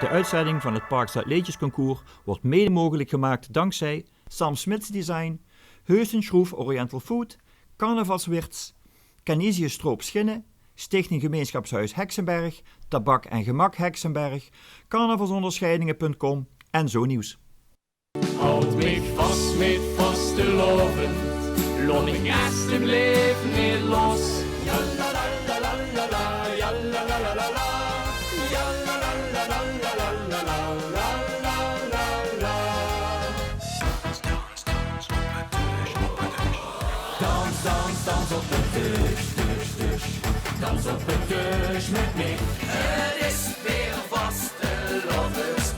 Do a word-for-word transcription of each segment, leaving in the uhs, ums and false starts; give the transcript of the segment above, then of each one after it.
De uitzending van het Parkstad Leedjesconcours wordt mede mogelijk gemaakt dankzij Sam Smits Design, Heus en Schroef Oriental Food, Carnavalswirts, Canisius Stroop Schinnen, Stichting Gemeenschapshuis Heksenberg, Tabak en Gemak Heksenberg, carnavalsonderscheidingen punt com en Zo Nieuws. Haud mich vas mit vastelaovend, laot mich estebleef neet los. Dans, dans, dans op de deurs, deurs, deurs. Dans op de deurs mit mich. Het is weer vastelaovend.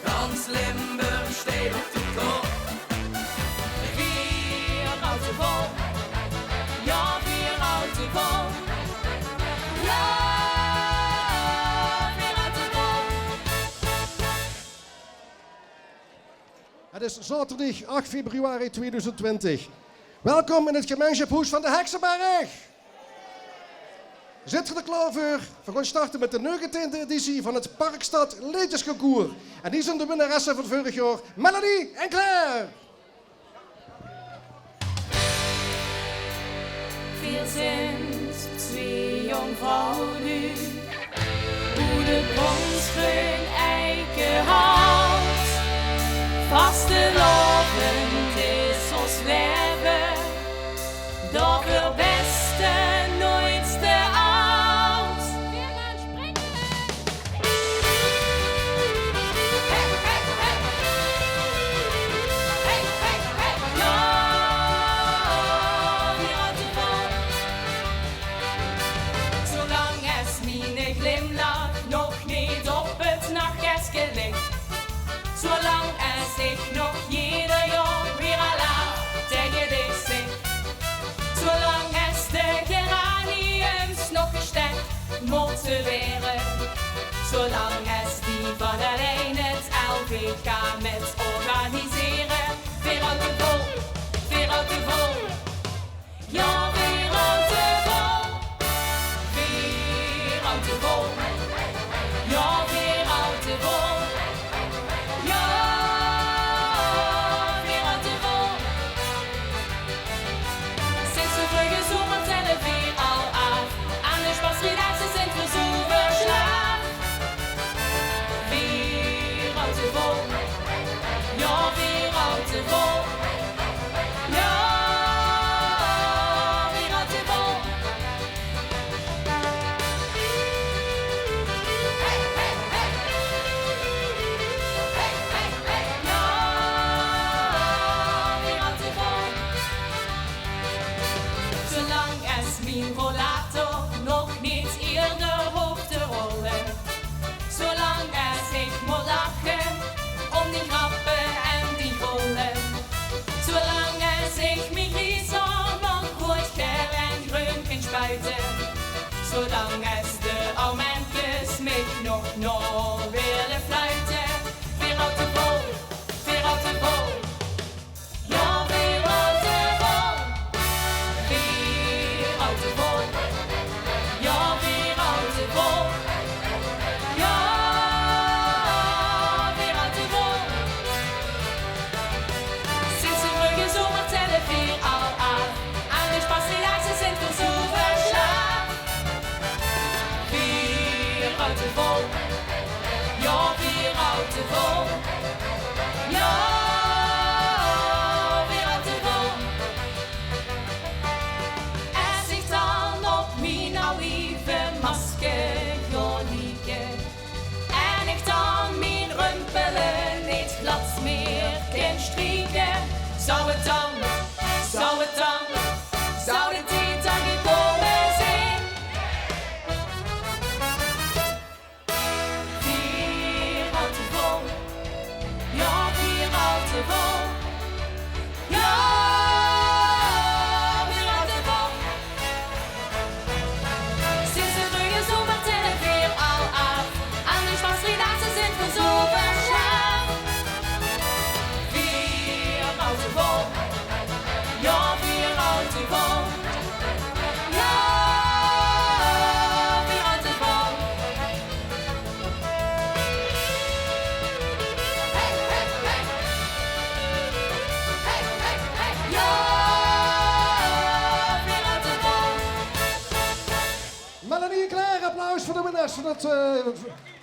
Gans Limburg steit op de kop. Veer hawwe 't vol. Jao, veer hawwe 't vol. Jao, veer hawwe 't vol. Het is zaoterdig ach februari tweeduizend twintig. Welkom in het gemeinsjaphoes van de Heksenberg. Zit geer d'r klaor veur? Veer gaon starte mit de negentiende editie van het Parkstad Leedjesconcours. En hie zeen de winnaresse van veurig jaor, Melanie en Claire. Veer zint twee jóng vrouwluuj, oet de bronsgreun eikehout. Vastelaovend is ós laeve, doch veer bèste noeits te aad. Hey, hey, hey. Hey, hey, hey. Jao, jao, jao. Zoelang es miene glimlach nog neet op het nachkèske lik, zoelang es ich nog jeder jaor weer alaaf taenge dich zing, zoelang es de geraniums nog gestek mótte waere, zoelang es die van allein het L V K mit organisere, veer hawwe 't vol, veer hawwe 't vol. Jao, veer hawwe 't vol. Veer hawwe 't vol. Jao, veer hawwe 't vol. Jao, veer hawwe 't vol. Sinds de vreuge zomer telle veer al aaf. Aan de sjpasrelatie zint veer zoe verslaaf. Veer hawwe 't vol. Jao, veer hawwe 't vol. Jao, veer hawwe 't vol. Hey, hey, hey. Hey, hey, hey. Jao, veer hawwe 't vol. Zoelang es mien rollator nog neet eerder hoof te rolle, zoelang es ich mót lache óm die grappe en die golle, zoelang es ich mien gries haor nog good gael en greun kin spuite, zoelang es de almenkes mich nog nao wille fluite, veer hawwe 't vol, veer hawwe 't vol. Jao, veer hawwe 't vol. Veer hawwe 't vol. Jao, veer hawwe 't vol. Jao, veer hawwe 't vol. Sinds de vreuge zomer telle veer al aaf. Aan de sjpasrelatie zint veer zoe verslaaf. Melanie en Claire, applaus veur de winnaars van het eh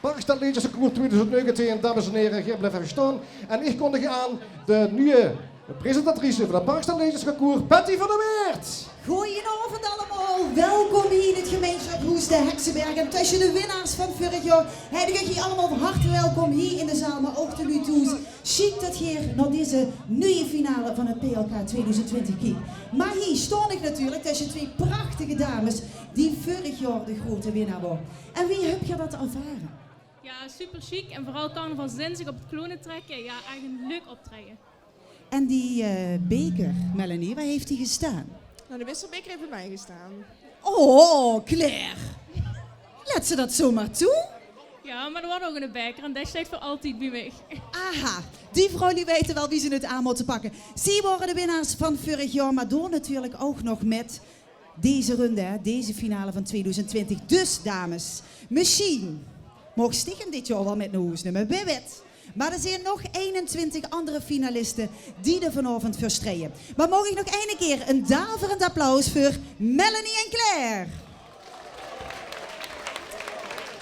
Parkstad Leedjesconcours twieëdoezend negentien. Dames en heren, geer blief effe staon. En ich kondig aan de nuuje presentatrice van het Parkstad Leedjesconcours, Patty van der Weert. Goojenaovend allemaol. Welkom hie in het gemeinsjapshoes De Heksenberg. En tösje de winnaars van vörig jaor heit ich uch hie allemaol van harte welkom hie in de zaal, mer ouch de luuj thoes. Sjiek det geer nao deze nuuje finale van het P L K twieëdoezend twintig kiek. Mer hie staon ich natuurlik tösje twee prachtige dames die vörig jaor de groeate winnaar waor. En wie höb geer det ervare? Ja, super sjiek. En veural carnavalsdinsdig op het kloon trekke. Ja, ech ein leuk optraeje. En die eh, beker, Melanie, waar heeft die gestaan? Nou, de wisselbeker heeft bij mij gestaan. Oh, Claire. Lèt ze det zomaar toe? Ja, mer d'r waor ouch eine beker en dae steit veur altied bie mich. Aha, die vrouw die weit waal wie ze het aan mót pakke. Zie waore de winnaars van vörig jaor, mer doon natuurlik ouch nog mit deze runde, hè, deze finale van twieëdoezend twintig. Dus, dames, mesjien maag Stichum dit jaor waal mit nao hoes numme, wae weit. Mer d'r zeen nog einentwintig anger finaliste die d'r vanaovend veur strieje. Mer maag ich nog eine kier ein daverend applaus veur Melanie en Claire.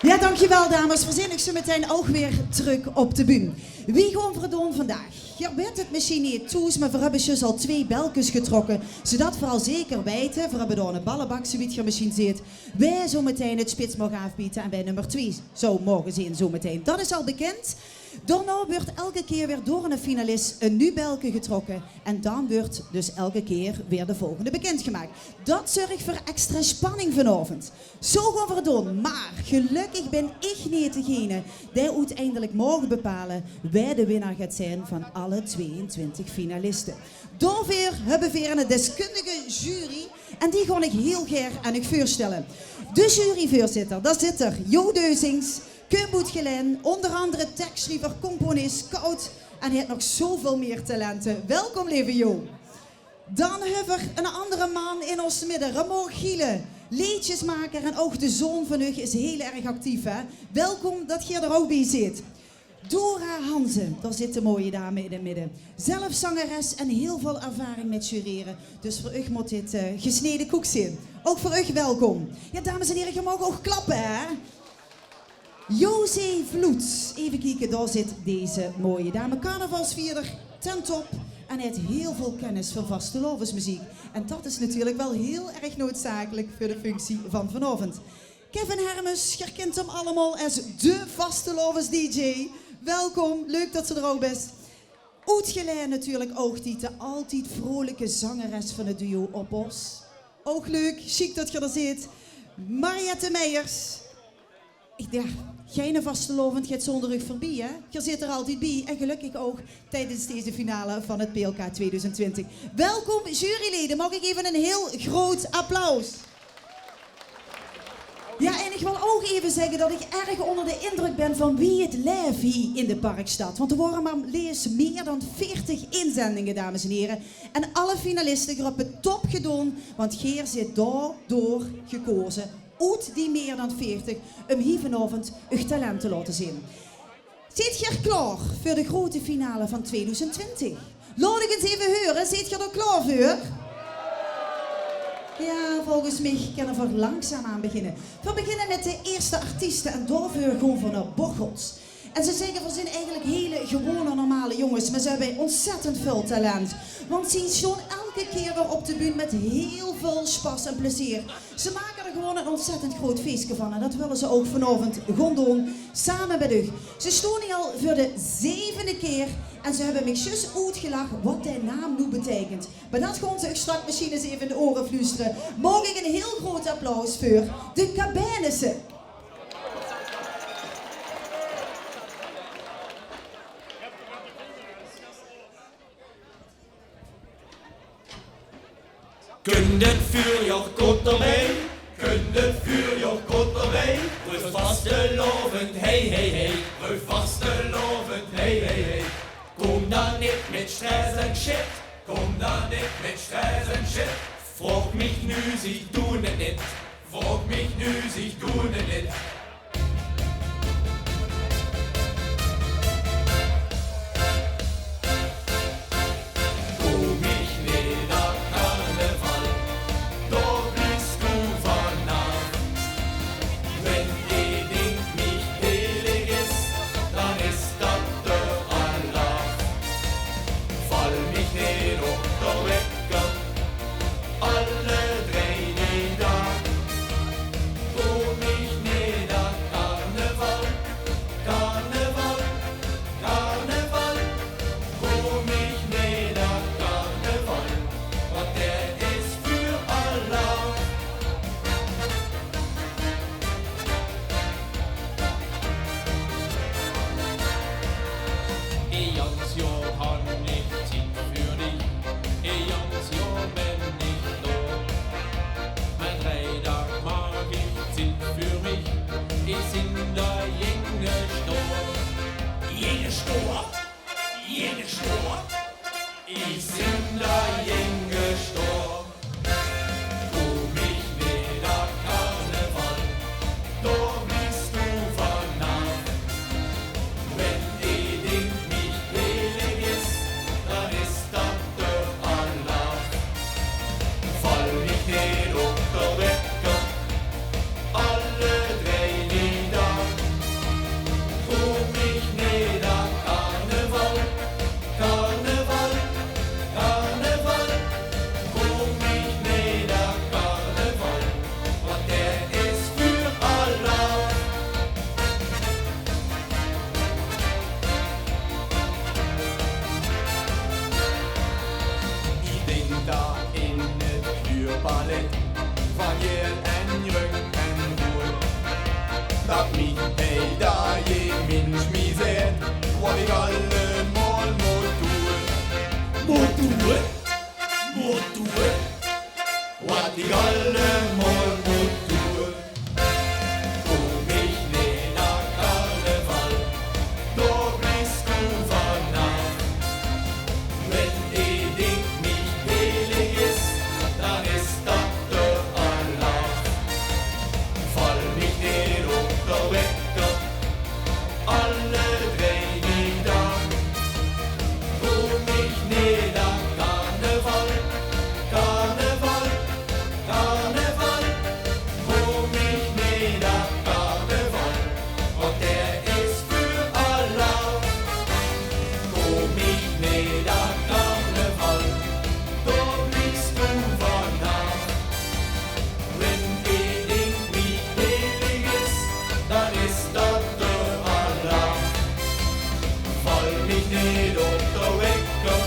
Ja, dankjewel dames. Veer zeen uch zo metein ouch weer trök op de bühne. Wie gaon veer 't doon vandaag? Geer weit 't mesjien neet thoes, mer veer höbbe zjus al twee belkes getrokke, zodet veer al zeker weite, veer höbbe dao eine ballebak, zoewie geer mesjien zeet, wae zo metein 't spits maag aafbiete en wae nummer twee zou moge zeen zo metein. Det is al bekind. Daonao wuuert elke kier weer door eine finalis ein nuuj belke getrokke en dan wuuert dus elke kier weer de volgende bekind gemaak. Det zörg veur extra spanning vanaovend. Zo gaon veer 't doon, mer gelökkig bin ich neet degene dae oeteindelik maag bepale wae de winnaar geit zeen van alle tweeëntwintig finaliste. Daoveur höbbe veer ein deskundige jury en die gaon ich hiel gaer aan uch veurstelle. De juryveurzitter, dao zit 'r, Jo Deuzings, kump oet Gelaen, ónger angere tekssjriever, componis, scout en haet nog zoväöl mier talente. Welkom, leve Jo. Dan höbbe veer eine angere man in ós midde, Raymond Gielen, leedjesmaker en ouch de zoon van uch is hiel erg actief, hè? Welkom det geer d'r ouch bie zeet. Dora Hansen, dao zit de mooie dame in 't midde. Zelf zangeres en hiel väöl ervaring mit jurere. Dus veur uch mót dit eh, gesnede koek zeen. Ouch veur uch welkom. Ja, dames en here, geer maag ouch klappe, hè? José Vloets, effe kieke, dao zit deze mooie dame. Carnavalsvierder ten top en haet hiel väöl kennis van vastelaovesmeziek. En det is natuurlik waal hiel erg noodzakelik veur de functie van vanaovend. Kevin Hermes, geer kint 'm allemaol es de vastelaoves-dj. Welkom, leuk det se d'r ouch bis. Oet Gelaen natuurlik ouch die altied vrolike zangeres van 't duo Op Os. Ouch leuk, sjiek det geer d'r zeet. Mariette Meijers. Ich dach, geine vastelaovend geit zónger uch veurbie, hè? Geer zeet d'r altied bie en gelökkig ouch tiedes deze finale van 't P L K twieëdoezend twintig. Welkom, jurylede. Maag ich effe ein hiel groot applaus? Ja, en ich wil ouch effe zègke det ich erg ónger de indrök bin van wie 't laef hie in de Parkstad. Want d'r waore mer lees mier dan veertig inzendinge, dames en here. En alle finaliste, geer höb 't top gedaon, want geer zeet daodoor gekoze oet die mier dan veertig um hie vanaovend uch talent te laote zeen. Zeet geer klaor veur de groeate finale van twieëdoezend twintig? Laot ich 't effe heure, zeet geer d'r klaor veur? Ja, volges mich kinne veer langzaam aan beginne. Veer beginne mit de ierste artieste en daoveur gaon veer nao Bocholt. En ze zègke, veer zeen eigelik hiel gewone, normale jónges, mer ze höbbe óntzèttend väöl talent. Want ze staon elke kier weer op de bühne mit hiel väöl spas en plezeer. Ze make d'r gewoon ein óntzèttend groot feeske van. En det wille ze ouch vanaovend gaon doon, same mit uch. Ze staon hie al veur de zevende kier en ze höbbe mich zjus oetgelag waat dae naam noe beteikent. Mer det gaon ze uch straks mesjien ins effe in de ore fluustere. Maag ich ein hiel groot applaus veur de Cabinisse? Kump 't vuurjaor kort d'rbie, kump 't vuurjaor kort d'rbie. Roep vastelaovend, hey, hey, hey. Roep vastelaovend, hey, hey, hey. Kóm dan neet mit stress en shit, kóm dan neet mit stress en shit. Vraog mich noe, ich doon 't neet. Vraog mich noe, ich doon 't neet. Kóm ich neet nao carnaval, dao bliefs doe vanaaf. Ich sin der Jeng gestoor. Jeng gestoor. Jeng gestoor. Ich sin der Jeng gestoor. Kumm ich neet op Karneval, dao bliefs du vanaaf. Wenn ee Dink mich heilig is, dan is dat de alaaf. Val mich neet op de wekker, alle drei die daag. Kumm ich neet op karneval, karneval, karneval. Kumm ich neet op karneval, want dae is veur alaaf. Ich dink dao in 't kleurpalet van geel en greun en roead, dat mich hie dao jemien smie zeet, wat ich allemaol mót doon. Mót doon? Mót doon? Wat ich allemaol mót doon. Kumm ich neet op karneval, dao bliefs du vanaaf. Wenn ee Dink mich heilig is, dan is dat de alaaf. Val mich neet op de wekker, alle drei die daag. Kumm ich neet op karneval, karneval, karneval. Kumm ich neet op karneval, want dae is veur alaaf. Kumm ich neet op karneval, dao bliefs du vanaaf. Wenn ee Dink mich heilig is, dan is dat de alaaf. Val mich neet op de wekker,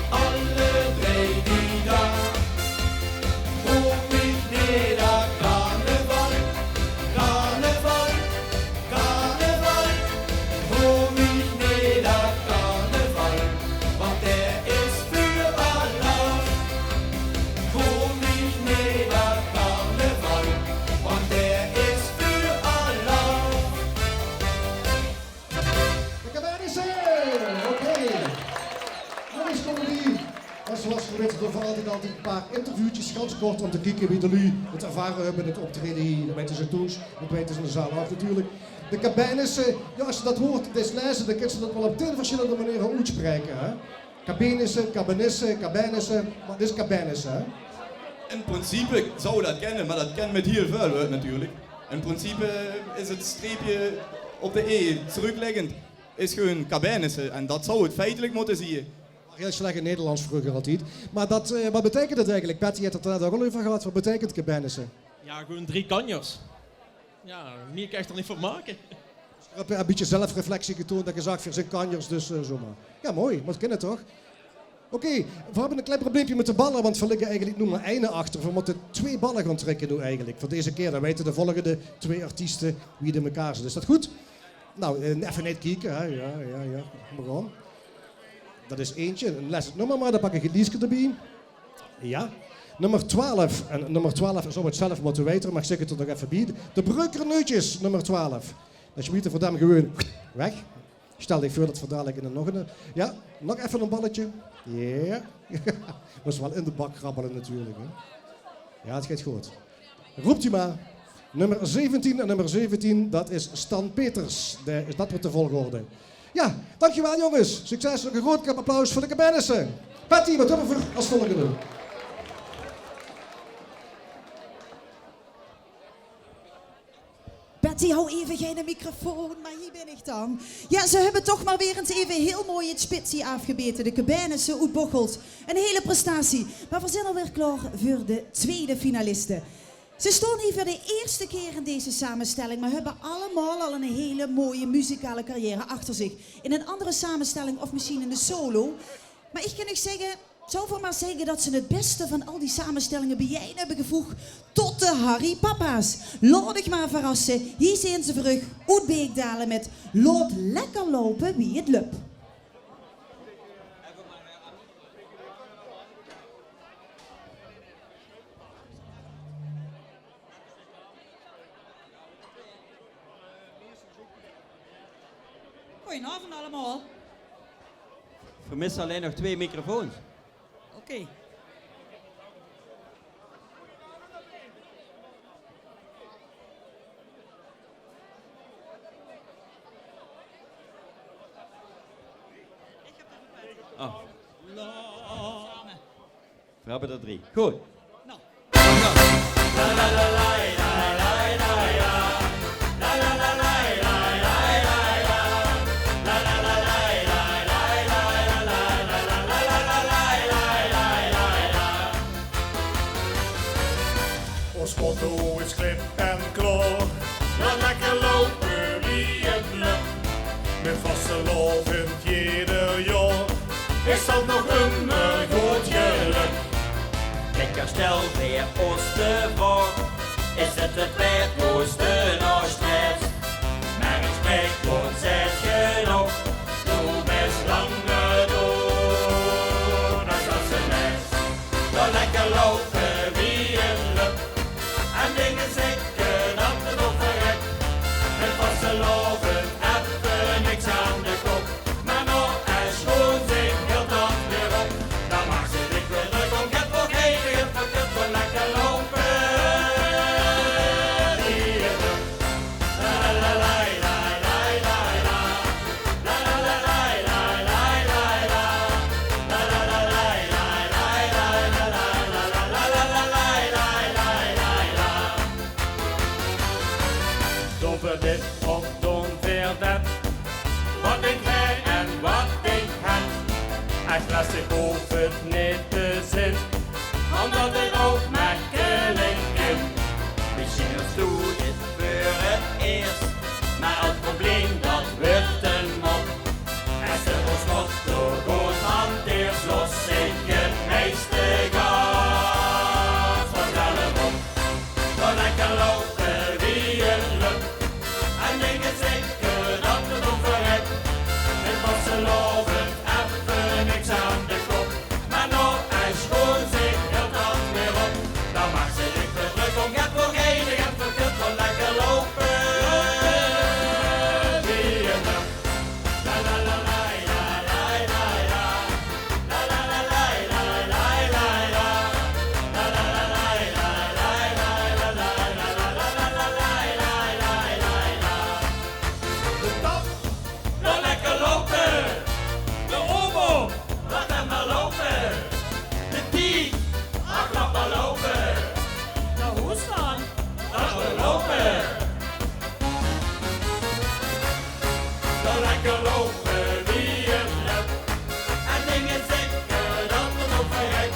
alle drei die daag. Kumm ich neet op karneval, karneval, karneval. Kumm ich neet op karneval, want dae is veur alaaf. Kumm ich neet op karneval, want dae is veur alaaf. De Kabenisse! Oké. Jónges, kómme die. En zoals geer wèt, doon v'r altied, altied ein paar interviewtjes, gans kort, óm te kieke wie de luuj 't ervare höbbe, 't optraeje hie. Dat weite ze thoes, dat weite ze in de zaal ouch natuurlik. De Kabenisse, jao, es ze dat waord ins laeze, dan kins ze dat waal op tien versjillende maniere oetspraeke, hè? Kabenisse, Kabenisse, Kabenisse, mer 't is Kabenisse, hè? In principe zou dat kinne, mer dat kin mit hiel väöl wäörd natuurlik. In principe is 't streepje op de e trökliggend, is gewoon Kabenisse. En dat zou 't feitelik mótte zieë. Hiel slech in Nederlands vreuger altied. Mer dat, eh, wat beteikent dat eigelik? Patty haet 't d'r net ouch al euver gehad. Wat beteikent Kabenisse? Jao, gewoon drie kanjers. Jao, mieë kins se d'r neet van make. Höb e bietje zelfreflectie getoond en gezag: "Veer zeen kanjers, dus, eh, zomaar." Jao, mooi, mót kinne toch? Oké, veer höbbe e klein probleempje mit de balle, want veer ligke eigelik nummer ein achter. Veer mótte twee balle gaon trèkke noe eigelik. Veur deze kier, dan weite de volgende twee artieste wie de mekaar zeen. Is dat good? Nou, eh, effe neet kieke, hè. Jao, jao, jao. Mer gewoon. Dat is eentje. En les 't nummer mer, dan pak ich 't lieske d'rbie. Jao. Nummer twaalf. En nummer twaalf is op 't zelf mótte weite, mer ich zègk 't d'r nog effe bie. De Breuker Neutjes, nummer twaalf. Dan smiete v'r 'm gewoon weg. Stel dich veur dat v'r dalik in 'n nog 'n, jao, nog effe e balletje. Jao. Mós waal in de bak krabbele natuurlik, hè. Jao, 't geit good. Roep die mer. Nummer zeventien en nummer zeventien, dat is Stan Peters. De, is dat mit de volgorde? Jao, dankjewel jónges. Succes, nog e groot applaus veur de Kabenisse. Patty, wat höbbe v'r es volgende? Betty, hou effe geine microfoon, mer hie bin ich dan. Jao, ze höbbe toch mer weer ins effe hiel mooi 't spits aafgebete. De Kabenisse oet Bocholt. Ein hele prestatie. Mer veer zeen alweer klaor veur de twiede finaliste. Ze staon hie veur de ierste kier in deze samestelling, mer höbbe allemaol al ein hele mooie muzikale carrière achter zich. In ein anger samestelling of mesjien in de solo. Mer ich kin uch zègke, zouwe v'r mer zègke dat ze 't bèste van al die samestellinge biejein höbbe gevoeg tot de Harry Papa's. Laot uch mer verrasse, hie zeen ze veur uch oet Beekdaele mit Laot lekker loupe wie 't löp. Goedenavond allemaal. We missen alleen nog twee microfoons. Oké. Oh. We hebben er drie. Goed. Nou. Ons motto is klip en klaor. Laot lekker loupe wie 't löp. Mit vastelaovend jeder jaor is dat nog ummer good gelök. Lekker stel weer os de vraog: is 't 't waerd, os de Oostfries? Mer ich spreek gewoon, zet ge nog, doe bes langer door, dat is dat ze mes. Laot lekker loupe wie 't löp. En dinge zeker dat 't op verrek. Mit vastelaovend effe niks aan de kop. Mer noe is gewoon zin, hilt dat weer op. Dan maak ze dich weer druk om get, veur geinig en veur kut, veur lekker loupe wie 't löp. Doon v'r dit of doon v'r dat? Wat dink geer en wat dink han? Ech les, ich hoof 't neet te zeen, omdat 't ouch mekkelik kin. Mesjien huurs doe dit veur 't eers, mer 't probleem, dat wuuert 'n mop. Es se os motto good hanteers, los ich 't meiste gaar van zelf op. Laot lekker loupe wie 't löp. En dinge zeker dat 't op verrek. Mit vastelaovend effe niks aan de kop. Mer noe is gewoon zin, hilt dat weer op. Dan maak ze dich weer druk om get, veur geinig en veur kut, veur lekker loupe wie 't löp. De tap, laot lekker loupe. De obo, laot 'm mer loupe. De tiet, ach, laot mer loupe. De hoes dan, laot mer loupe. Laot lekker loupe wie 't löp. En dinge zeker dat 't op verrek.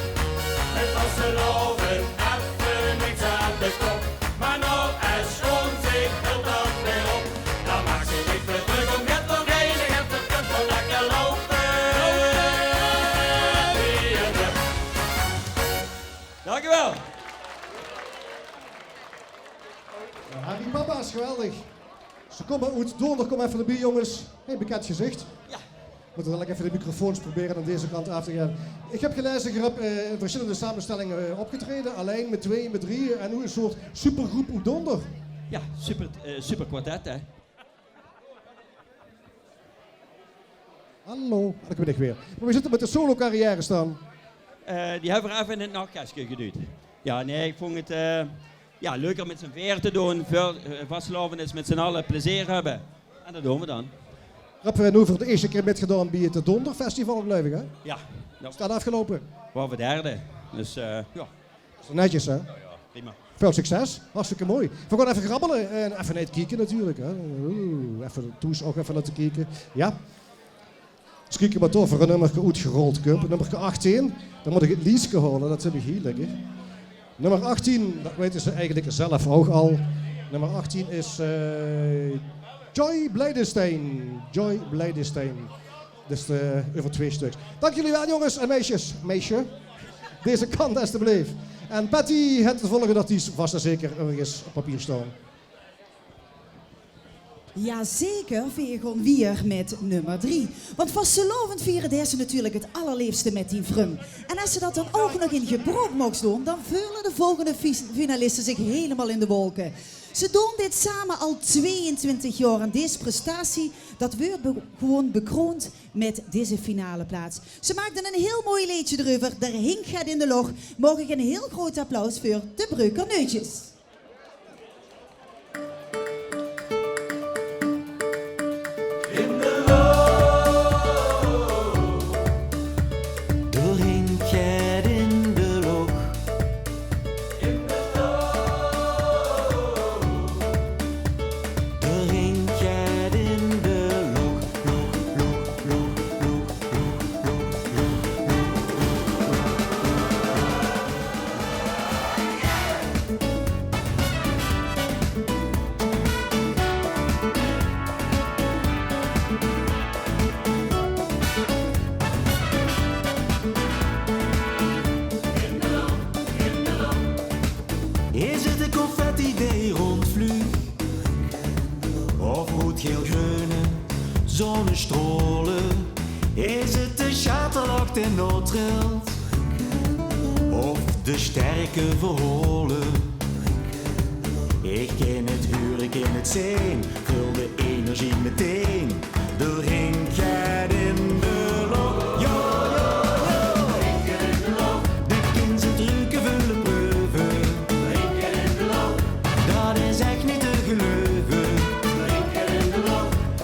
Mit vastelaovend effe niks aan de kop. Mer noe is gewoon zin, hilt dat weer op. Dan maak ze dich weer druk om get, veur geinig en veur kut, veur lekker loupe wie 't löp. Dankjewel. Ja, Harry Papa's, geweldig. Ze kómme oet Doonder, kóm effe nao bie, jónges. Hey, bekend gezicht. Ja. Mót dalik effe de microfoons probere aan deze kant aaf te gaon. Ich höb gelaeze, geer höb, eh, in versjillende samestellinge, eh, opgetraeje. Allein, mit twieë, mit drieë. En noe 'n soort supergroep oet Doonder. Ja, super, eh, superkwartet, hè. Hallo, dao bin ich weer. Mer wie zit 't mit de solocarrière dan? Eh, die höbbe v'r effe in 't nachkesje gedujd. Ja, nee, ich vónj 't, eh, ja, leuker mit z'n veer te doon. Veur, eh, vastelaovend is mit z'n alle plezeer höbbe. En dat doon v'r dan. Höb geer noe veur de ierste kier mitgedaon bie 't Doonderfestival, geluif ich, hè? Ja. Is dat aafgeloupe? Waore v'r derde. Dus, eh, ja. Dat is netjes, hè? Ja, ja, prima. Väöl succes. Hartstikke mooi. V'r gaon effe grabbele en effe nao 't kieke natuurlik, hè. Oeh, effe thoes ouch effe laote kieke. Ja. Ins kieke wat dao veur e nummerke oetgerold kump. Nummerke achttien. Dan mót ich 't lieske haole, dat höb ich hie ligke. Nummer achttien, dat weite ze eigelik zelf ouch al. Nummer achttien is, eh, Joy Bleidestein. Joy Bleidestein. Dus, eh, euver twee stöks. Dank jullie wel, jongens en meisjes. Meisje. Deze kant, estebleef. En Patty, het de volgende artiest, vast en zeker örges op papier staon. Jazeker, veer gaon wiejer mit nummer drie. Want vastelaovend viere, det is natuurlik 't allerleefste mit dien vrum. En es se det dan ouch nog in gebrook moogs doon, dan veule de volgende fi-, finaliste zich hielemaol in de wolke. Ze doon dit same al twieëntwintig jaor en dees prestatie, dat weurt be-, gewoen bekroond mit deze finaleplaats. Ze maakde ein hiel mooi leedje d'reuver, D'r Hink geit in de Loch. Maag ich ein hiel groot applaus veur de Breuker Neutjes. D'r Hink geit in de Loch. D'r Hink geit in de Loch, Loch, Loch. Is 't de confetti dee rondvluug? Of roed-geel-greune zonnestraole? Is 't de sjaterlach dee naotrilt? Of de sterke verhaole? Ich kin 't hure, ich kin 't zeen, veul de energie meteen. D'r Hink geit in de Loch, jao, jao, jao. De kins 't ruke, veule, preuve. Dat is ech neet te geleuve.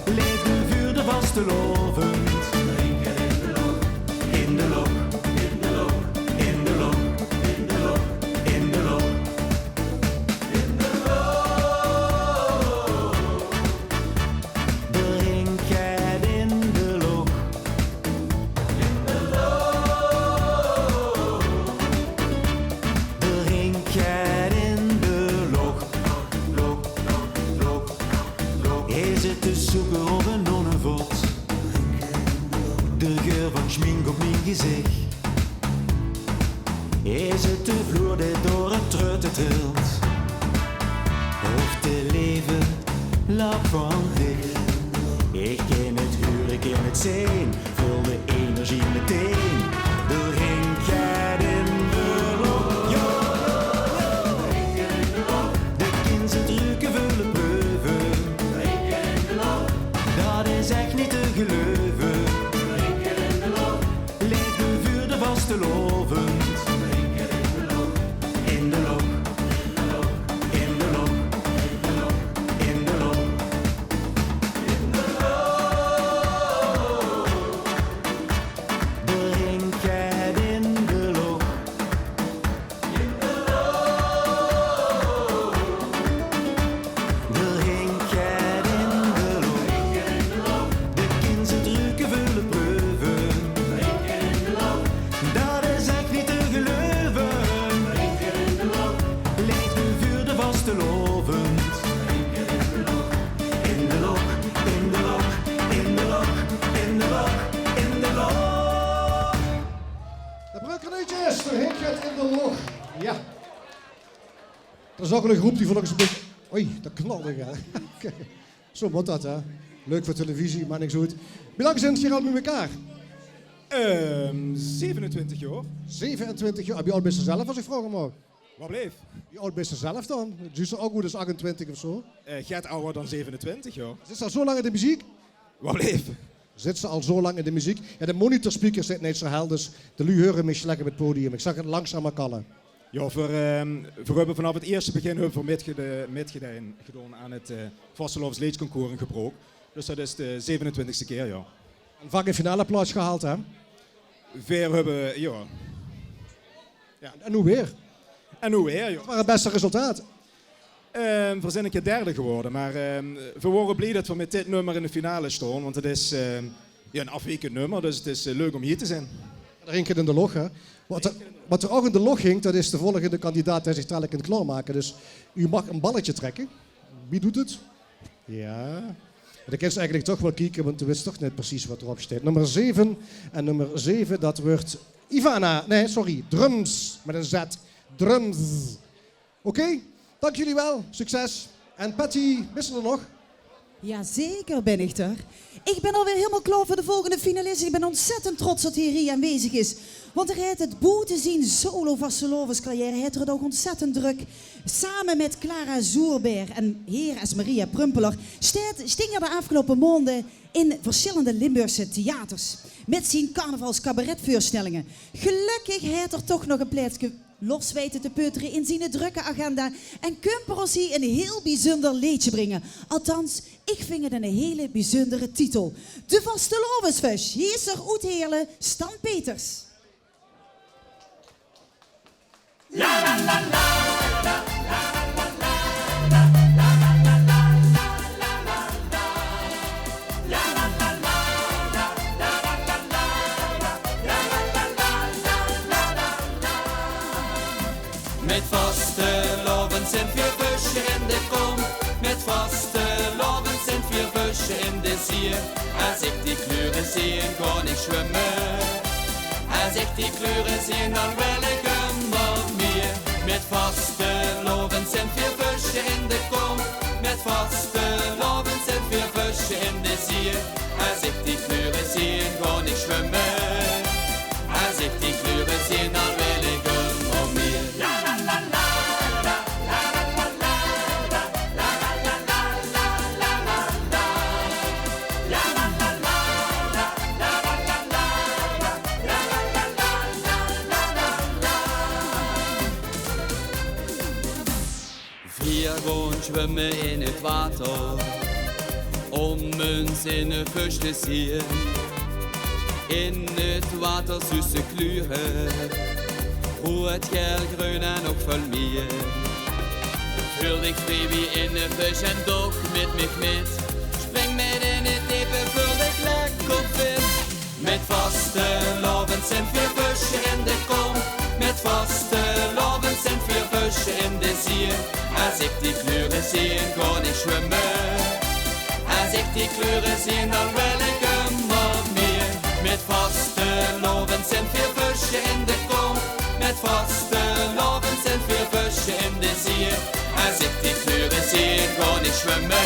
Leefde veur de vastelaovend. In de Loch, in de Loch, in de Loch, in de Loch, in de Loch. D'r Hink geit in de Loch. D'r Hink geit in de Loch. Is 't de sókker of ein nonnevot? De geur van sjmink op mien gezich. Is 't de vloer dee door 't trutte trilt? Of de leve lach van dich? Ich kin 't hure, ich kin 't zeen, veul de energie meteen. D'r Hink geit in de Loch, jao, jao, jao. De kins 't ruke, veule, preuve. Dat is ech neet te geleuve. Leefde veur de vastelaovend. In de Loch, in de Loch, in de Loch, in de Loch. D'r Hink geit in de Loch. D'r Hink geit in de Loch. De kins 't ruke, veule, preuve. Dat is ech neet te geleuve. Leefde veur de vastelaovend. In de Loch, in de Loch, in de Loch, in de Loch, in de Loch. De Breuker Neutjes, D'r Hink geit in de Loch. Jao. Dat is ouch ein groep die volges mich... Oei, dat knalde, hè. Oké. Zo mót dat, hè. Leuk veur televisie, mer niks good. Wie lang zeet geer al mit mekaar? Ehm, zevenentwintig jaor. Zevenentwintig jaor. En wie aud bis se zelf, es ich vraoge maag? Wat bleef? Wie aud bis se zelf dan? Zuus se ouch good es achtentwintig of zo? Eh, get awwer dan zevenentwintig, jao. Zits se al zo lang in de meziek? Wat bleef? Zits se al zo lang in de meziek? Jao, de monitorsprekers zeen neet zo hel, dus de luuj heure mich slech op 't podium. Ich zag 't langzaam mer kalle. Jao, veer, ehm, veer höbbe vanaaf 't ierste begin höbbe veer mitgede-, mitgedein, gedaon aan 't, eh, Vastelaovesleedjesconcours in Gebrook. Dus dat is de zevenentwintigste kier, jao. En vaak 'n finaleplaats gehaald, hè? Veer höbbe, jao. Jao. En noe weer. En noe weer, jao. Wat waor 't bèste resultaat? Ehm, veer zeen 'ne kier derde gewore, mer, ehm, veer wore blie det veer mit dit nummer in de finale staon, want 't is, ehm, jao, 'n aafwiekend nummer, dus 't is, eh, leuk óm hie te zeen. D'r Hink geit in de Loch, hè? Wat d'r, wat d'r ouch in de loch hink, det is de volgende kandidaat dae zich dalik kan klaormake. Dus u mag 'n balletje trekke. Wie doet 't? Jao. Mer dan kins se eigelik toch waal kieke, want doe wits toch neet precies wat d'r op steit. Nummer zeve. En nummer zeve, det wuuert Ivana. Nae, sorry. Drums. Mit 'n Z. Drums. Oké? Dank jullie wel. Succes. En Patty, bis se d'r nog? Jazeker bin ich d'r. Ich bin alweer hielemaol klaor veur de volgende finalist. Ich bin ontzettend trots det hae hie aanwezig is. Want hae haet 't boete zien solo vastelaovescarrière, haet hae 't ouch ontzettend drök. Same mit Clara Zoerbeer en hie es Maria Prumpeler steit, sting hae de aafgeloupe maonde in versjillende Limburgse theaters mit zien carnavalscabaretveurstellinge. Gelökkig haet hae toch nog ein plaetske los weite te peutere in zien drökke agenda en kump hae ós hie ein hiel bezunder leedje bringe. Althans, ich vinj 't eine hiele bezundere titel. De Vastelaovesvösj, hie is 'r oet Heerle, Stan Peters. Mit vastelaovend zeen veer vösje in de kom. Mit vastelaovend zeen veer vösje in de zie. Es ich die kleure zeen, gaon ich zwumme. Es ich die kleure zeen, dan wil ich ummer mieë. Mit vastelaovend zeen veer vösje in de kom. Mit vastelaovend zeen veer vösje in de zie. Es ich die kleure zeen, gaon ich zwumme. Es ich die kleure zeen, dan wil ich ummer mieë. Veer gaon zwumme in 't water, óm ós in e vösj te zeen. In 't water zuus se kleure, roead, gael, greun en nog väöl mieë. Veul dich vrie wie in e vösj en doog mit mich mit. Spring mit in 't depe, veul dich lekker fit. Mit vastelaovend zeen veer vösje in de kom. Mit vastelaovend zeen veer vösje in de zie. Es ich die kleure zeen, gaon ich zwumme. Es ich die kleure zeen, dan wil ich ummer mieë. Mit vastelaovend zeen veer vösje in de kom. Mit vastelaovend zeen veer vösje in de zie. Es ich die kleure zeen, gaon ich zwumme.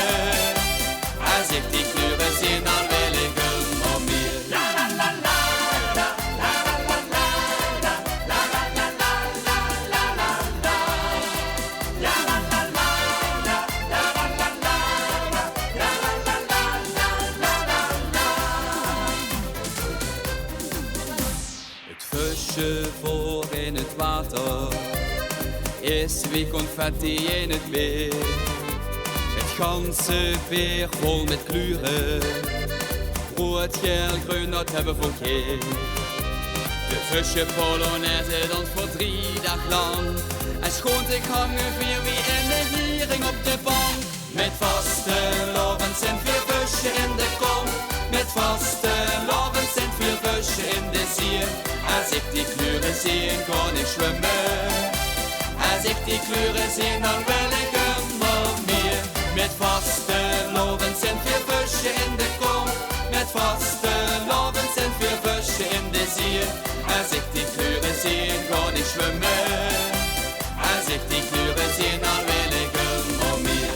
Es ich die kleure zeen, dan wil ich ummer mieë. 't Vösje veur in 't water is wie confetti in 't meer. 't Ganse weer vol mit kleure. Roead, gael, greun, dat höbbe veer geer. De vösje polonaise dans veur drie daag lank. En sjoon te gange veer wie in de hiering op de bank. Mit vastelaovend zeen veer vösje in de kom. Mit vastelaovend zeen veer vösje in de zie. Es ich die kleure zeen, gaon ich zwumme. Es ich die kleure zeen, dan wil ich ummer mieë. Mit vastelaovend zeen veer vösje in de kom. Mit vastelaovend zeen veer vösje in de zie. Es ich die kleure zeen, gaon ich zwumme. Es ich die kleure zeen, dan wil ich ummer mieë.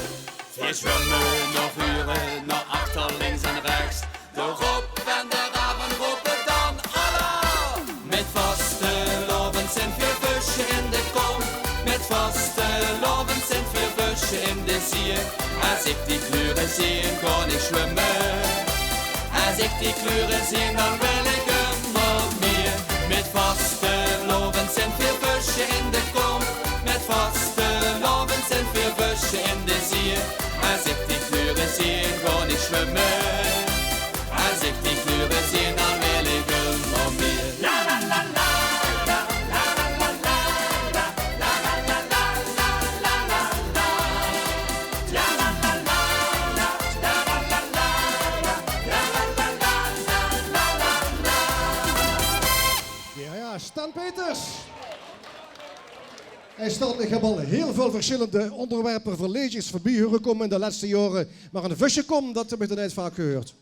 Veer zwumme nog ure nao achter, links en rechts. De Rob en de Raaf rope dan alaaf. Mit vastelaovend zeen veer vösje in de kom. Mit vastelaovend zeen veer vösje in de zie. Es ich die kleure zeen, gaon ich zwumme. Es ich die kleure zeen, dan wil ich ummer mieë. Mit vastelaovend zeen veer vösje in de kom. Mit vastelaovend zeen veer vösje in de zie. Es ich die kleure zeen, gaon ich zwumme. Es ich die kleure zeen, dan wil ich ummer mieë. Jao, jao, Stan Peters. Hae steit, ich höb al hiel väöl versjillende óngerwerpe veur leedjes veurbie hure kómme in de lètste jaore. Mer ein vösjekom, dat höb ich nog neet vaak gehuurd.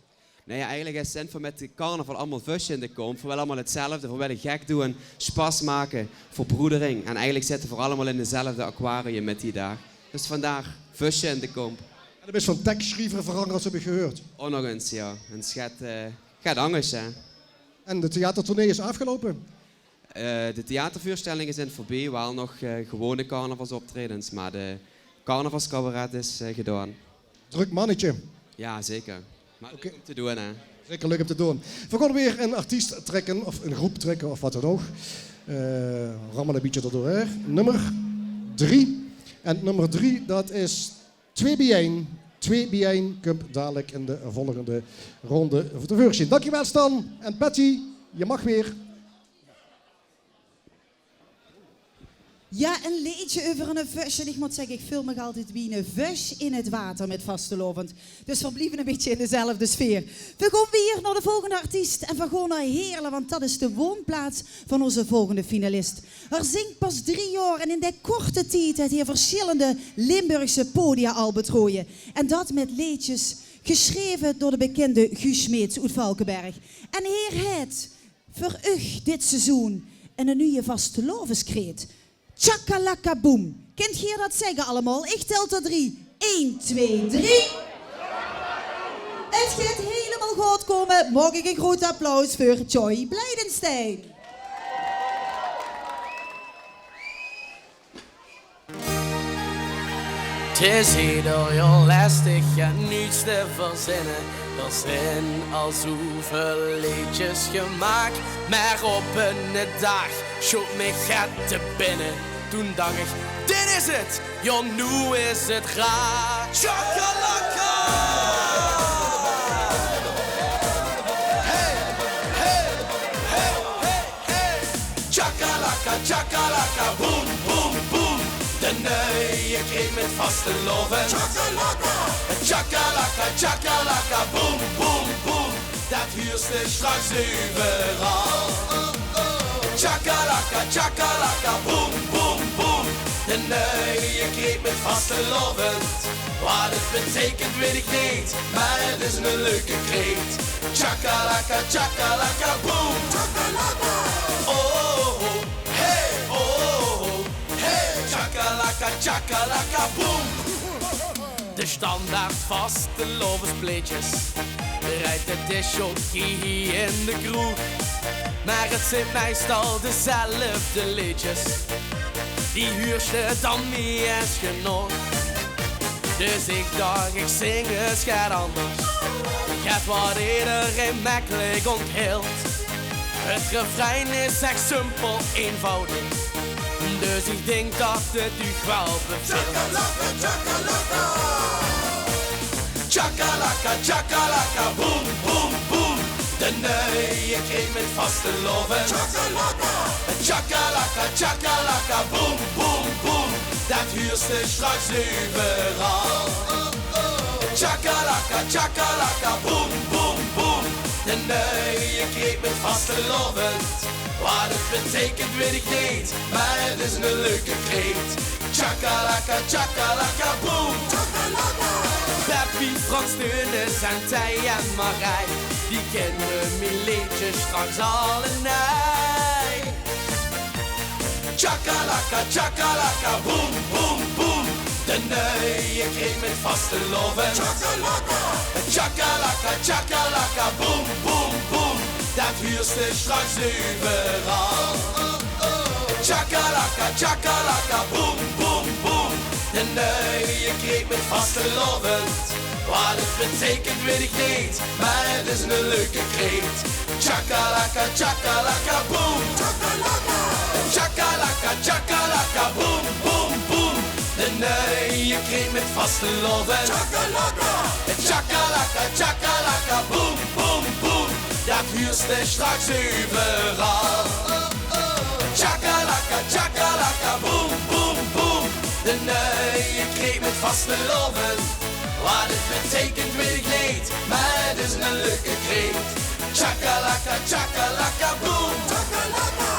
Nae, jao, eigelik is 't zin veur mit de carnaval allemaol vösje in de kom. Veur wille allemaol 'tzelfde, veur wille gek doon, sjpas make, verbroedering. En eigelik zitte veur allemaol in dezelfde aquarium mit die daag. Dus vandaag vösje in de kom. En de bis van tekssjriever verangerd, höb ich gehuurd. Ouch nog ins, jao. En 't geit, eh, geit angers, hè. En de theatertournee is aafgeloupe? Eh, de theaterveurstellinge zeen veurbie, waal nog, eh, gewone carnavalsoptraejes, mer de carnavalscabaret is, eh, gedaon. Drök mannetje. Jao, zeker. Mer leuk óm te doon, hè. Zeker leuk óm te doon. Veer gaon weer 'nen artiest trèkke, of 'n groep trèkke, of wat dan ouch. Eh, rammel e bietje d'r doorhaer. Nummer drie. En nummer drie, dat is Twee biejein. Twee biejein kump dalik in de volgende ronde te veursjien. Dankjewel, Stan. En Patty, doe maags weer. Jao, e leedje euver 'ne vösj. En ich mót zègke, ich veul mich altied wie 'ne vösj in 't water mit vastelaovend. Dus veer blieve e bietje in dezelfde sfeer. Veer gaon weer nao de volgende artiest en veer gaon nao Heerle, want dat is de woonplaats van ózze volgende finalist. Hae zingk pas drie jaor en in dae korte tied haet hae versjillende Limburgse podia al betraoje. En dat mit leedjes gesjreve door de bekinde Guus Smeets oet Valkeberg. En hae haet veur uch dit seizoen 'ne nuje vastelaoveskreet. Tjakalakaboem. Kint geer dat zègke allemaol? Ich tel tot drie. Ein, twee, drie. 't Geit hielemaol good kómme. Maag ich e groet applaus veur Joy Blijdenstein. 't Is ieder jaor lestig en niks te verzinne. D'r zeen al zoeväöl leedjes gemaak, mer op 'ne daag sjoot mich get te binne. Toen dach ich: dit is 't, jao, noe is 't raak. Tjakalaka! Hey, hey, hey, hey, hey. Tjakalaka, tjakalaka, boem, boem, boem. De nuje kreet mit vastelaovend. Tjakalaka! Tjakalaka, tjakalaka, boem, boem, boem. Dat huurs te sjtraks euveral. Tjakalaka, tjakalaka, boem, boem, boem. De nuje kreet mit vastelaovend. Wat 't beteikent, weit ich neet, mer 't is 'ne leuke kreet. Tjakalaka, tjakalaka, boem. Tjakalaka. Oh, oh, hey, oh, oh, hey. Tjakalaka, tjakalaka, boem. De standaard vastelaovesplaetjes reit de discjockey hie in de kroeg. Mer 't zeen meistal dezelfde leedjes, die huurs te dan mie es genóg. Dus ich dach, ich zing ins get angers, get wat ederein mekkelik ónthilt. 't Refrein is ech simpel, einvoudig, dus ich dink dat 't uch waal bevèlt. Tjakalaka, tjakalaka. Tjakalaka, tjakalaka, boem, boem, boem. De nuje kreet mit vastelaovend. Tjakalaka. Tjakalaka, tjakalaka, boem, boem, boem. Dat huurs te sjtraks euveral. Tjakalaka, tjakalaka, boem, boem, boem. De nuje kreet mit vastelaovend. Wat 't beteikent, weit ich neet, mer 't is 'ne leuke kreet. Tjakalaka, tjakalaka, boem. Tjakalaka. Beppie, Frans, Teunis en Thei en Marij, die kinne mien leedje sjtraks allebei. Tjakalaka, tjakalaka, boem, boem, boem. De nuje kreet mit vastelaovend. Tjakalaka. Tjakalaka, tjakalaka, boem, boem, boem. Dat huurs te sjtraks euveral. Tjakalaka, tjakalaka, boem, boem, boem. De nuje kreet mit vastelaovend. Wat 't beteikent, weit ich neet, mer 't is 'ne leuke kreet. Tjakalaka, tjakalaka, boem. Tjakalaka. Tjakalaka, tjakalaka, boem, boem, boem. De nuje kreet mit vastelaovend. Tjakalaka. Tjakalaka, tjakalaka, boem, boem, boem. Dat huurs te sjtraks euveral. Tjakalaka, tjakalaka, boem, boem, boem. De nuje kreet mit vastelaovend. Wat 't beteikent, weit ich neet, mer 't is 'ne leuke kreet. Tjakalaka, tjakalaka, boem. Tjakalaka.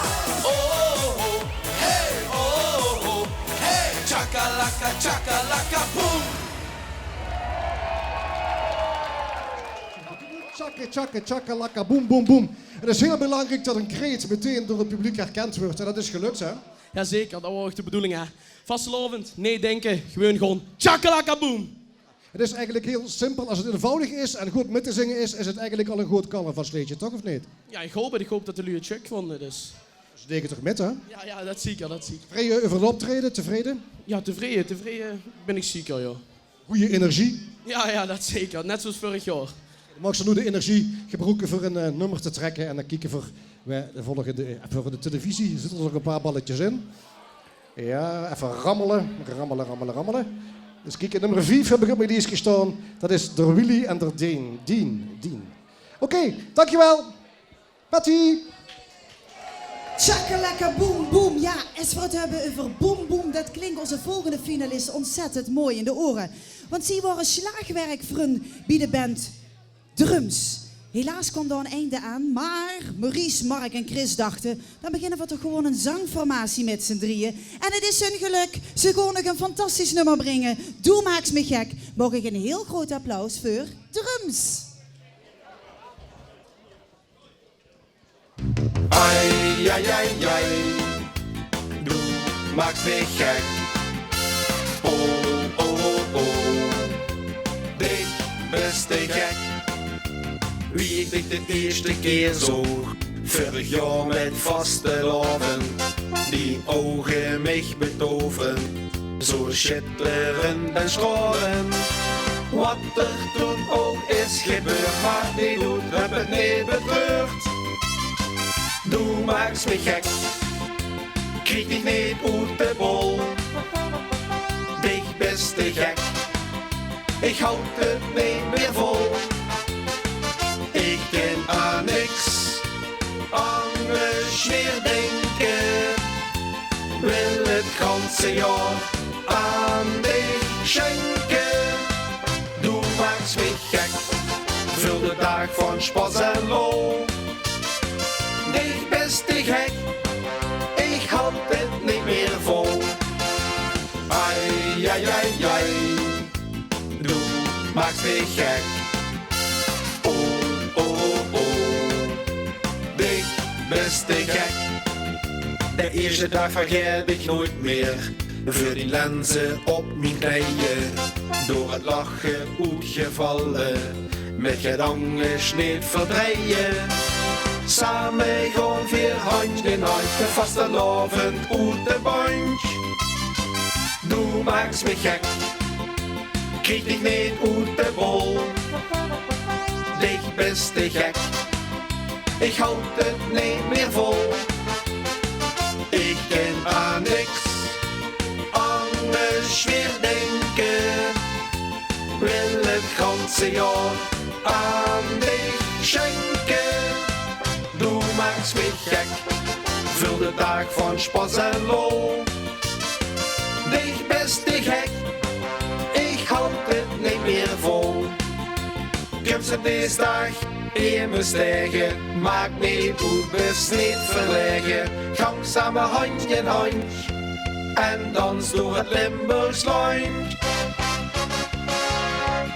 Oh, oh, hey, oh, oh, hey. Tjakalaka, tjakalaka, boem. Tjakke, tjakke, tjakalaka, boem, boem, boem. 't Is hiel belangriek dat 'n kreet metein door 't publiek herkend wuuert. En dat is gelök, hè? Jao, zeker. Dat waor ouch de bedoeling, hè. Vastelaovend, neet dinke, gewoon gaon. Tjakalaka, boem. 't Is eigelik hiel simpel. Es 't einvoudig is en good mit te zinge is, is 't eigelik al e good carnavalsleedje, toch of neet? Jao, ich haop 't. Ich haop det de luuj 't sjökj vónje, dus. Ze dege toch mit, hè? Jao, jao, det zeker, det zeker. Tevreje euver 't optraeje, tevreje? Jao, tevreje, tevreje bön ich zeker, jao. Gooj energie? Jao, jao, det zeker. Net zoewie vörig jaor. Dan maags se noe de energie gebroeke veur e, eh, nummer te trèkke en dan kieke veur, eh, de volgende, eh, veur de televisie. Zitte d'r nog e paar ballekes in? Jao, effe rammele, rammele, rammele, rammele. Dus kieke, nummer vief höb ich op mien liesje staon. Det is d'r Willy en d'r Dien. Dien, Dien. Oké, dankjewel. Patty! Tjakalaka boem boem. Jao, es v'r 't höbbe euver boem boem, det klink ózze volgende finalist óntzèttend mooi in de ore. Want zie waore slaagwerkvrun bie de band Drums. Helaas kump dao 'n einde aan, mer Maurice, Mark en Chris dachte: dan beginne v'r toch gewoon 'n zangformatie mit z'n drieje. En 't is hun gelök. Ze gaon nog 'n fantastisch nummer bringe. Doe maaks mich gek. Maag ich 'n hiel groot applaus veur Drums? Ai, ai, ai, ai. Doe maaks mich gek. Oh, oh, oh. Dich bös te gek. Wie ich dich de ierste kier zoog, vörig jaor mit vastelaovend, dien ouge mich betovere. Zo sjitterend en sjtraolend. Wat d'r toen ouch is gebeurd, maak neet oet, höb 't neet betreurd. Doe maaks mich gek, krieg dich neet oet de bol. Dich bös te gek, ich haoj 't neet mieë vol. Ich kin aan niks angers mieë dinke. Wil 't ganse jaor aan dich sjinke. Doe maaks mich gek, völ de daag van sjpas en lol. Dich bös te gek, ich haoj 't neet mieë vol. Ai, ai, ai, ai. Doe maaks mich gek. Oh, oh, oh. Dich bös te gek. De ierste daag vergaet ich noeit mieë. Veur die lenze op mien kneje. Door 't lache oetgevalle. Mit get angers neet verdreie. Same gaon veer handj in handj. De vastelaovend oet de bandj. Doe maaks mich gek. Krieg dich neet oet de bol. Dich bös te gek. Ich haoj 't neet mieë vol. Ich kin aan niks angers mieë dinke. Wil 't ganse jaor aan dich sjinke. Doe maaks mich gek. Völ de daag van sjpas en lol. Dich bös te gek, ich haoj 't neet mieë vol. Kums se dees daag emes taege, maak neet oet, bös neet verlaege. Gank same handj in handj en dans door 't Limburgs landj.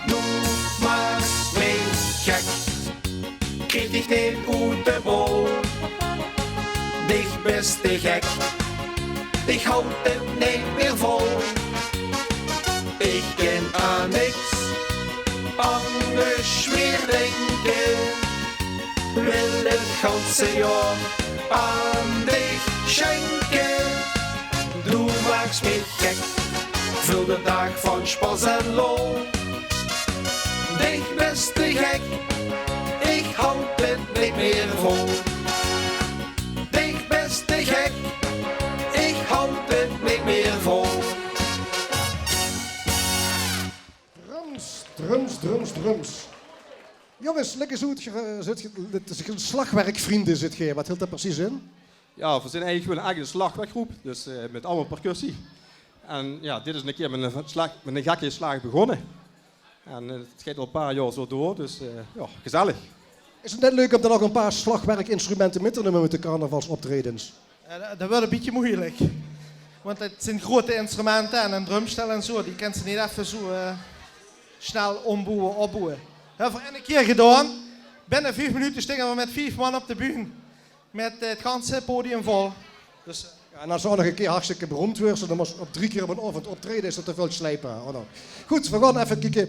Doe maaks mich gek. Krieg dich neet oet de bol. Dich bös te gek. Ich haoj 't neet mieë vol. Ich kin aan niks angers mieë dinke. Wil 't ganse jaor aan dich sjinke. Doe maaks mich gek. Völ de daag van sjpas en lol. Dich bös te gek, ich haoj 't neet mieë vol. Dich bös te gek, ich haoj 't neet mieë vol. Drums, drums, drums, drums. Jónges, lègk ins oet, ge-, zit ge-, dit is ein slagwerkvrienden, zit ge. Wat hilt det precies in? Jao, veer zeen eigelik gewoon eigelik ein slagwerkgroep, dus, eh, mit allemaol percussie. En jao, dit is ein kier mit ein slaag, mit ein gekke slaag begós. En, eh, 't geit al ein paar jaor zo door, dus, eh, jao, gezellig. Is 't neet leuk óm dan ouch ein paar slagwerkinstrumente mit te numme mit de carnavalsoptraejes? Eh, det, det weurt ein bietje meujelik. Want 't zeen groeate instrumente en ein drumstel en zo, die kins se neet effe zo, eh, snel ómboewe, opboewe. Höbbe veer eine kier gedaon. Binne vief minute stónge veer mit vief man op de bühne. Mit, eh, 't ganse podium vol. Dus, eh. Jao, en es se ouch nog ein kier hartstikke beroemd wuuers, dan mós se op drie kier op ein aovend optraeje, is det te väöl sjleipe, of neet? Good, veer gaon effe kieke.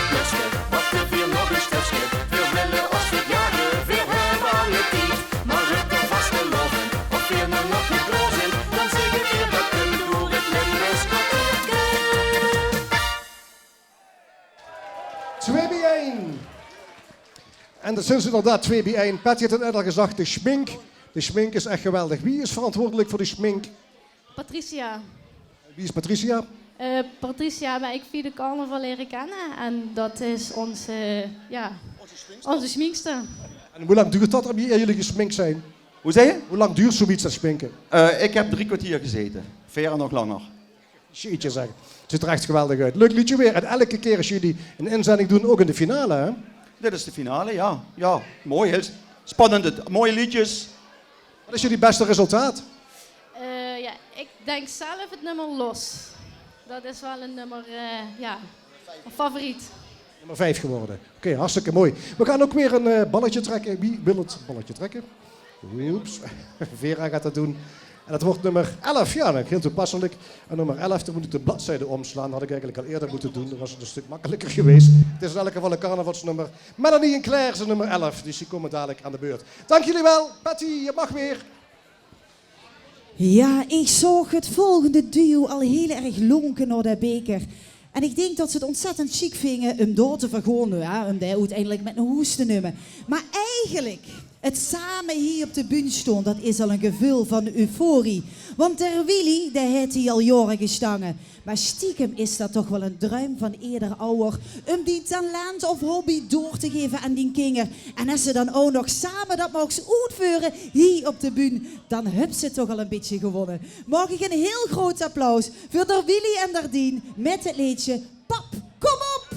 het leukste, wat de vier nog eens tussen. Veer wille os verjage, veer hebbe alle tied. Maar op de vastelaovend, of veer noe nog neet klaor zien, dan zègke veer dat kump door het Limburgs kwarteerke. Twee bie ein. En dat zien ze inderdaad, twee bie ein. Patty haet het net al gezag, de schmink. De schmink is echt geweldig. Wie is verantwoordelijk voor de schmink? Patricia. Wie is Patricia? Eh, Patricia heb ik via de carnaval leren kennen. En dat is onze, ja, onze schminkster. En hoe lang duurt dat, eer jullie gesminkt zijn? Hoe zei je? Hoe lang duurt zoiets, dat schminken? Eh, ik heb drie kwartier gezeten. Veer nog langer. Jeetje zeg. Het ziet er echt geweldig uit. Leuk liedje weer. En elke keer als jullie een inzending doen, ook in de finale, hè? Dit is de finale, ja. Ja, mooi. Heel s-, spannend. Mooie liedjes. Wat is jullie beste resultaat? Eh, ja, ik denk zelf het nummer Los. Dat is wel een nummer, eh, ja, een favoriet. Nummer vijf geworden. Oké, hartstikke mooi. We gaan ook weer een, eh, balletje trekken. Wie wil het balletje trekken? Oeps, Vera gaat dat doen. En dat wordt nummer elf. Ja, heel toepasselijk. En nummer elf, dan moet ik de bladzijde omslaan. Dat had ik eigenlijk al eerder moeten doen. Dan was het een stuk makkelijker geweest. Het is in elk geval een carnavalsnummer. Melanie en Claire zijn nummer elf. Dus die komen dadelijk aan de beurt. Dank jullie wel. Patty, je mag weer. Ja, ik zag het volgende duo al heel erg lonken naar de beker. En ich dink det ze 't ontzettend sjiek vinge um dao te vergonne, ja, um die oeteindelik mit nao hoes te numme. Mer eigelik, 't same hie op de bühne staon, det is al ein geveul van euforie. Want d'r Willy, dae haet hie al jaore gestange. Mer stiekem is det toch waal ein druim van eder ouwer, um die talent of hobby door te gaeve aan die kinger. En es ze dan ouch nog same det maag oetveure hie op de bühne, dan höbs se toch al ein bietje gewonne. Maag ich ein hiel groot applaus veur d'r Willy en d'r Dien mit 't leedje Pap, kom op!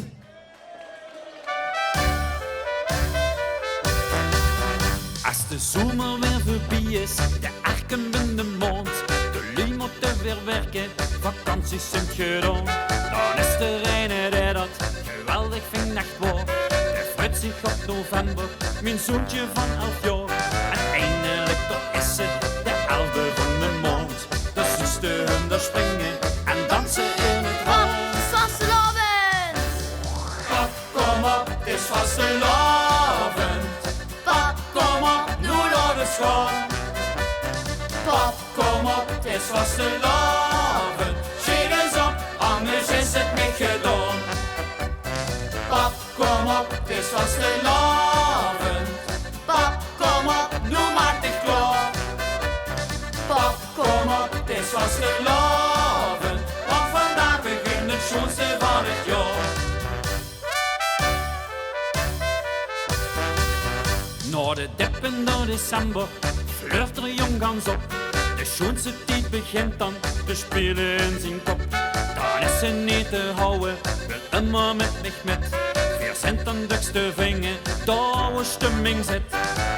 As de zomer weer veurbie is, de erken in de maond, de luuj mótte weer wirke, vakanties zint gedaon, dan is d'r eine dae det geweldig vingt, ech waor. Dae vreit zich op november, mien zoontje van elf jaor. En eindelik, dao is 't, de elfde van de maond. Dao zuus te häöm dao springe en danse in 't rond. Pap, 't is vastelaovend. Pap, kom op, noe laot 't gaon. Pap, kom op, 't is vastelaovend. Sjeet ins op, angers is 't neet gedaon. Pap, kom op, 't is vastelaovend. Pap, kom op, noe maak dich klaor. Pap, kom op, 't is vastelaovend, want vandaag begint 't sjoenste van 't jaor. Nao de depende december fleurt d'r jóng gans op. De sjoenste tied begint dan te speule in zien kop. Dan is 'r neet te hawwe, wilt ummer mit mich mit. Veer zint dan döks te vinge, dao wo stumming zit.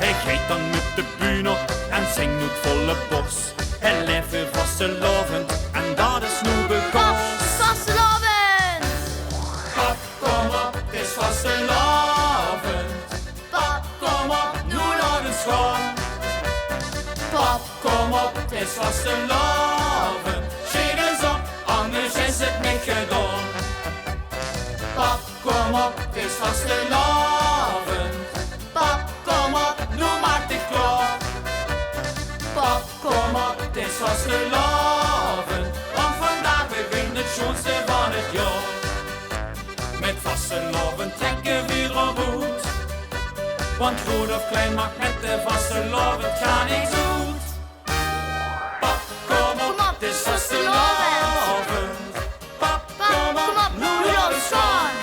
Hae geit dan mit de bühne op en zingk oet volle bors: Hè laeve vastelaovend, en dat is noe begós. Pap, 't is vastelaovend! Pap, kom op, 't is vastelaovend. Pap, kom op, noe laot ós gaon. Pap, kom op, 't is vastelaovend. Sjeet ins op, angers is 't neet gedaon. Pap, kom op, 't is vastelaovend. Pap, kom op, noe maak dich klaor. Pap, kom op, 't is vastelaovend, want vandaag begint 't sjoenste van 't jaor. Mit vastelaovend trèkke veer d'r op oet, want groot of klein maak mit de vastelaovend gaar niks oet. Pap, kom op, 't is vastelaovend. Pap, kom op, noe laot ós gaon.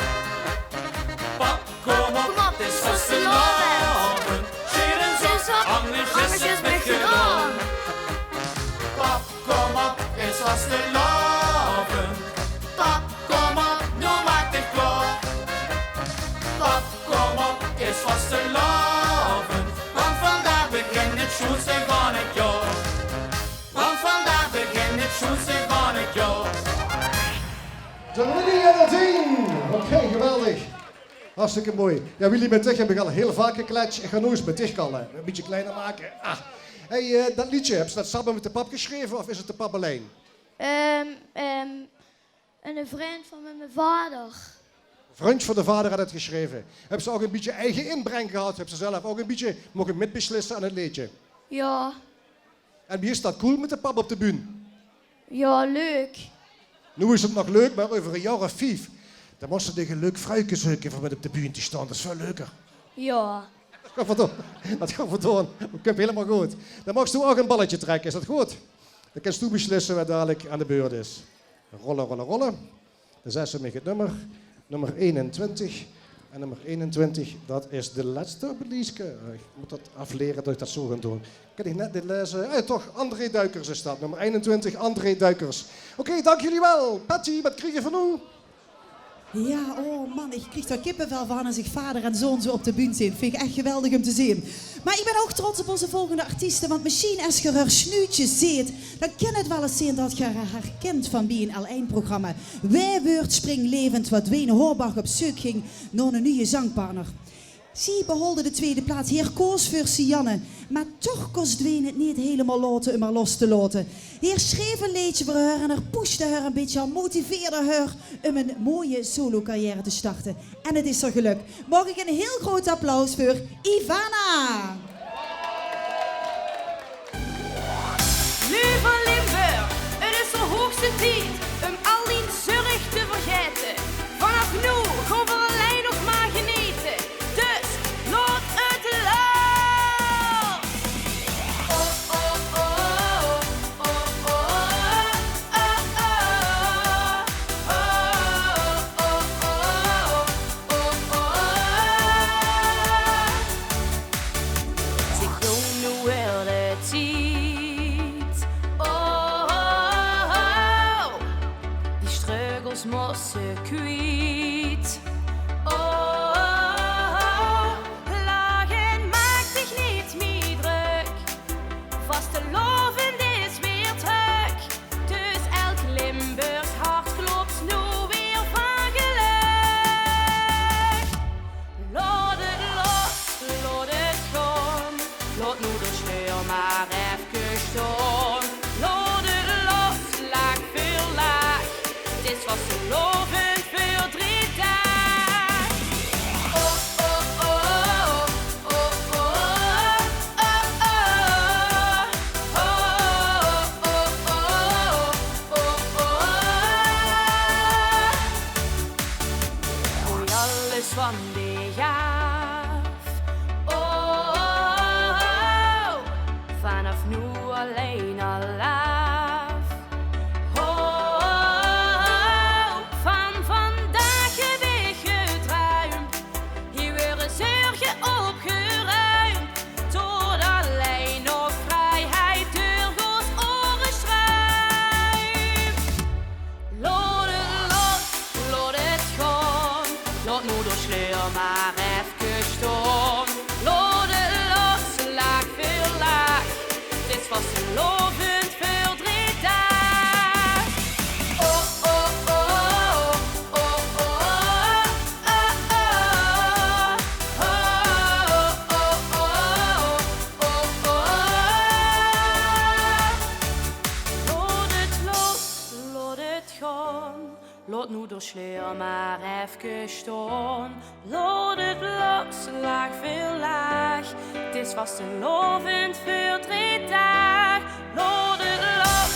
Pap, kom op, 't is vastelaovend. Sjeet ins op, angers is 't neet gedaon. Pap, kom op, 't is vastelaovend. Pap, kom op, noe maak dich klaor. Pap, kom op, 't is vastelaovend, want vandaag begint 't sjoenste van 't jaor. Want vandaag begint 't sjoenste van 't jaor. D'r Willy en d'r Dien. Oké, geweldig. Hartstikke mooi. Jao, Willy, mit dich höb ich al hiel vaak geklets. Ich gaon noe ins mit dich kalle. E bietje kleiner make. Ah. Hey, eh, dat leedje, höbs se dat same mit de pap gesjreve of is 't de pap allein? Ehm, ehm, Eine vrundj van miene vader. Vrundj van de vader haet 't gesjreve. Höbs se ouch e bietje eige inbreng gehad? Höbs se zelf ouch e bietje moge mitbeslisse aan 't leedje? Jao. En wie is dat, cool mit de pap op de bühne? Jao, leuk. Noe is 't nog leuk, mer euver e jaor of vief, dan mós se dich e leuk vruike zeuke veur mit op de bühne te staon. Dat is väöl leuker. Jao. Dat gaon v'r doon. Dat gaon v'r doon. Dat kump hielemaol good. Dan maags doe ouch e balletje trèkke, is dat good? Dan kins doe beslisse wae dalik aan de beurt is. Rolle, rolle, rolle. Dan zaes se mich 't nummer. Nummer einentwintig. En nummer einentwintig, dat is de lèste op 't lieske. Eh, ich mót dat aafliere dat ich dat zo gaon doon. Kin ich net neet laeze. Ah, jao, toch, André Duikers is dat. Nummer einentwintig, André Duikers. Oké, dank jullie wel. Patty, wat kriege v'r noe? Jao, oh man, ich krieg d'r kippevel van es ich vader en zoon zo op de bühne zeen. Vinj ich ech geweldig um te zeen. Mer ich bön ouch trots op ózze volgende artieste, want mesjien es geer häör snuutje zeet, dan kin 't waal ins zeen dat geer häör herkint van bie ein L ein-programma. Wae weurt springlaevend, wao Dwayne Horbach op zeuk ging nao ein nuje zangpartner. Zie beholde de twiede plaats. Heer koos veur Sianne, mer toch kós Dwayne 't neet hielemaol laote um häör los te laote. Heer sjreef e leedje veur häör en heer pusde häör e bietje aan, motiveerde häör um ein mooie solocarrière te starte. En 't is häör gelök. Maag ich ein hiel groot applaus veur Ivana. Leve Limburg, 't is de hoogste tied um al dien zörg te vergaete. gaaf. Oh, oh, oh, oh, vanaf noe allein al laaf. Oh, oh, oh, oh, van vandaag höb ich gedruimp. Hie waere zörge opgeruimp. Tot allein nog vriejheid deur ós ore struimp. Laot 't los, laot 't gaon. Laot noe de sleur mer efkes staon. Laot 't los, laag veur laag. 't Is vastelaovend veur drie daag. Oh, oh, oh, oh, oh, oh, oh, oh, oh. Oh, oh, oh, oh, oh, oh. Laot 't los, laot 't gaon. Laot noe de sleur mer efkes staon. Laot 't los, laag veur laag. 't Is vastelaovend veur drie daag. Laot 't los,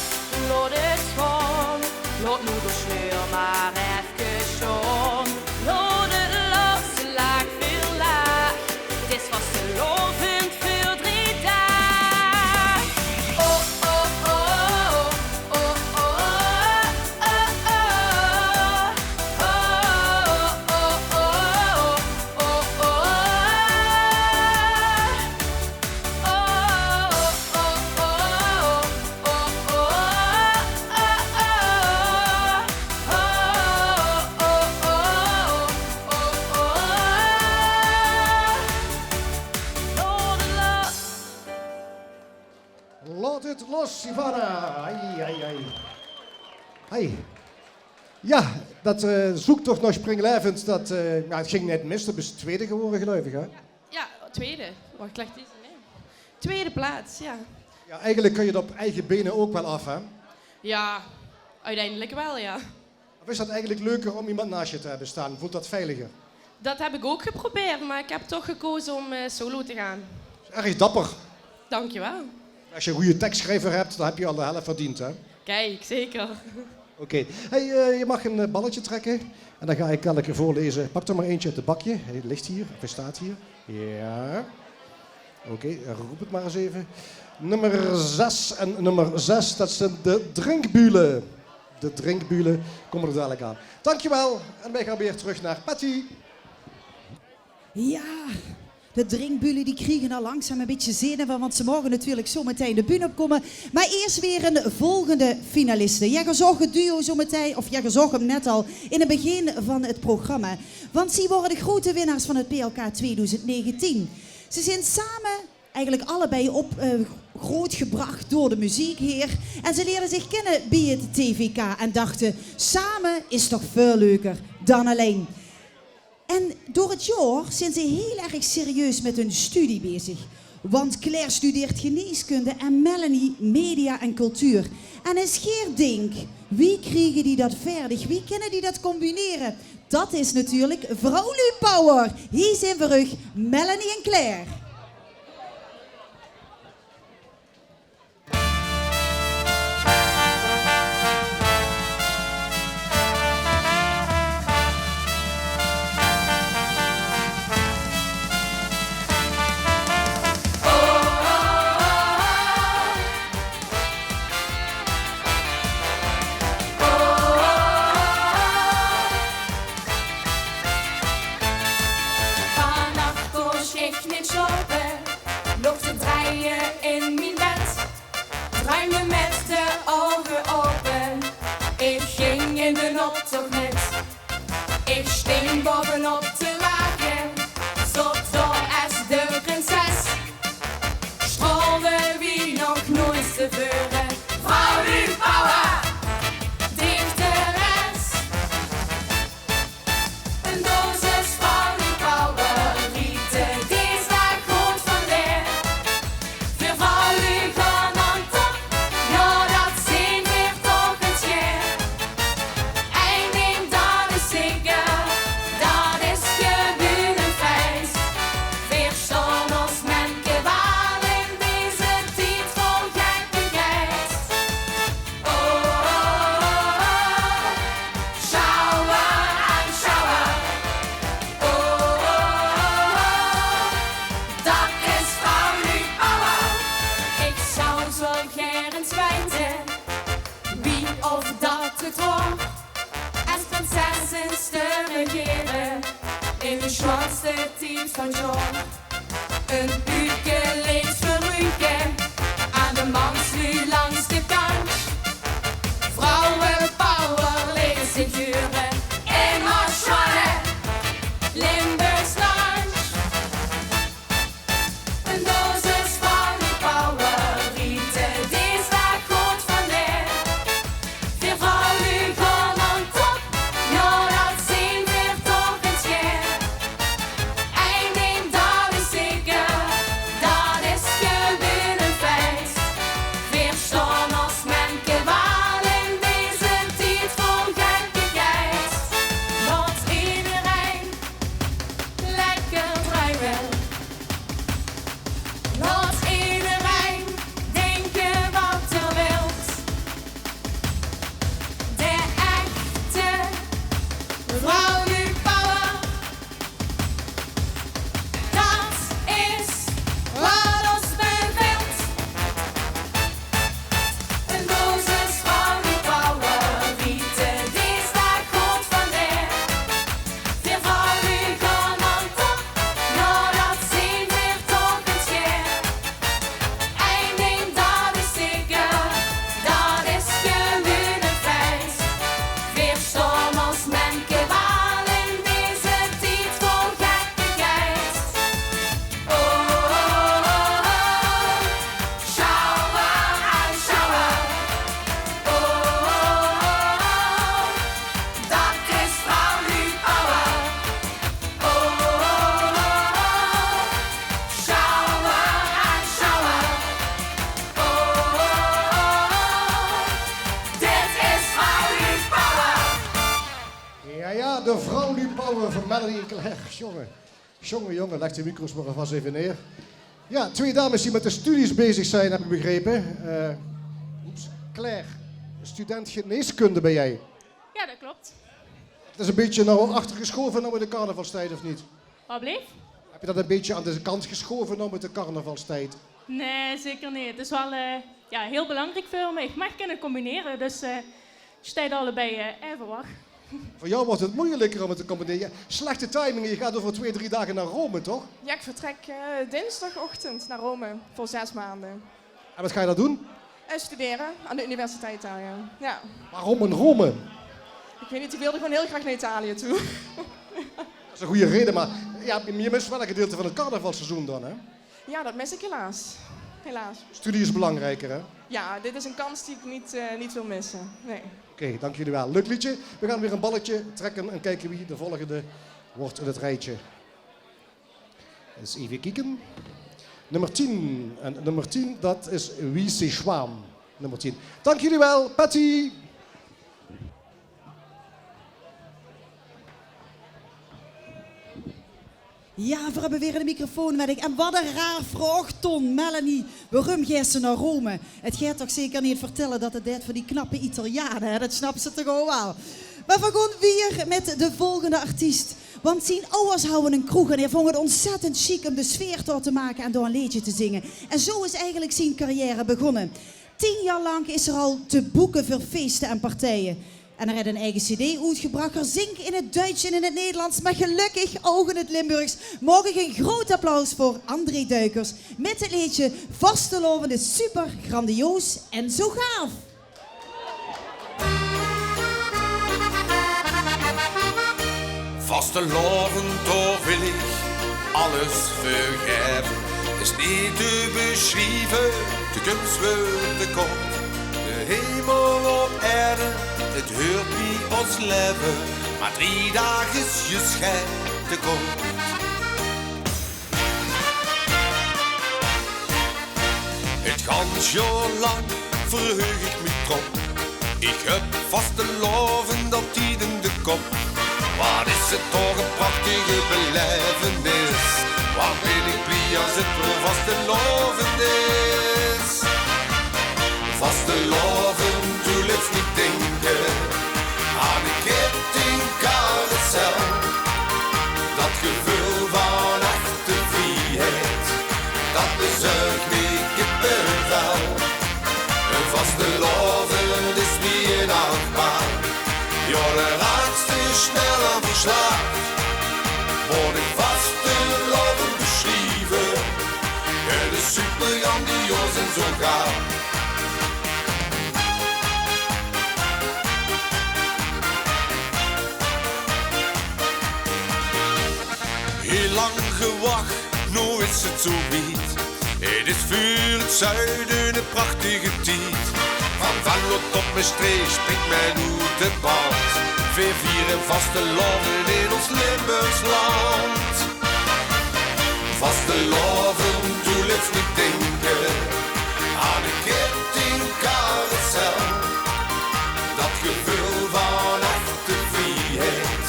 laot 't gaon. Laot noe de sleur mer efkes staon. Laot 't los, laag veur laag. 't Is vastelaovend veur drie daag. Oh, oh, oh, oh, oh, oh, oh, oh. Oh, oh, oh, oh, oh, oh. Oh, oh, oh, oh, oh, oh, oh, oh. Oh, oh, oh, oh, oh, oh. Laot 't los. Laot 't los, Ivana. Ai, ai, ai. Hey. Jao, dat, eh, zoektoch nao Springlaevend, dat, eh, jao, 't ging net mis. Doe bis twiede gewore, geluif ich, hè? Ja, tweede. Wacht, leg deze neer. Tweede plaats, ja. Ja, eigelik kóns se 't op eige bene ouch waal aaf, hè? Ja, uiteindelijk wel, ja. Of is dat eigelik leuker óm emes naas dich te höbbe staon? Voelt dat veiliger? Dat heb ik ook geprobeerd, maar ik heb toch gekozen om, eh, solo te gaan. Erg dapper. Dankjewel. Es se 'ne gooje tekssjrijver höbs, dan höbs se al de helf verdeend, hè? Kijk, zeker. Oké. Hey, eh, je mag een, eh, balletje trekken. En dan ga ik elke keer voorlezen. Pak er maar eentje uit het bakje. Hij ligt hier, of hij staat hier. Ja. Oké, roep het maar eens even. Nummer zes en nummer zes, dat zijn de drinkbulen. De drinkbulen komen er dadelijk aan. Dankjewel. En wij gaan weer terug naar Patty. Ja, de drinkbulen die kriegen al langzaam een beetje zenuwen, want ze mogen natuurlijk zo meteen de bühne opkomen. Maar eerst weer een volgende finaliste. Jij zag het duo zo meteen, of jij zag hem net al in het begin van het programma. Want zij worden de grote winnaars van het P L K tweeduizend negentien. Ze zijn samen eigenlijk allebei op, eh, grootgebracht door de muziek hier. En ze leerden zich kennen bij het T V K en dachten: samen is toch veel leuker dan alleen. En door het jaor zijn ze heel erg serieus met hun studie bezig. Want Claire studeert geneeskunde en Melanie media en cultuur. En es geer dink: wie kriegen die dat verdig? Wie kunnen die dat combineren? Dat is natuurlijk Vrouwluupower. Hier zijn we terug, Melanie en Claire. Vannach kós ich neet slaope, loog te drieje in mien bed. Druimde mit de ouge aope, ich ging in d'n optoch mit. Ich sting baovenop de wage, zoot dao es de prinses. Straolde wie nog noeits teveure. Vrouwluupower, dichteres. Ein dosis Vrouwluupower, riete dees daag good van leer. Veer vrouwluuj gaon aan top, jao, dat zeen veer toch ins gaer. Ein ding, dat is zeker, dat is In de sjoonste tied van 't jaor. Ein buke leed veur Ruuke aan de mansluuj langs de kantj. Vrouwepower leed Sint-Jure en Marsjale Limburgs landj. Ein dosis vrouwepower, Riet, dees daag good van daer. Veer vrouwluuj gaon aan top, jao, dat zeen veer toch ins gaer. Ein dink, dat is zeker, dat is gewoon ein fieës. Veer staon es Menke waal in deze tied vol gekkigheid. Laot ederein lekker druime. Laot ederein dinke wat 'r wilt. De echte vrouwluuj power, dat is wat ós bevilt. Ein dosis vrouwluuj power, Riet, dees daag good van daer. Veer vrouwluuj gaon aan top, jao, dat zeen veer toch ins gaer. Ein dink, dat is zeker, dat is gewoon ein fieës. Veer staon es Menke waal in deze tied vol gekkigheid. Oh, oh, oh, oh. Sjouwe en sjouwe. Oh, oh, oh, oh. Dat is vrouwluuj power. Oh, oh, oh, oh. Sjouwe en sjouwe. Oh, oh, oh, oh. Dit is vrouwluuj power. Jao, jao, de vrouwluuj power van Melanie en Claire. Sjonge. Sjonge, jonge, lèk de micro's mer alvas effe neer. Jao, twee dames die mit de studies bezig zeen, höb ich begrepe. Eh, oeps, Claire, student geneeskunde bön doe. Jao, dat klop. Dat is e bietje nao achter gesjaove noe mit de carnavalstied, of neet? Wat bleef? Höb geer dat e bietje aan de kantj gesjaove noe mit de carnavalstied? Nae, zeker neet. 't Is waal, eh, jao, hiel belangriek veur mich. Mer ich kin 't combinere, dus, eh, steit allebei, eh, aeve wach. Veur dich wuuert 't meujelieker óm 't te combinere. Jao, slechte timing, geer gaot euver twee, drie daag nao Rome, toch? Jao, ich vertrek, eh, dinsdagochtend nao Rome veur zes maonde. En wat geis se dao doon? Eh, studere aan de Universiteit Italië. Jao. Waorom in Rome? Ich weit neet, ich wól gewoon hiel graag nao Italië toe. Dat is 'n gooj raeje, mer jao, geer mist waal e gedeilte van 't carnavalsseizoen dan, hè? Jao, dat mis ich helaas. Helaas. Studie is belangrijker, hè? Jao, dit is 'n kans die ich neet, eh, neet wil misse. Nae. Oké, dank uch waal. Leuk leedje. Veer gaon weer e balletje trèkke en kieke wae de volgende wuuert in 't riejtje. Ins eve kieke. Nummer tien. En nummer tien, dat is Wiese Schwam. Nummer tien. Dank uch waal, Patty. Jao, veer höbbe weer 'ne microfoon, weit ich. En wat 'n raar vraog, Ton, Melanie. Waorum geis se nao Rome? 't Geit toch zeker neet vertèlle dat 't deit veur die knappe Italiane, hè? Dat snaps se toch ouch waal. Mer veer gaon wiejer mit de volgende artiest. Want zien awwers hawwe 'n kroeg en hae vónj 't ontzettend sjiek óm de sfeer dao te make en dao 'n leedje te zinge. En zoe is eigelik zien carrière begónne. Tien jaor lank is 'r al te boeke veur feeste en partije. En 'r haet 'n eige cd oetgebrach. 'r Zingk in 't Duits en in 't Nederlands, mer gelökkig ouch in 't Limburgs. Maag ich ein groot applaus veur André Duikers mit 't leedje Vastelaovend is super, grandioos en zoe gaaf. Vastelaovend, dao wil ich alles veur gaeve. Is neet te besjrieve, de kins weurt te kort. De hemel op aerde, 't huurt bie ós laeve, mer drie daag is juus get te kort. 't Gans jaor lank verheug ich mich d'rop. Ich höb vastelaovend altied in de kop. Wat is 't toch 'n prachtige belaevenis. Wat bön ich blie es 't weer vastelaovend is. Vastelaovend, doe lèts mich dinke aan 'n kettingcarrousel. Dat geveul van echte vrieheid, dat bezuig mich kippevel. 'n Vastelaovend is wie 'n achtbaan. Jao, dao raaks te snel aan verslaaf. Wo Hiel lang gewach, noe is 't zoe wied. 't Is veur 't zuide 'ne prachtige tied. Van Venlo tot Mestreech springt men oet 't bad. Veer viere vastelaovend in ós Limburgs land. Vastelaovend, doe lits mich dinke aan 'n kettingcarousel. Dat geveul van echte vrieheid,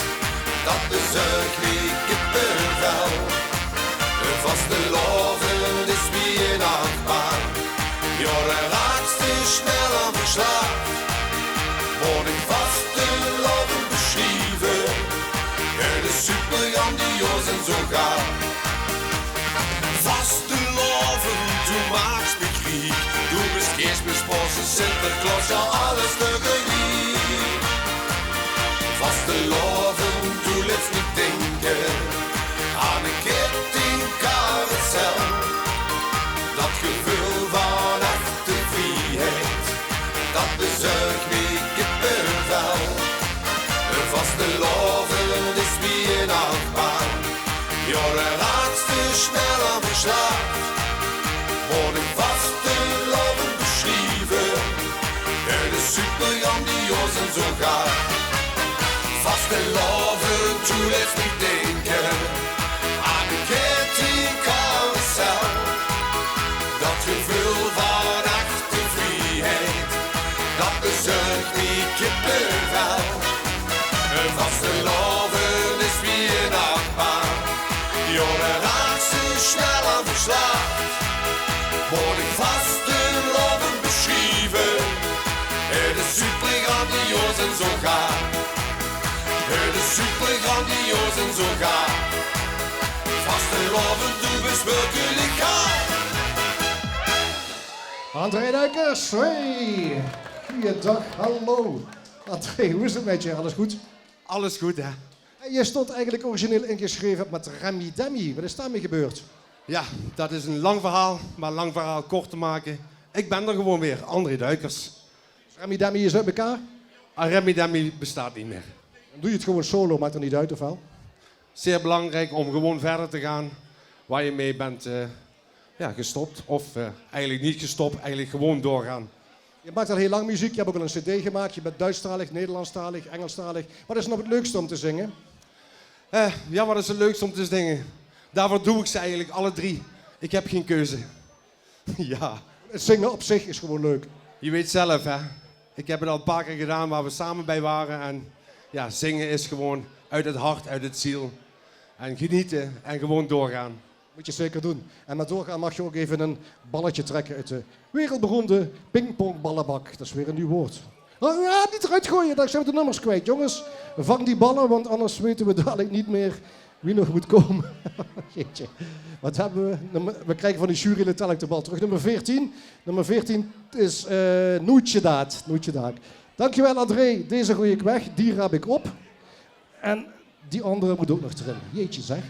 dat bezörg mich kippevel. Vastelaovend is wie 'n achtbaan, jao, dao raaks te snel aan verslaaf. Waor ich vastelaovend besjrieve, 't is super grandioos en zoe gaar. Vastelaovend, doe maaks mich riek, doe bis Keersmis, Paose, Sinterklaos, jao, alles tegeliek. Vastelaovend, doe lits mich dinke aan 'n kettingcarousel. Dat geveul van echte vrieheid, dat bezörg mich kippevel. Vastelaovend is wie 'n achtbaan, jao, dao raaks te snel aan verslaaf. Waor ich vastelaovend besjrieve, 't is super grandioos en zoe gaar. Vastelaovend, doe lits mich dinke aan 'n kettingcarousel. Dat geveul van echte vrieheid, dat bezörg mich kippevel. Vastelaovend is wie 'n achtbaan, jao, dao raaks te snel aan verslaaf. Waor ich vastelaovend besjrieve, 't is super grandioos en zoe gaar. 't Is super grandioos en zoe gaar. Vastelaovend, doe bis wirkelik gaar. André Duikers, hey! Goojendaag, hallo. André, wie is 't mit dich? Alles good? Alles good, hè? Hey, doe stóngs eigelik origineel ingesjreve mit Remi Demi. Waat is dao mit gebeurd? Jao, dat is ein lang verhaol, mer lang verhaol kort te make. Ich bön d'r gewoon weer, André Duikers. Remi Demi is oet mekaar? Ah, Remi Demi bestaat neet mier. Dan doe se 't gewoon solo, maak d'r neet oet, of waal? Zeer belangriek om gewoon verder te gaan waar je mee bent, eh, ja, gestopt. Of, eh, eigenlijk niet gestopt, eigenlijk gewoon doorgaan. Je maakt al heel lang muziek, je hebt ook al een cd gemaakt, je bent Duitstalig, Nederlandstalig, Engelstalig. Wat is nog het leukste om te zingen? Eh, ja, wat is het leukste om te zingen? Daarvoor doe ik ze eigenlijk alle drie. Ik heb geen keuze. Ja. Het zingen op zich is gewoon leuk. Je weet zelf, hè. Ik heb het al een paar keer gedaan waar we samen bij waren. En ja, zingen is gewoon uit het hart, uit het ziel. En genieten en gewoon doorgaan. Moet je zeker doen. En met doorgaan mag je ook even een balletje trekken uit de wereldberoemde pingpongballenbak. Dat is weer een nieuw woord. Oh ja, niet eruit gooien, dan zijn we de nummers kwijt. Jongens, vang die ballen, want anders weten we dadelijk niet meer wie nog moet komen. Jeetje. Wat hebben we? Nummer, we krijgen van de jury letterlijk de bal terug. Nummer veertien. Nummer veertien is, eh, Noetje Daad. Noetje Daad. Dankjewel, André. Deze gooi ik weg. Die raap ik op. En die andere moet ook nog erin. Jeetje, zeg.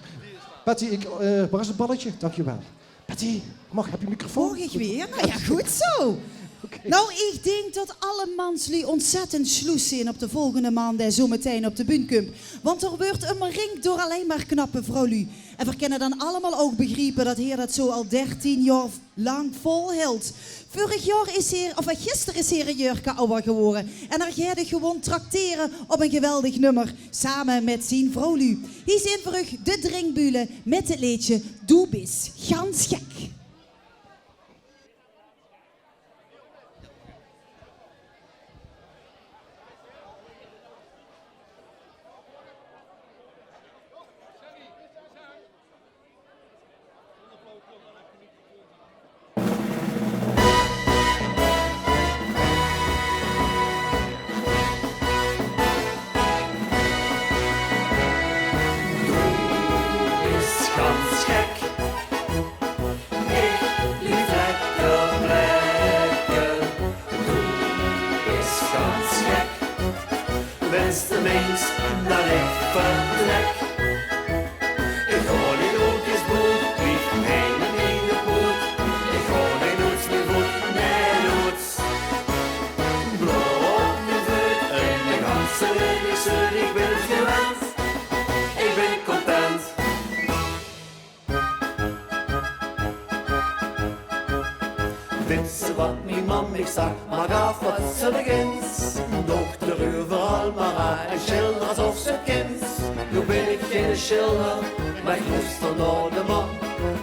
Patty, ik, eh, waar is het balletje? Dankjewel. Patty, mag, heb je microfoon? Maag ich weer? Nou ja, goed zo. Oké. Nou, ich dink dat alle manslui ontzettend sjloes zeen op de volgende man dae zo metein op de bühne kump. Want d'r wuuert umringd door allein mer knappe vrouwlui. En veer kinne dan allemaol ouch begriepe dat heer dat zo al dertien jaor lang volhiltj. Vörig jaor is heer, of, eh, gister is heer ein jäörke awwer gewore. En heer geit uch gewoon traktere op ein geweldig nummer, same mit zien vrouwlui. Hie zeen veur uch de Drinkbule mit 't leedje Doe bis gans gek. Doe bis gans gek. Ich blief lekker plekke. Doe bis gans gek. Wens de mins dat ich vertrek. Ich gaon neet oet, is boet, blief hie in miene boet. Ich gaon neet oet, mien voet, neet oet. Blauw op mien voet en de ganse week, ich zeur, ich bin 't gewend. Ich bin content. Wits se wat mien mam mich zag? Maak aaf wat se begins. Dochter, euveral mer aan en sjilder asof se 't kins. Noe bin ich geine sjilder, mer ich loester nao de man.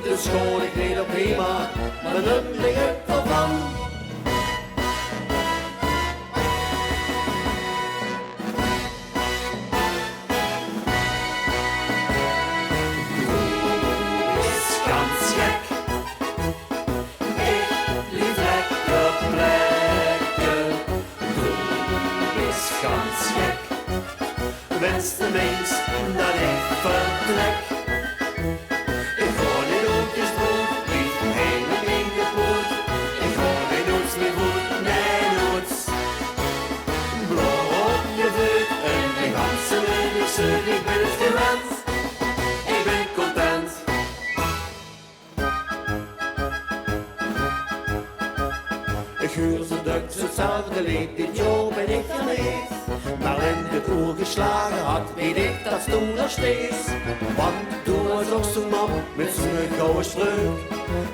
Dus sjoon ich neet op HEMA, mer dan lig ich d'rvan. Is gans gek. Ich blief lekker plekke. Doe bis gans gek. Wens de mins dat ich vertrek. Ich gaon neet oet de stroot, blief heim in de poot. Ich gaon neet oet mien voet, nae, noets. Blaor op de veut en de ganse week, ich zeuk, ich bin 't gewend. Ich bin content. Ich huur zo döks 'tzelfde leed, dit jaor bin ich geneet. Mer wen dit oer geslage had, weit ich dat doe nog steeds. Want doe waas ouch zoe'n mam mit zoe'n gouwe spreuk.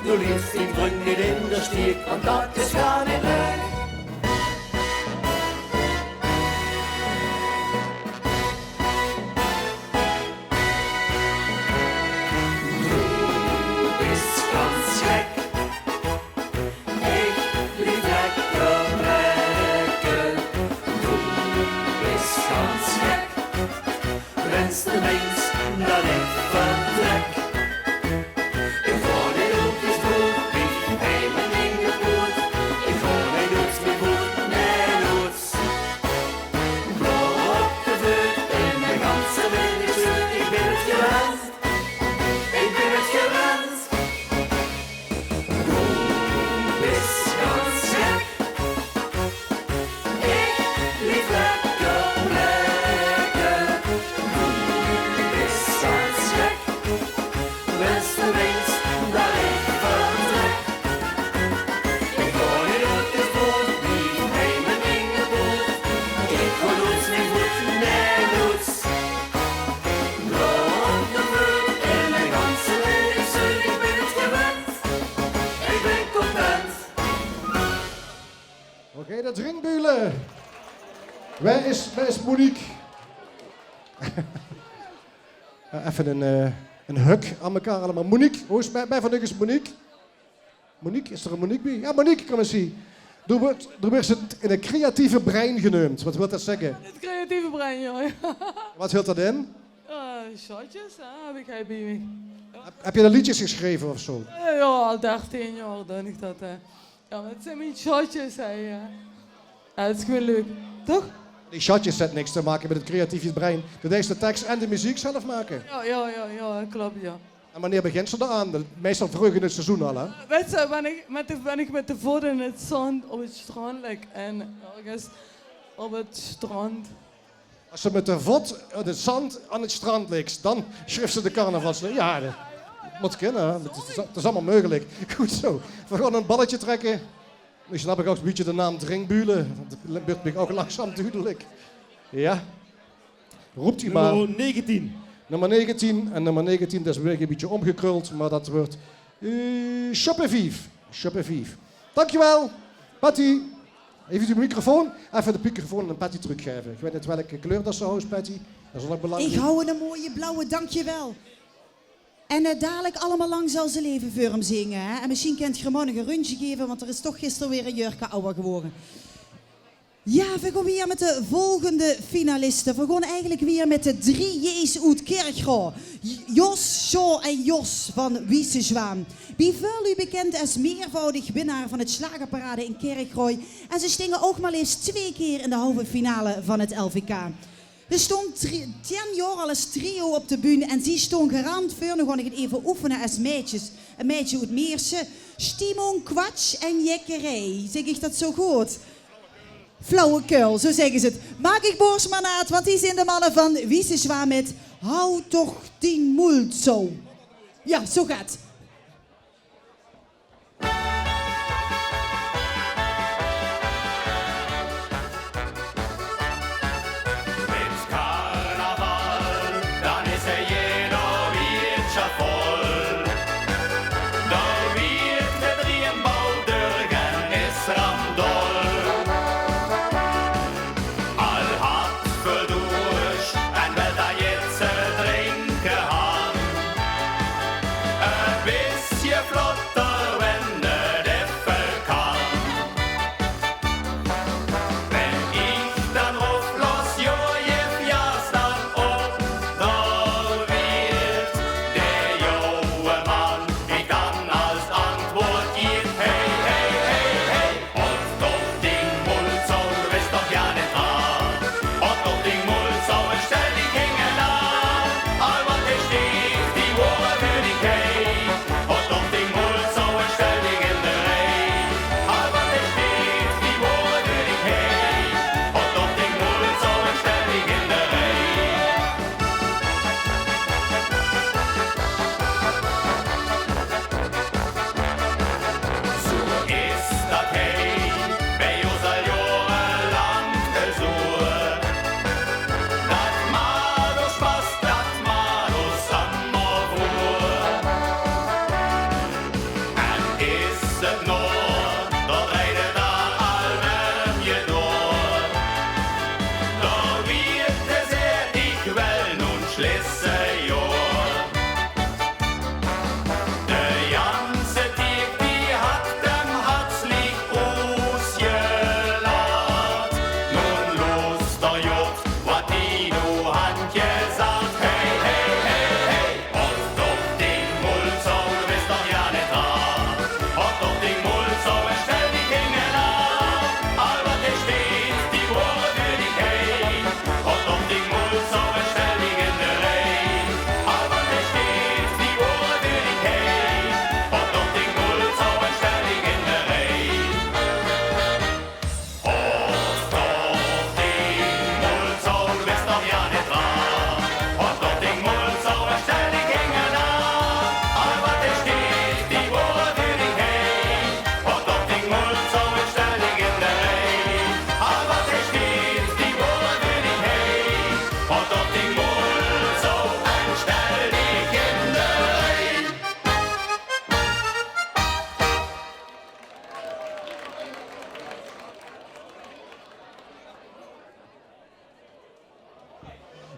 Doe liets dien vrung neet in de stiek, want dat is gaar neet leuk. Doe bis gans gek. Ich blief lekker plekke. Doe bis gans gek. Wens de mins dat ich vertrek. Ich gaon neet oet de stroot, blief heim in de poot. Ich gaon neet oet mien voet, nae, noets. Blaor op de veut en de ganse week, ich zeuk, ich bin 't gewend. Ich bin 't gewend. Doe bis gans gek. Ich blief lekker plekke. Doe bis gans gek. Wens de mins dat ich vertrek. Ich gaon neet oet de stroot, blief heim in de poot. Ich gaon oet mien voet, nae, noets. Blaor op de veut en de ganse week, ich zeuk, ich bin 't gewend. Ich bin content. Oké, de Drinkbüle. Wae is, wae is Monique? Eh, effe ein, eh, ein hug aan mekaar allemaol. Monique, wie is 't, wae, wae van uch is Monique? Monique, is d'r ein Monique bie? Jao, Monique, kóm ins hie. Doe weurs, doe weurs in 't creatieve brein geneump. Waat wilt dat zègke? 't Creatieve brein, jao. Waat hilt dat in? Eh, shotjes, hè, höb ich hie bie mich. Jao. Höb, höbs se dao leedjes gesjreve of zo? Eh, jao, al dertien jaor doon ich dat, hè. Jao, mer 't zeen mien shotjes, hè, jao. Jao, dat is gewoon leuk, toch? Die shotjes höbbe niks te make mit 't creatieve brein. Doe deis de teks en de meziek zelf make. Jao, jao, jao, jao, klop, jao. En wanneer begins se dao aan? Meistal vreug in 't seizoen al, hè? Wèts se, wen ich mit de, wen ich mit de voot in 't zand op 't strand lik en örges op 't strand. Es se mit de voot in 't zand aan 't strand liks, dan sjrifs se de carnavalsnummers. Jao, dat mót kinne, hè. 't Is, 't is allemaol meugelik. Good zo. Veer gaon ein balletje trèkke. Noe snap ich ouch ein bietje de naam Drinkbüle. Dat wuuert mich ouch langzaam dudelik. Jao. Roep die mer. Nummer negentien. Nummer negentien. En nummer negentien, dat is weer ein bietje ómgekröld, mer dat wuuert, eh, Shoppe Vief. Shoppe Vief. Dankjewel, Patty. Effe de microfoon. Effe de microfoon aan Patty trökgaeve. Ich weit neet welke kleur dat se houws, Patty. Dat is ouch belangriek. Ich hou 'ne mooie blauwe, dankjewel. En, eh, dalik allemaol Lang zal ze leve veur 'm zinge, hè. En mesjien kènt geer 'm nog e rundsje gaeve, want d'r is toch gister weer e jäörke awwer gewore. Jao, veer gaon wiejer mit de volgende finaliste. Veer gaon eigelik wiejer mit de drie J's oet Kirchroa. J-, Jos, Sjo en Jos van Wiesezjwaam. Bie väöl luuj bekènd es meervoudig winnaar van 't Slagerparade in Kirchroa. En ze stinge ouch mer leefs twee kier in de halve finale van 't L V K. Ze stónge tri-, tien jaor al es trio op de bühne en zie stónge garant veur, noe gaon ich 't effe oefene es meidjes, e meidje oet Meersse, Stimung, Quatsch en Jekkerij. Zègk ich dat zo good? Flauwekul, zo zègke ze 't. Maak uch bors mer naat, want hie zeen de manne van Wiesezjwaam mit Hou toch dien mul zo. Jao, zo geit 't. Mit carnaval, dan is 'r jeder wieëtsje vol. Dao wieërt de drieënbal dörge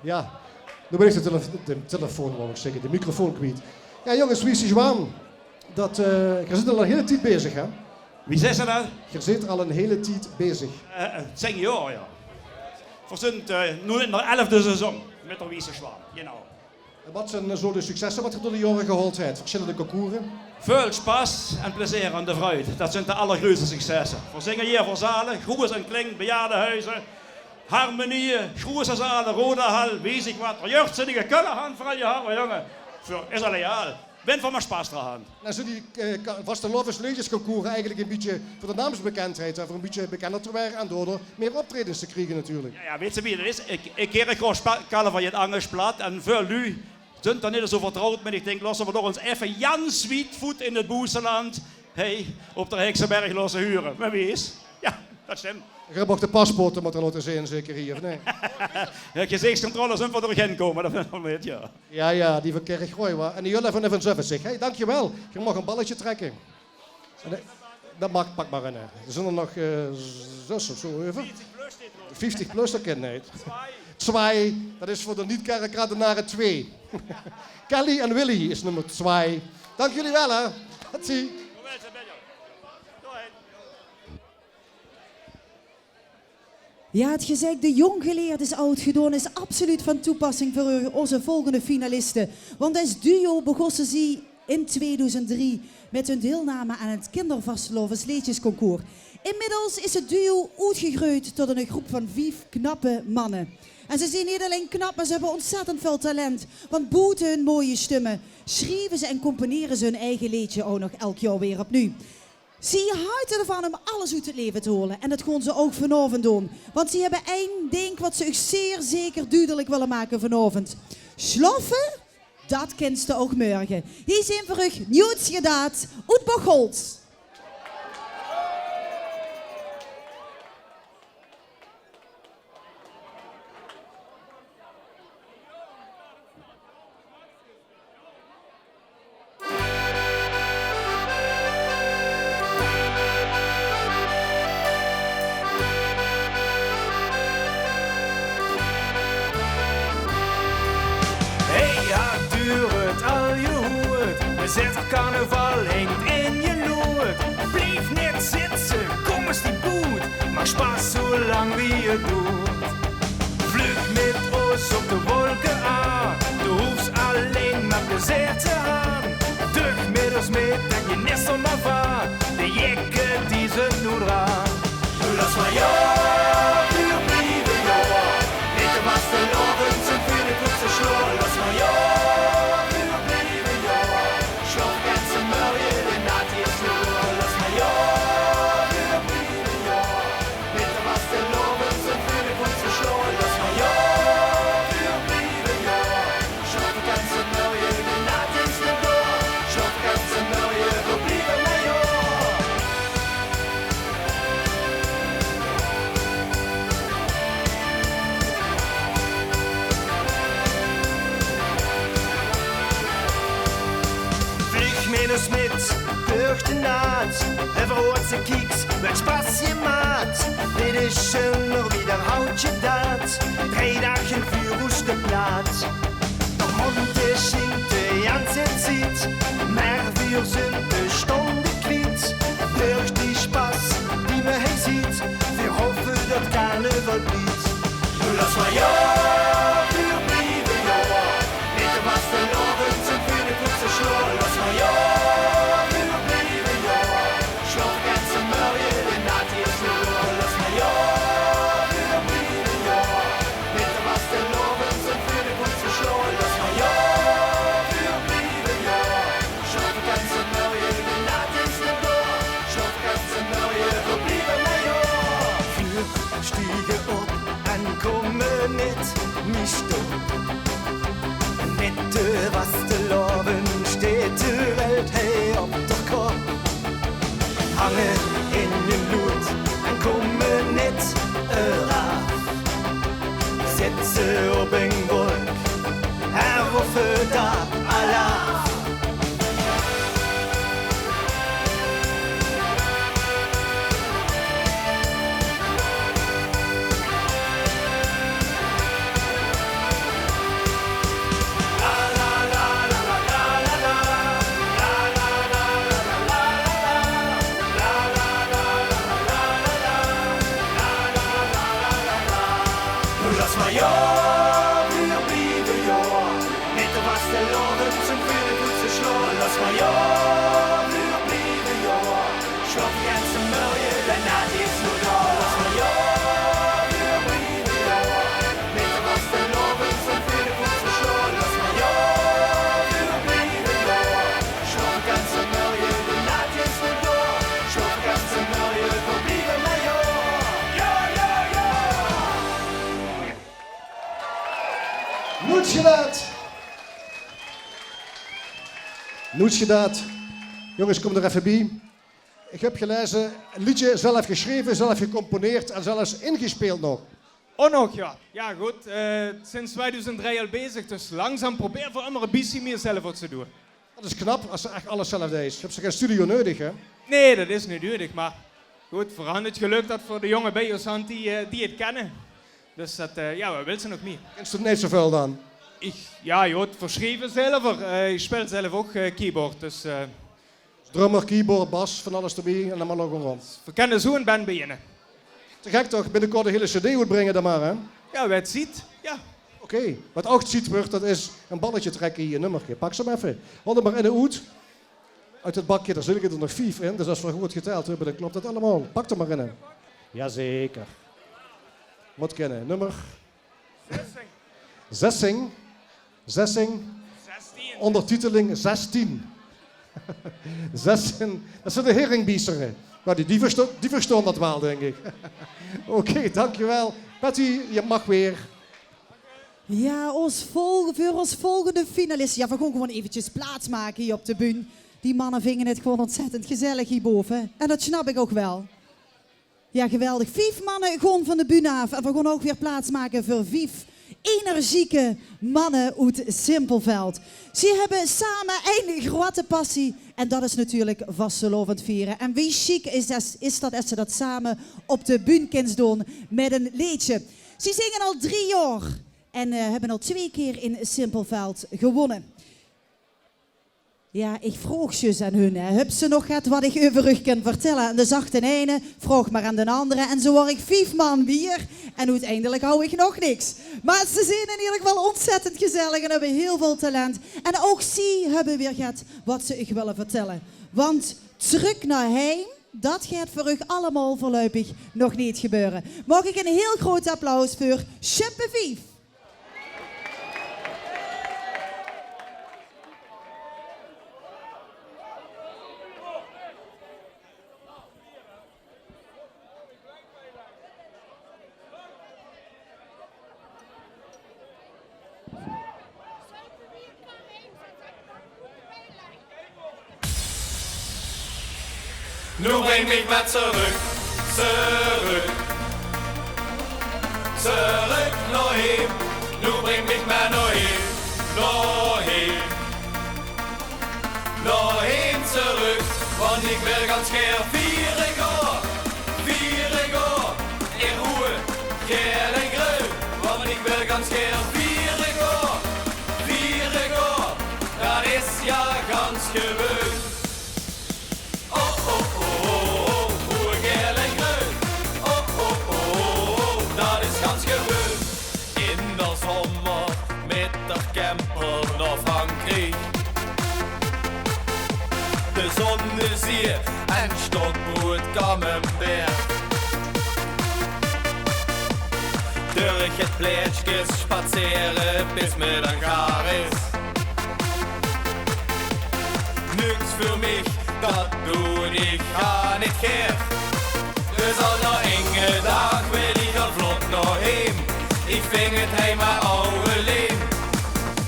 Jao, noe bin ich de tele-, de telefoon, wou ich zègke, de microfoon kwiet. Jao, jónges, Wiese Sjwaan, dat, eh, geer zeet al ein hiel tied bezig, hè? Wie zaes se dat? Geer zeet al ein hiel tied bezig. Eh, eh, tieën jaor, jao. Veer zeen, eh, noe in de elfde saison mit de Wiese Sjwaan, genau. En wat zeen zoe de successe wat geer door de jaore gehaold höbt? Versjillende concourse? Väöl sjpas en plezeer en de vreud. Dat zeen de allergreutste successe. Veer zinge hie veur zale, groeët en klein, bejaardehuize, harmonieë, groeëte zale, Rodahal, wees ich wat. D'r jeugd zeen die gekólle han, veural je harre, jónge. Veur, is al egaal. Wens veer mer sjpas d'raan han. Noe zeen die, eh, ka-, vastelaovesleedjesconcourse eigelik ein bietje veur de naamsbekendheid, hè, veur ein bietje bekender te waere en daodoor mier optraejes te kriege natuurlik. Jao, jao, weits se wie 't is? Ich, ich keer ein groeët spa-, carnaval in 't Angesj plat en väöl luuj zeen dao neet zoe vertrouwd mit. Ich dink, laote veer d'r ós effe Jan Sweetfoot in 't boeseland, hey, op d'r Hekseberg laote hure. Mer wie is? Jao, dat stimp. Geer höbt ouch de paspoorte mótte laote zeen, zeker hie, of neet? Jao, gezichtscontrole zeen veer d'r ouch in gekómme, dat weit ich waal, jao. Jao, jao, die van Kirchroa, wa? En die Jelle van de Van Zöffenzig. Hey, dankjewel. Geer maag ein balletje trèkke. En, eh, dat maak, pak mer ein, hè. D'r zeen d'r nog, eh, zès of zoe euver. Vieftig plus, dat kin neet. Tswaai, dat is veur de neet-Kerkradenare twee. Kelly en Willy is nummer tswaai. Dank uch waal, hè. Tot zie. Jao, 't gezègk, de jónggeleerd is aod gedoon, is absoluut van toepassing veur ós volgende finaliste. Want es duo begóste zie in tweedoezend drie mit hun deilname aan 't Kindervastelaovesleedjesconcours. Inmiddels is 't duo oetgegreujd tot 'n groep van vief knappe manne. En ze zeen neet allein knap, mer ze höbbe ontzettend väöl talent. Want boete hun mooie sjtumme sjrieve ze en componere ze hun eige leedje ouch nog elk jaor weer opnuuj. Zie haoje d'rvan óm alles oet 't laeve te haole. En dat gaon ze ouch vanaovend doon. Want zie höbbe ein dink wat ze uch zeer zeker dudelik wille make vanaovend. Sjloffe, dat kins se ouch mörge. Hie zeen veur uch Njoetsje Daad oet Bocholt. Hey, hat geer 't al gehuurd? Veer zeen carnaval, hingk in je lood. Blief neet zitte, kóm ins die boet. Maak sjpas zoelang wie 't doert. Vlug mit ós op de wolke aaf. Doe hoofs allein mer plezeer te han. Dök mit ós mit en geneet d'r mer van. De jekke die zeen noe d'raan. Laot mer jaore blieve, jaore. Mit de vastelaovend en veur de groetste sjlaor. Laot mer jaore blieve, jaore. Sjlaop de ganse mörge, de nacht is door. Laot mer jaore blieve, jaore. Mit de vastelaovend en veur de groetste sjlaor. Laot mer jaore blieve, jaore. Sjlaop de ganse mörge, de nacht is door. Sjlaop de ganse mörge, blieve mer jaore. Vlug mit ós mit, dörch de naat, euver oortse kieks, mit sjpas gemaat. Dit is sjoener wie d'r houtje daat, drei daag in vuur oes de plaat. D'r mónd sjient de ganse tied, mer veer zeen de sjtónde kwiet. Dörch die sjpas die me hie ziet, veer hove dat carnaval bliet. Laot mer jaore blieve, jaore. Mit de vastelaovend en veur de groetste sjlaor. Laot mer jaore blieve, jaore. Sjlaop de ganse mörge, de nacht is door. Laot mer jaore blieve, jaore. Mit de vastelaovend en veur de groetste sjlaor. Laot mer jaore blieve, jaore. Jaor, veur blieve jaor. Sjlaof de ganse mörje, de naat is noe door. Laot mer jaor, veur blieve jaor. Mit de vastelaovend en vele voet versjlaon. Laot mer jaor, veur blieve jaor. Sjlaof de ganse mörje, de naat is noe door. Sjlaof de ganse mörje, veur blieve mer jaor. Ja, ja, ja. Noets gedaat. Noets gedaat. Jónges, kóm d'r effe bie. Ich höb gelaeze, ein leedje zelf gesjreve, zelf gecomponeerd en zelfs ingesjpeeld nog. Ouch nog, jao. Jao, good. Eh, sinds twiedoezend drei al bezig, dus langzaam probeer v'r ummer e bietje mieë zelf te doon. Det is knap, es se ech alles zelf deis. Höbs se gein studio neudig, hè? Nae, det is neet neudig, mer good, v'r hant 't gelök det v'r de jónge bie ós hant die, eh, die 't kènne. Dus det, eh, jao, waat wils se nog mieë? Kins se neet zoväöl dan? Ich, jao, jao, 't versjrieve zelf, eh, ich sjpeel zelf ouch, eh, keyboard, dus, eh. Drummer, keyboard, bas, van alles d'rbie en dan mer laote rónk. V'r kènne zoe ein band bie-ein. Te gek toch, binnekort ein hiel cd oetbringe dan mer, hè? Jao, wae 't zuut, jao. Oké, waat ouch gezuut wuuert, det is ein balletje trèkke hie, ein nummerke. Pak ze mer effe. Haol d'r mer eine oet. Oet 't bakje, dao zitte d'r nog vief in, dus es v'r good getèld höbbe, dan klop det allemaol. Pak d'r mer eine. Jazeker. Mót kènne. Nummer? Zestien. Zestien. Zestien. Óngertiteling zestien. Zestien. Det zeen de Heringbießere. Noe, die, die versjto-, die versjtaon det waal, dink ich. Oké, dankjewel. Patty, je mag weer. Jao, ós vol-, veur ós volgende finalist. Jao, v'r gaon gewoon eventjes plaats make hie op de bühne. Die manne vinge 't gewoon ontzettend gezellig hie bove. En det snap ich ouch waal. Jao, geweldig. Vief manne gaon van de bühne aaf. En v'r gaon ouch weer plaats make veur vief energieke manne oet Simpelveld. Ze höbbe same ein groeate passie. En det is natuurlik vastelaovend viere. En wie sjiek is, is, is det es se det same op de bühne kins doon mit ein leedje. Ze zinge al drie jaor. En, eh, höbbe al twee kier in Simpelveld gewónne. Jao, ich vroog zjus aan hun, hè: "Höbs se nog get waat ich euver uch kan vertèlle?" En dan zag d'n eine: "Vraog mer aan d'n angere." En zoe waor ich vief man wiejer en oeteindelik haw ich nog niks. Mer ze zeen in eder geval ontzettend gezellig en höbbe hiel väöl talent. En ouch zie höbbe weer get waat ze uch wille vertèlle. Want trök nao heim, det geit veur uch allemaol veurluipig nog neet gebeure. Maag ich ein hiel groeat applaus veur Sjöppe Vief? Noe bring mich mer trök, trök, trök nao heem. Noe bring mich mer nao heem, nao heem. Nao heem trök, want ich wil gans gaer viere gaon, viere gaon. In roead, gael en greun, want ich wil gans gaer viere gaon, viere gaon. Det is jao gans gewoon. Oh, oh, oh, oh, roead, gael en greun. Oh, oh, oh, oh, oh, det is gans gewoon. In d'r zómmer mit d'r camper nao Frankriek. De zon is hie en stokbroead camembert. Durch 't plaetske sjpatsere bis me dan gaar is. Niks veur mich, det doon ich gaar neet gaer. Dus al nao eine daag wil ich al vlot nao heem. Ich ving 't hie mer ouch allein.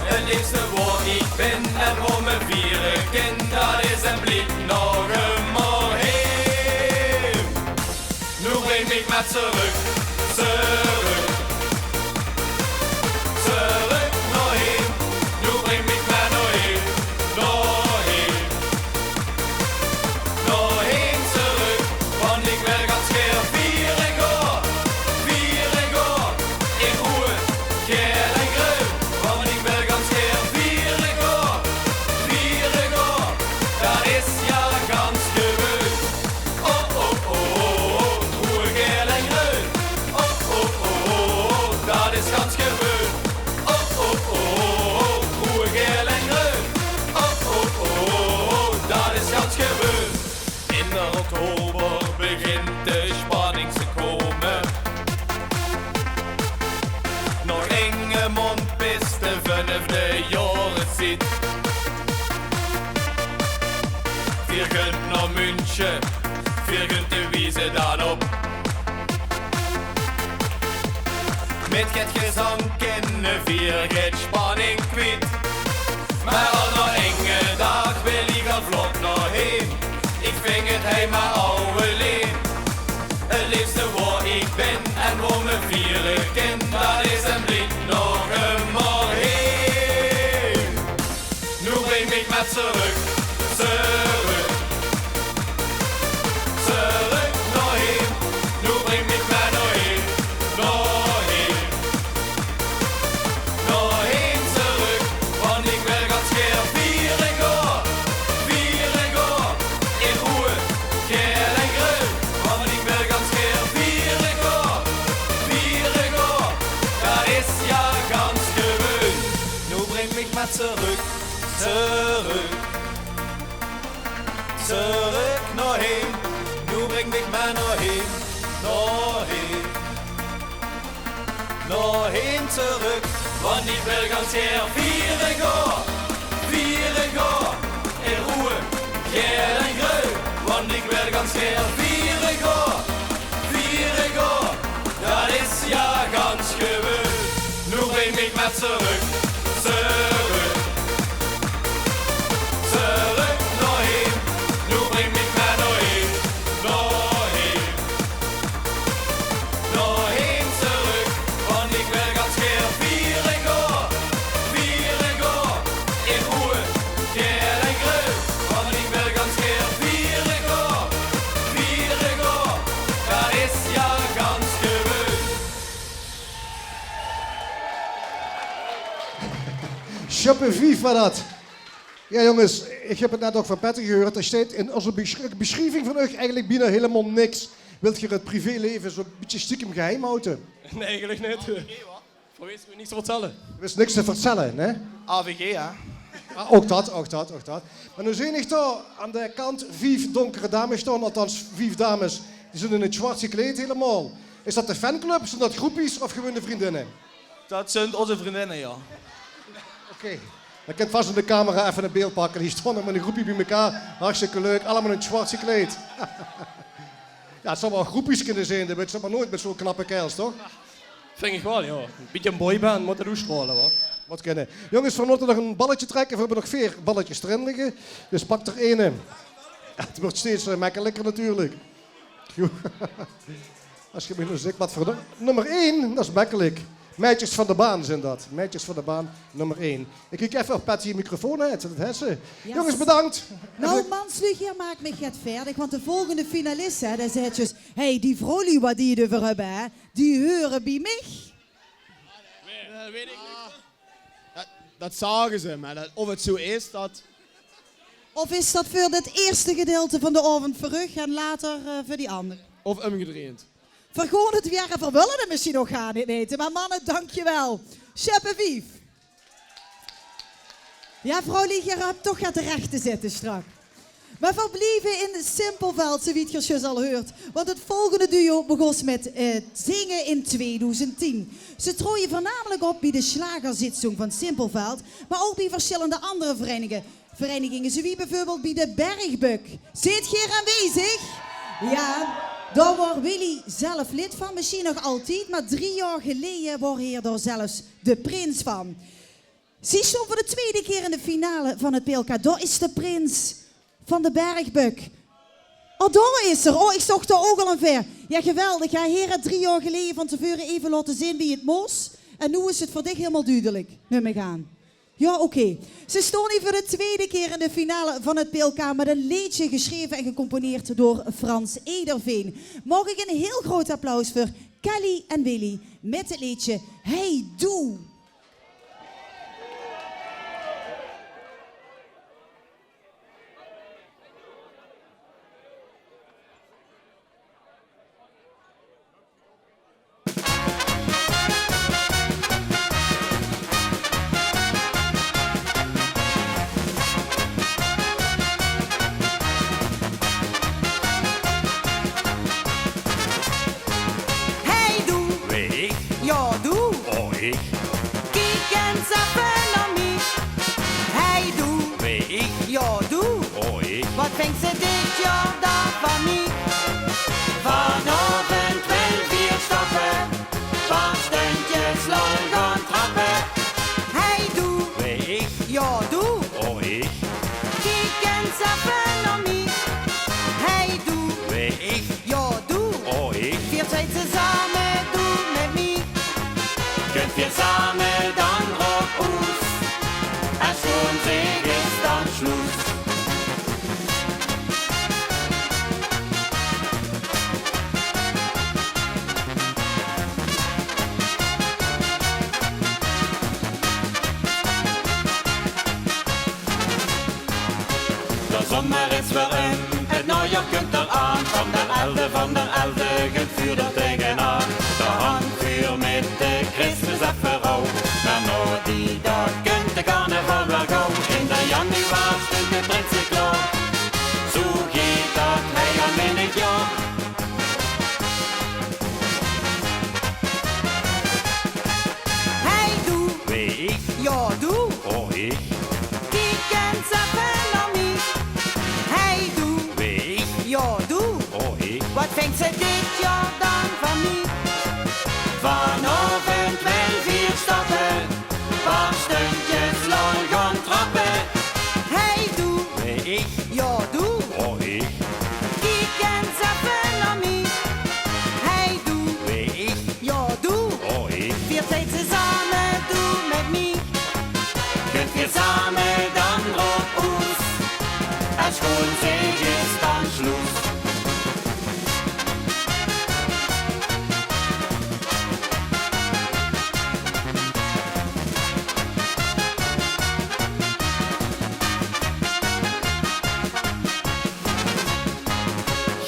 't Leefste woa ich bin en woa me viere kin, det is en blief nog ummer heem. Noe bring mich mer trök, trök, trök nao heem. Noe bring mich mer nao heem, nao heem. Nao heem trök, want ich wil gans gaer viere gaon, viere gaon. In roead, gael en greun, want ich wil gans gaer viere gaon, viere gaon. Veer gunt nao München, veer gunt de wieze daan op. Mèt get gezang kinne veer get spanning kwiet. Meh al nao inge daag wil iech al vlot nao heem. Iech ving 't hei mer auwelein. 't Leefste wao iech bin en wao me viere kin, dat is en blief nog ummer heem. Noe bring miech mer zörök, zörök, zörök nao heem. Noe bring miech mer nao heem, nao heem. Nao heem zörök, want iech wil gans geer viere goon. Viere goon, in roe, geel en greun. Want iech wil gans geer viere goon. Viere goon, dat is jao gans geweun. Noe bring miech mer zörök, zörök. Zörök nao heem. Noe bring miech mer nao heem, nao heem. Nao heem zörök, want iech wil gans geer viere goon. Viere goon, in roe, geel en greun. Want iech wil gans geer viere goon. Viere goon, dat is jao gans geweun. Noe bring miech mer zörök, zörök. Zörök nao heem. Noe bring miech mer nao heem, nao heem. Nao heem zörök, want iech wil gans geer viere goon. Viere goon, in roe, geel en greun. Want iech wil gans geer viere goon. Viere goon, dat is jao gans geweun. Sjöppe Vief waor dat. Jao, jonges, iech höb 't net ouch vaan Patrick gehuurd. Dao steit in ozze besch-, besjrieving vaan uuch eigelek bienao hielemaol niks. Wilt geer 't privéleve zoe'n bitteke stiekem geheim hawte? Nein, eigelek neet. Veur wie wis iech niks te vertèlle. Wis niks te vertèlle, hè? A V G, hè? Ah, ouch dat, ouch dat, ouch dat. Meh noe zeen iech dao aon de kant vief donkere dames stoon, althans vief dames. Die zien in 't zwart gekleid hielemaol. Is dat de fanclub, zien dat groepies of gewoen de vrundinne? Dat zunt ozze vrundinne, jao. Oké. Daan kint vas in de camera eve e beeld pakke. Die stoon mèt e groepie bie-ein. Hartstikke leuk. Allemaol in 't zwart gekleid. Jao, 't zouw wel groepies kinne zien. Dat wèts te mer noets mèt zoe'n knappe kaerels, toch? Vin iech wel, jao. E bitteke 'n boyband, moot 't oetsjtraole, huur. Moot kinne. Jonges, veer mote nog e balleke trèkke. Veer höbbe nog veer ballekes d'rin ligke. Dus pak d'r eine. Jao, 't weurt steeds, eh, mekkeleker natuurlek. Joe. Es geer miech noe zègk wat veur de, nummer ein, dat is mekkelek. Meidjes vaan de baan zien dat. Meidjes vaan de baan, nummer ein. Iech kiek eve of Patty 'n microfoon heet, dat heet ze. Yes. Jonges, bedank. Nou, mansluuj, geer maak miech get veerdeg, want de volgende finalis, hè, dee zeet dus: "Hey, die vrouwluuj wat die 't euver höbbe, hè, die heure bie miech." Eh, weit iech neet. Dat, dat zage ze, meh dat, of 't zoe is, dat... Of is dat veur 't ierste gedeilte vaan d'n aovend veur uuch en later, eh, veur die aander? Of umgedrejd. Veer goon 't weer, veer wèlle 't mesjiens nog gaar neet weite, meh manne, dankjewel. Sjöppe Vief. Jao, vrouwluuj, geer höb toch get terech te zètte straks. Meh veer blieve in Simpelveld, zoe wie geer zjus al heurt. Want 't volgende duo begós mèt, eh, zinge in twiedoezend tien. Ze troje veurnamelek op bie de sjlagerzitzung vaan Simpelveld, meh ouch bie versjèllende aander vereiniginge. Vereiniginge, zoe wie beveurbeeld bie de Bergbuk. Zeet geer aonwezeg? Jao, dao waor Willy zelf lid vaan. Mesjiens nog altied, meh drie jaor geleie waor heer dao zelfs de prins vaan. Zie stoon veur de twiede kier in de finale vaan 't P L K. Dao is de prins vaan de Bergbuk. Oh, dao is 'r. Oh, iech zoog dao ouch al 'ne veer. Jao, geweldeg, hè? Heer heet drie jaor geleie vaan te veure eve laote zien wie 't mós. En noe is 't veur diech hielemaol dudelek, num iech aon. Jao, oké. Ze stoon hei veur de twiede kier in de finale vaan 't P L K mèt e leedsje gesjreve en gecomponeerd door Frans Ederveen. Maog iech 'n hiel groet applaus veur Kelly en Willy mèt 't leedsje Hey Doe. Hey doe. Wee ich? Jao, doe. Oh, ich? Vingt ze dit jaor dan van mie? Vanaovend wel vier stappe, paar stundjes lol gaon trappe. Hey doe. Wee ich? Jao, doe. Oh, ich? Kiek ens effe nao mie. Hey doe. Wee ich? Jao, doe. Oh, ich? Viert ze same, doe mit mie. Kunt vier same dan drop oes? Es sjoon zeeg is dan sloes. De zomer is weer um, het naojaor kunt er aan. Van de elfde van de elfde gunt vuur er tegenaan. De hang vuur mit de Christmas effe rauw. Mer nao die daag kunt de carnaval wel gauw. In de januar stunt de prinse klaor. Zoe geet dat hei al menig jaor. Hey doe. Wee ich? Jao, doe. Oh, ich? Kiek ens effe nao mie. Hey doe. Wee ich? Jao, doe. Oh, ich? Wat vingt ze dit jaor dan van mie? Vanaovend wel vier stappe, paar stundjes lol gaon trappe. Hey doe. Wee ich? Jao, doe. Oh, ich? Kiek ens effe nao mie. Hey doe. Wee ich? Jao, doe. Oh, ich? Viert ze same, doe mit mie. Kunt vier same dan drop oes? Es sjoon zeeg is dan sloes.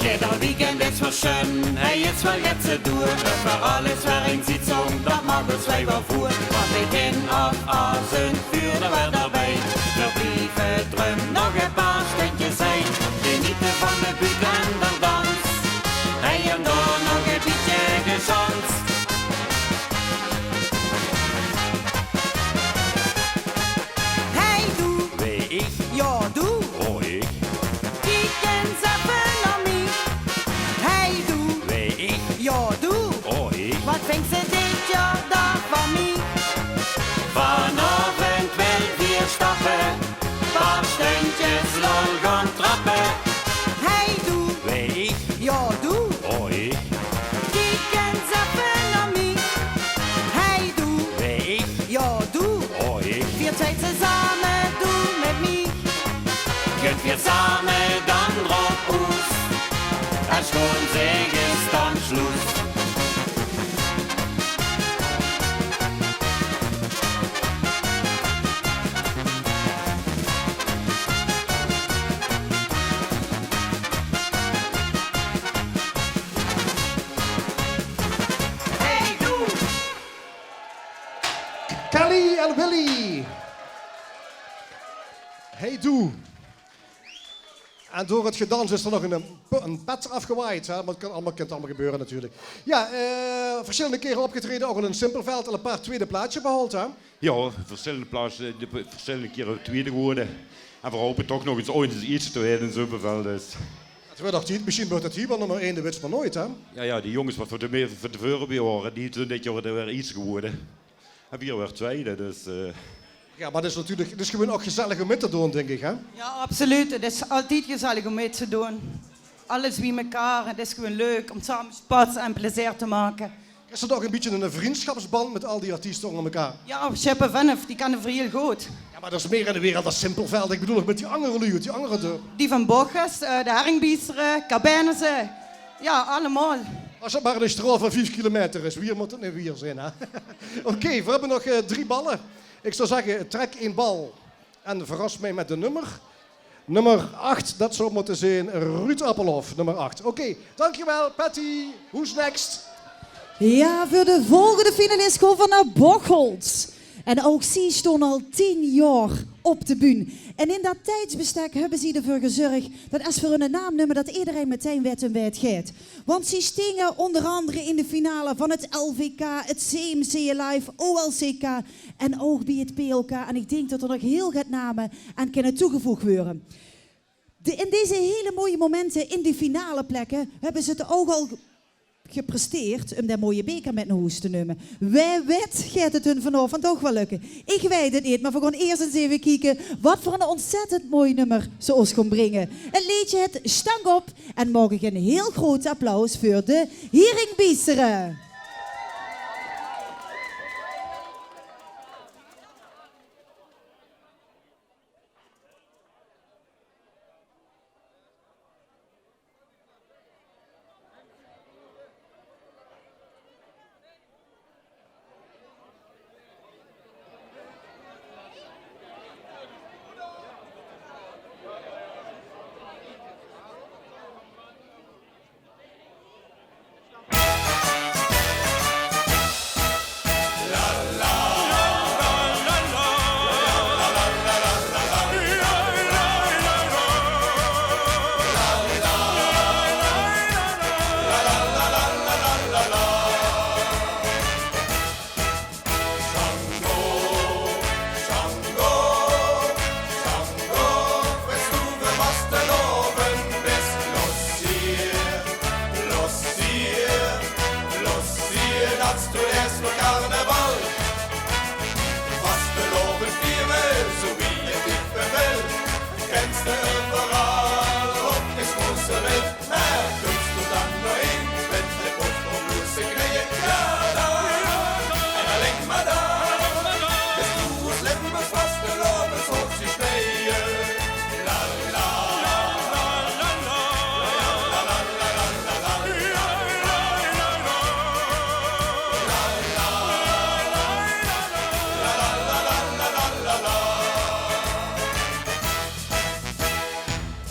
Jeder weekend is weer sjun, hei is weer get te doon. Veur alles weer ein zietsong, dat maak os wei weer voer. Van begin aaf as ein vuur, d'r weer d'rbij. Veer blieve drum nog e paar stundjes hei. Geniete van de buut en d'r dans. Hei en dao nog e bietje gesjans. Hey doe. Wee ich? Jao, doe. Oh, ich? Kiek ens effe nao mie. Hey doe. Wee ich? Jao, doe. Oh, ich? Wat vingt ze dit jaor dan van mie? Vanaovend wel vier stappe, paar stundjes lol gaon trappe. Hey doe. Wee ich? Jao, doe. Oh, ich? Kiek ens effe nao mie. Hey doe. Wee ich? Jao, doe. Oh, ich? Viert ze same, doe mit mie. Kunt vier same dan drop oes? Es sjoon zeeg is dan sloes. Kelly en Willy. Hey doe. En door het gedans is er nog een, een pet afgewaaid, hè? Maar het kan allemaal, kan allemaal gebeuren natuurlijk. Ja, eh, verschillende keren opgetreden, ook al in Simpelveld, al een paar tweede plaatsje behaald, hè? Jao, versjillende plaatse, de, versjillende kiere twiede gewore. En veer hope toch nog ins ooit ins ierste te waere in Zumpelveld, dus. Het weurt nog tied, mesjiens weurt het hie waal nummer ein, de wits maar nooit, hè? Jao, jao, die jónges wat van te, van te veure bie wore, die zeen dit jaor weer ierste gewore. En veer waere twiede, dus, eh. Jao, maar het is natuurlik, het is gewoen ouch gezellig óm mit te doon, dink ich, hè? Ja, absoluut. Het is altied gezellig óm mit te doon. Alles bie mekaar. Het is gewoen leuk óm same spats en plezeer te make. Is det ouch ein bietje ein vriendschapsband mit al die artieste ónger mekaar? Ja, sjippe vennef, die kenne veer hiel good. Ja, maar det is mieë in de wereld es Simpelveld. Ich bedoel ouch mit die angere luuj, die angere dörp. Die van Bochum, eh, de Herringbiestere, Cabennese. Ja, allemaol. As het maar ein straof van vief kilometer is, wie mót het noe weer zeen, hè? Oké, veer höbbe nog, eh, drie balle. Ich zou zègke, trek ein bal. En verras mich mit de nummer. Nummer acht, det zou mótte zeen Ruud Appelhof, nummer acht. Oké, dankjewel, Patty. Who's next? Ja, veur de volgende finalist gaon v'r nao Bocholt. En ouch zie sjtónge al tien jaor op de bühne. En in det tijdsbestek höbbe zie d'rveur gezörg det es v'r hunne naam neume, det ederein metein weit óm wae het geit. Want zie stinge ónger angere in de finale van het L V K, het C M C Live, O L C K en ouch bie het P L K. En ich dink det d'r nog hiel get name aan kinne toegevoeg waere. De, in deze hele mooie momente, in die finale plekke, höbbe ze 't ouch al gepresteerd um dae mooie beker mit nao hoes te numme. Wae weit geit 't hun vanaovend ouch waal lökke. Ich weit 't neet, mer veer gaon iers ins eve kieke wat veur ein ontzettend mooi nummer ze ós gaon bringe. 't Leedje heet Stank op en maag ich ein hiel groot applaus veur de Hieringbießere. Sjango, Sjango, Sjango, wens doe veur vastelaovend bis, los hie, los hie, los hie, dat doe iers veur carnaval. Vastelaovend viere, zoe wie 't dich bevèlt, kèns te euveral op de smoese wèlt. Mer kums doe dan nao in, wens de pot op losse kneje, jao dan. En alling mer dan. Bis doe ós Limburgs vastelaoveshoofsje sneje. La, la, la, la, la, la.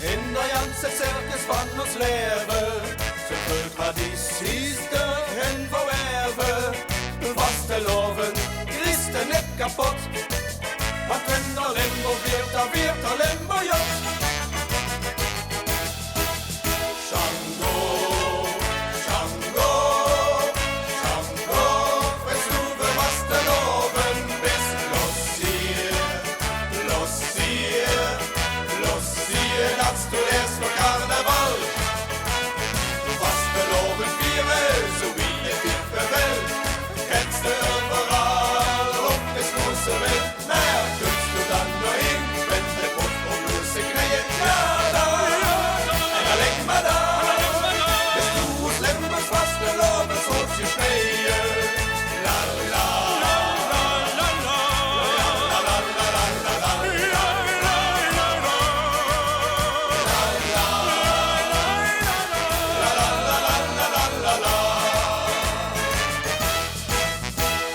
In d'r janse circus van ós laeve, zoe väöl tradities d'rin verwerve. Vastelaovend, Christen, neet kapot. Want wen d'r Limburg viert, dan viert d'r Limburg jot. Sjango, Sjango, Sjango, wens doe veur vastelaovend bis, los hie, los hie, los hie, dat doe iers veur carnaval. Vastelaovend viere, zoe wie 't dich bevèlt, kèns te euveral op de smoese wèlt. Mer kums doe dan nao in, wens de pot op losse kneje, jao dan. En alling mer dan. Bis doe ós Limburgs vastelaoveshoofsje sneje. La, la, la, la, la.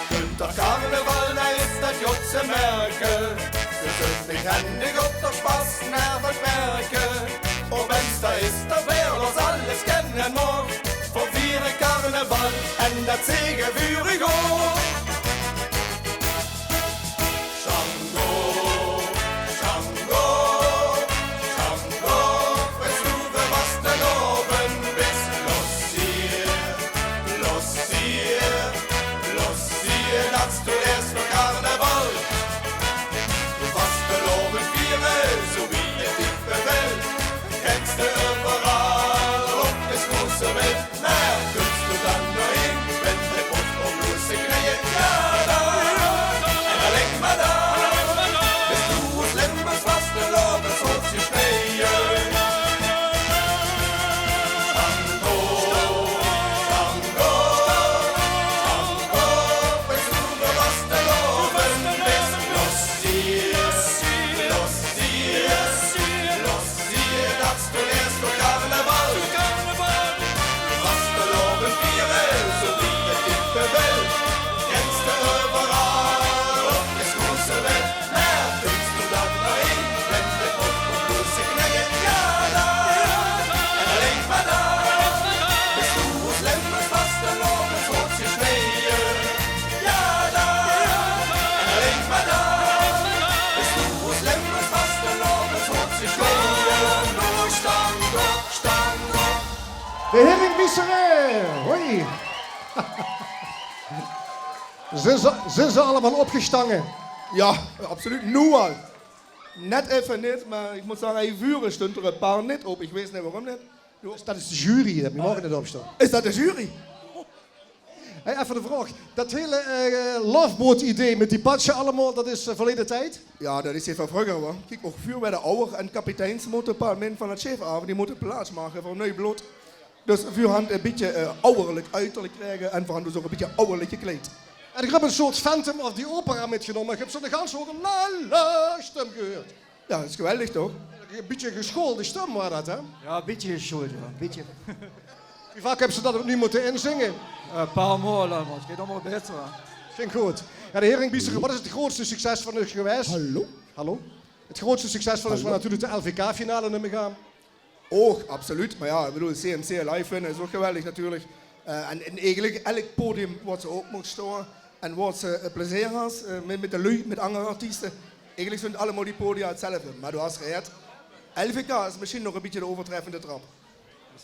Kunt d'r carnaval, dan is dat jot ze merke. Ze zönt neet hendig op d'r spas nao 't werke. Op Insta is d'r väöl, ós alles kènne, mer v'r viere carnaval en dat zege vuur ich op. Sjango, Sjango, Sjango, wens doe veur vastelaovend bis, los hie, los hie, los hie, dat doe iers veur carnaval. Vastelaovend viere, zoe wie 't dich bevèlt, kèns te euveral op de smoese wèlt. Mer kums doe dan nao in, wens de pot op losse kneje, jao dan. En alling mer dan. Bis doe ós Limburgs vastelaoveshoofsje sneje. Sjango, Sjango, Sjango, wens doe veur vastelaovend bis, los hie, los hie, los hie, dat doe iers veur carnaval. Vastelaovend viere, zoe wie 't dich bevèlt, kèns te euveral op de smoese wèlt. Mer kums doe dan nao in, wens de pot op losse kneje, jao dan. En alling mer dan. Bis doe ós Limburgs vastelaoveshoofsje sneje. Jao dan. En alling mer dan. Bis doe ós Limburgs vastelaoveshoofsje sneje. Sjango, Sjango. De Hieringbießere, hoi. Zint ze, zint ze allemaol opgestange? Jao, absoluut. Noe al. Net effe neet, mer ich mót zage, hie veur sjtónge d'r e paar neet op. Ich weit neet waorum neet. Dus dat is de jury, hè. Veer moge neet opsjtaon. Is dat de jury? Hey, effe de vraog. Dat hele, eh, Loveboat-idee mit die patsje allemaol, dat is, eh, verleje tied? Jao, dat is hie van vreuger, huur. Kiek, ouch veer waere awwer en kapiteins mótte e paar min van 't sjif aaf. Die mótte plaats make veur nuuj blood. Dus veer hant e bietje, eh, awwerlik uterlik gekrege en veer hant dus ouch e bietje awwerlik gekleid. En ich höb e soort Phantom of the Opera mitgenómme. Ich höb zo'n gans hoge la la sjtum gehuurd. Jao, dat is geweldig, toch? E bietje gesjoolde sjtum waas dat, hè? Jao, e bietje gesjoolde, jao. E bietje. Wie vaak höbs se dat opnuuj mótte inzinge? E paar maol, mer 't geit allemaol baeter, hè. Vin ich good. Jao, de Heringbiestere, wat is 't groeatste succes van uch gewaes? Hallo? Hallo? 't Groeatste succes van uch waas natuurlik de L V K-finale, num ich aan. Och, absoluut. Mer jao, ich bedoel, C M C Live winne is ouch geweldig natuurlik. Eh, en, en eigelik elk podium wo se op moogs sjtaon en wo se, eh, plezeer has, eh, mit, mit de luuj, mit anger artieste. Eigelik zeen allemaol die podia 'tzelfde. Mer doe has gelierd, L V K is mesjien nog e bietje de euvertreffende trap.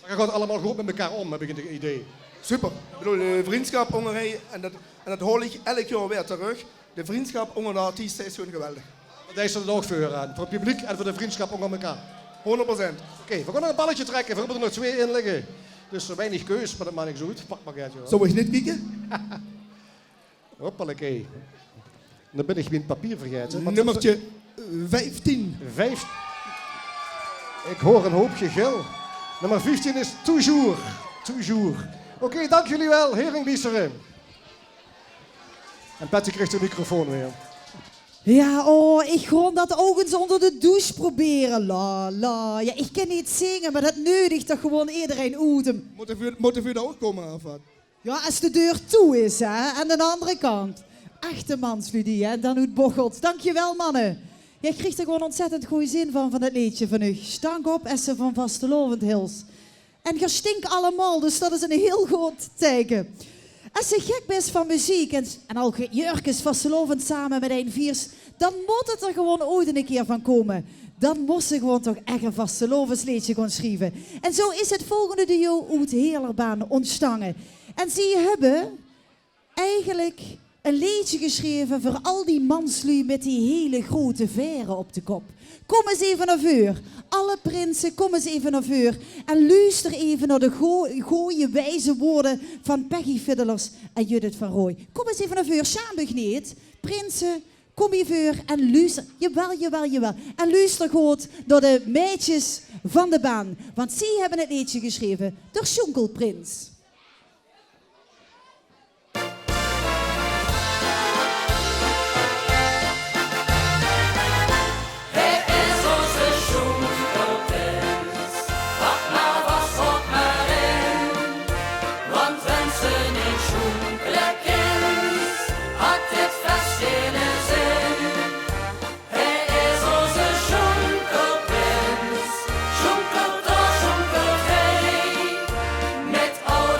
Mer dat geit allemaol good mit mekaar óm, höb ich 't idee. Super. Ich bedoel, de vrundsjap óngerein en dat, en dat haol ich elk jaor weer trök. De vrundsjap ónger de artieste is gewoon geweldig. Dat is 't ouch veur, eh, veur 't publiek en veur de vrundsjap ónger mekaar. Hóngerd procent. Oké, veer gaon nog e balletje trèkke. Veer höbbe d'r nog twee in ligke. Dus weinig keus, mer dat maak niks oet. Pak mer get, jao. Zów ich neet kieke? Hoppaleke. Dan bön ich mien papier vergaete. Nummertje vieftien. Vief. Ich huur 'n hoop gegil. Nummer vieftien is Toujours. Toujours. Oké, dank uch waal, Heringbiestere. En Patty krieg de microfoon weer. Jao, oh, ich gaon dat ouch ins ónger de douche probere. La, la. Jao, ich kin neet zinge, mer dat neudig toch gewoon ederein oet. Mótte veer, mótte veer dao ouch kómme, of wat? Jao, es de deur toe is, hè, aan de anger kant. Echte mansluuj die, hè, dan oetbochelt. Dankjewel, manne. Jao, ich krieg d'r gewoon ontzettend gooj zin van, van dat leedje van uch. Sjtank op, es se van vastelaovend hils. En geer sjtink allemaol, dus dat is ein hieël good teike. Es se gek bis van meziek en, en al ge-, jeurkes vastelaovend same mit ein viers, dan mót 't d'r gewoon oeats ein kieër van kómme. Dan mós se gewoon toch ech ein vastelaovesleedje gaon sjrieve. En zo is 't volgende duo oet Heerlerbaan óntstange. En zie höbbe eigelik ein leedje gesjreve veur al die mansluuj mit die hieël groeate vaere op de kop. Kóm ins effe nao veur. Alle prinse, kóm ins effe nao veur. En luuster effe nao de go-, gooje wieze woorde van Peggy Fiddelers en Judith van Rooij. Kóm ins effe nao veur, sjaam uch neet. Prinse, kóm hie veur en luuster. Jawel, jawel, jawel. En luuster good nao de meidjes van de baan. Want zie höbbe 't leedje gesjreve, De Sjoenkelprins. Hae is ózze sjoenkelprins. Pak mer vas, haok mer in. Want wens se neet sjoenkele kins, hat dit fès geine zin. Hae is ózze sjoenkelprins. Sjoenkelt dao, sjoenkelt hae. Mit al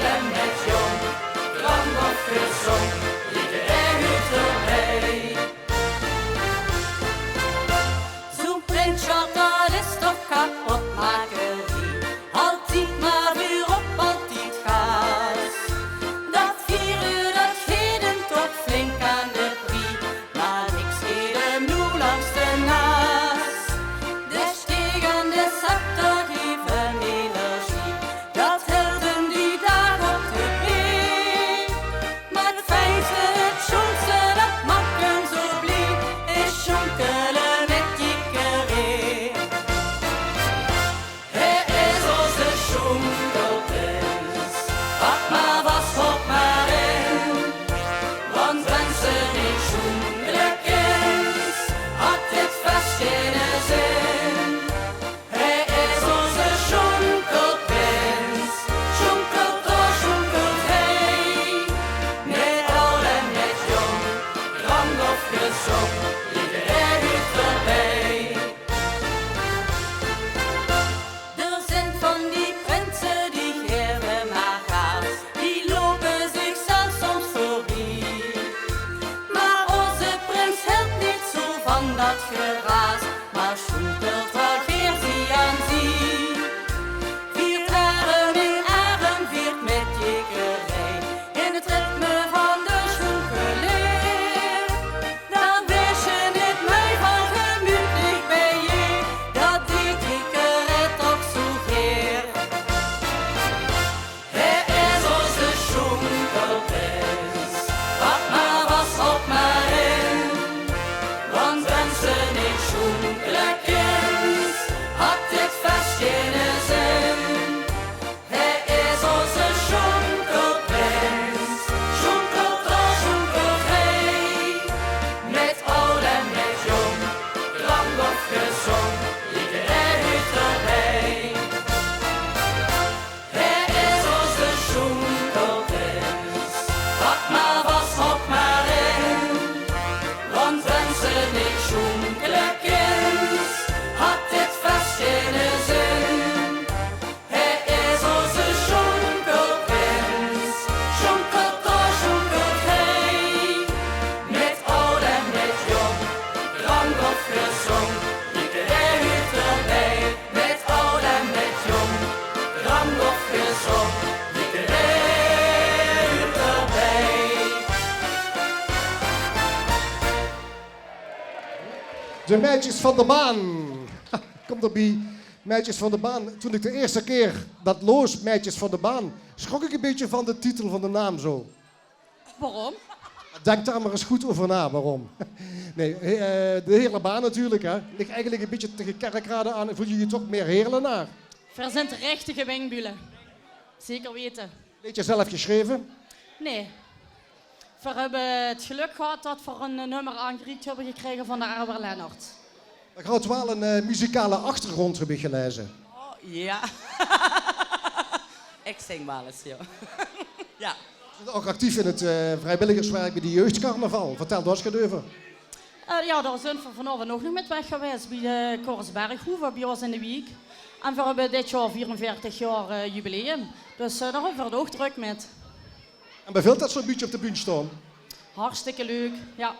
De Meidjes van de Baan. Kom d'rbie. Meidjes van de Baan. Toen ik de eerste keer dat loos, Meidjes van de Baan, schrok ik een beetje van de titel, van de naam zo. Waorom? Denk daar maar eens goed over na, waarom. Nee, eh, de Heerle Baan natuurlijk, hè. Ligt eigenlijk een beetje tegen Kerkrade aan. Voel je je toch meer Heerlenaar? Veer zint richtige Wingbuule. Zeker wete. Leedje zelf geschreven? Nee. Veer höbbe 't gelök gehad dat veer 'n nummer aangereik höbbe gekrege van de Erwin Lennert. Geer höb waal 'n, eh, muzikale achtergrond, heb ik gelezen. Oh, ja. Ik zing waal ens, ja. Ja. Geer zeet ook actief in 't, eh, vrijwilligerswerk bij de jeugdcarnaval. Vertel dao ens get euver. Eh, ja, dao zint veer vanaovend nog mit weg gewaes, bij de Coris Berghoeven, bij ós in de wiek. En veer höbbe dit jaor veerenveertig jaor, eh, jubileum. Dus, eh, dao höbbe veer 't ook drök mit. En bevilt dat zo'n bietje op de bühne staon? Hartstikke leuk, ja.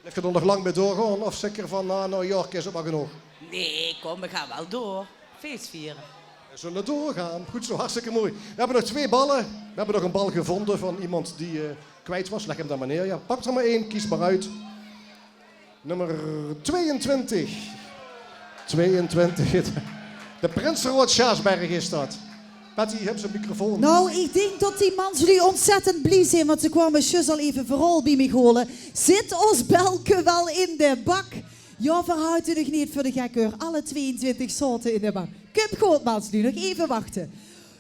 Blief geer dao nog lang bij doorgaon of zèk geer van, nou, nou, jaor is 't maar genóg? Nee, kom, veer gaon waal door. Fees viere. Veer zulle doorgaon. Goed zo, hartstikke mooi. Veer höbbe nog twee balle. Veer höbbe nog 'n bal gevonden van iemand die, eh, kwijt was. Leg 'm dan maar neer. Ja, pak er maar één, kies maar uit. Nummer tweeëntwintig. Tweeëntwintig. De Prinsenrood Sjaasberg is dat. Patty, heb ze 'n microfoon? Nou, ik dink dat die manslui ontzettend blie zint, want ze kwame zjus al effe veural bij mich hole. Zit ós belke waal in de bak? Ja, veer hawwe 't nog neet veur de gek, huur. Alle tweeëntwintig zote in de bak. Kump good, manslui, nog effe wachte.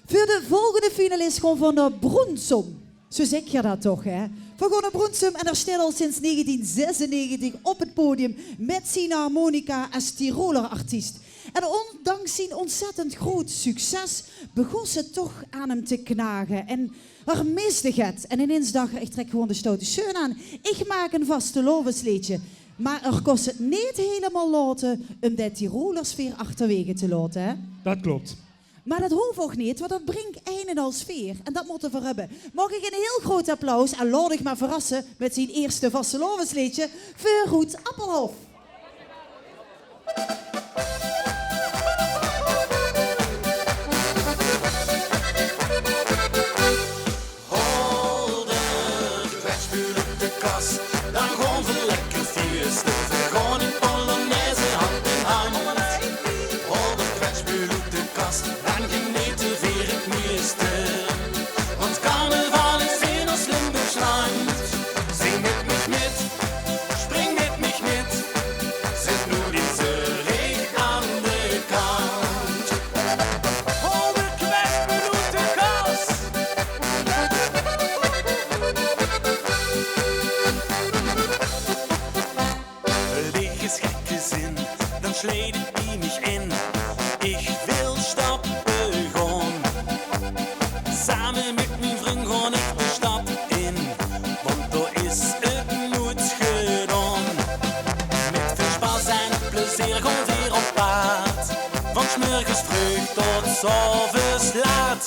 Veur de volgende finalist gaon veer nao Broensem. Zo zèk geer dat toch, hè? Veer gaon nao Broensem en dao steit al sinds negentien zesennegentig op 't podium mit zien harmonica es Tiroler artiest. En ondanks zien ontzettend groot succes begós 't toch aan 'm te knage. En 'r miste get. En inins dach 'r: ik trek gewoon de stoute sjeun aan. Ik maak 'n vastelaovesleedje. Maar 'r kós 't neet helemaal laote um de Tirolersfeer achterwege te laote, hè? Dat klopt. Maar dat hoof ouch neet, want dat bringk ein en al sfeer. En dat mótte veer höbbe. Maag ik 'n heel groot applaus en laot uch maar verrasse mit zien eerste vastelaovesleedje, veur Roet Appelhof. Haol de kwetsbuul oet de kas, dan gaon v'r lekker fieëste. V'r gaon in polonaise, hand in hand. Haol de kwetsbuul oet de kas, dan genete veer 't mieëste. Want carnaval is in ós Limburgs land. Zing mit mich mit, spring mit mich mit. Zit noe dien zeurig aan de kant. Haol de kwetsbuul oet de kas. Lig ins gek gezin, dan sleet ich mich in. Ich wil stappe gaon. Same mit mien vrung gaon ich de stad in, want dao is 't noets gedaon. Mit väöl spas en plezeer gaon veer op pad, van 's mörges vreug tot 's aoves laat.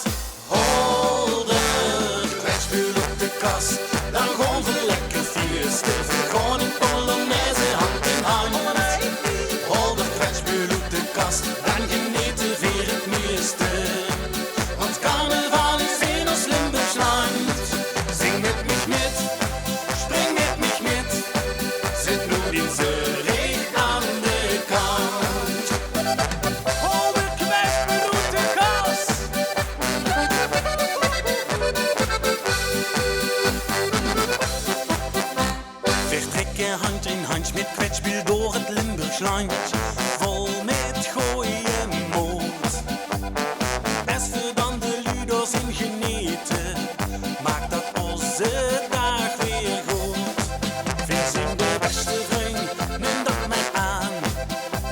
Haol de kwetsbuul oet de kas, dan gaon v'r lekker fieëste. V'r gaon in polonaise, hand in hand. Haol de kwetsbuul oet de kas, dan genete veer 't mieëste. Want carnaval is in ós Limburgs land. Zing mit mich mit, spring mit mich mit. Zit noe dien zeurig aan de kant. Haol de kwetsbuul oet de kas. Veer trekke hand in hand mit kwetsbuul door 't Limburgs land. Vol mit gooje mood. Es v'r dan de luuj dao zeen genete, maak dat ózze daag weer good. Veer zeen de bèste vrung, num dat mer aan.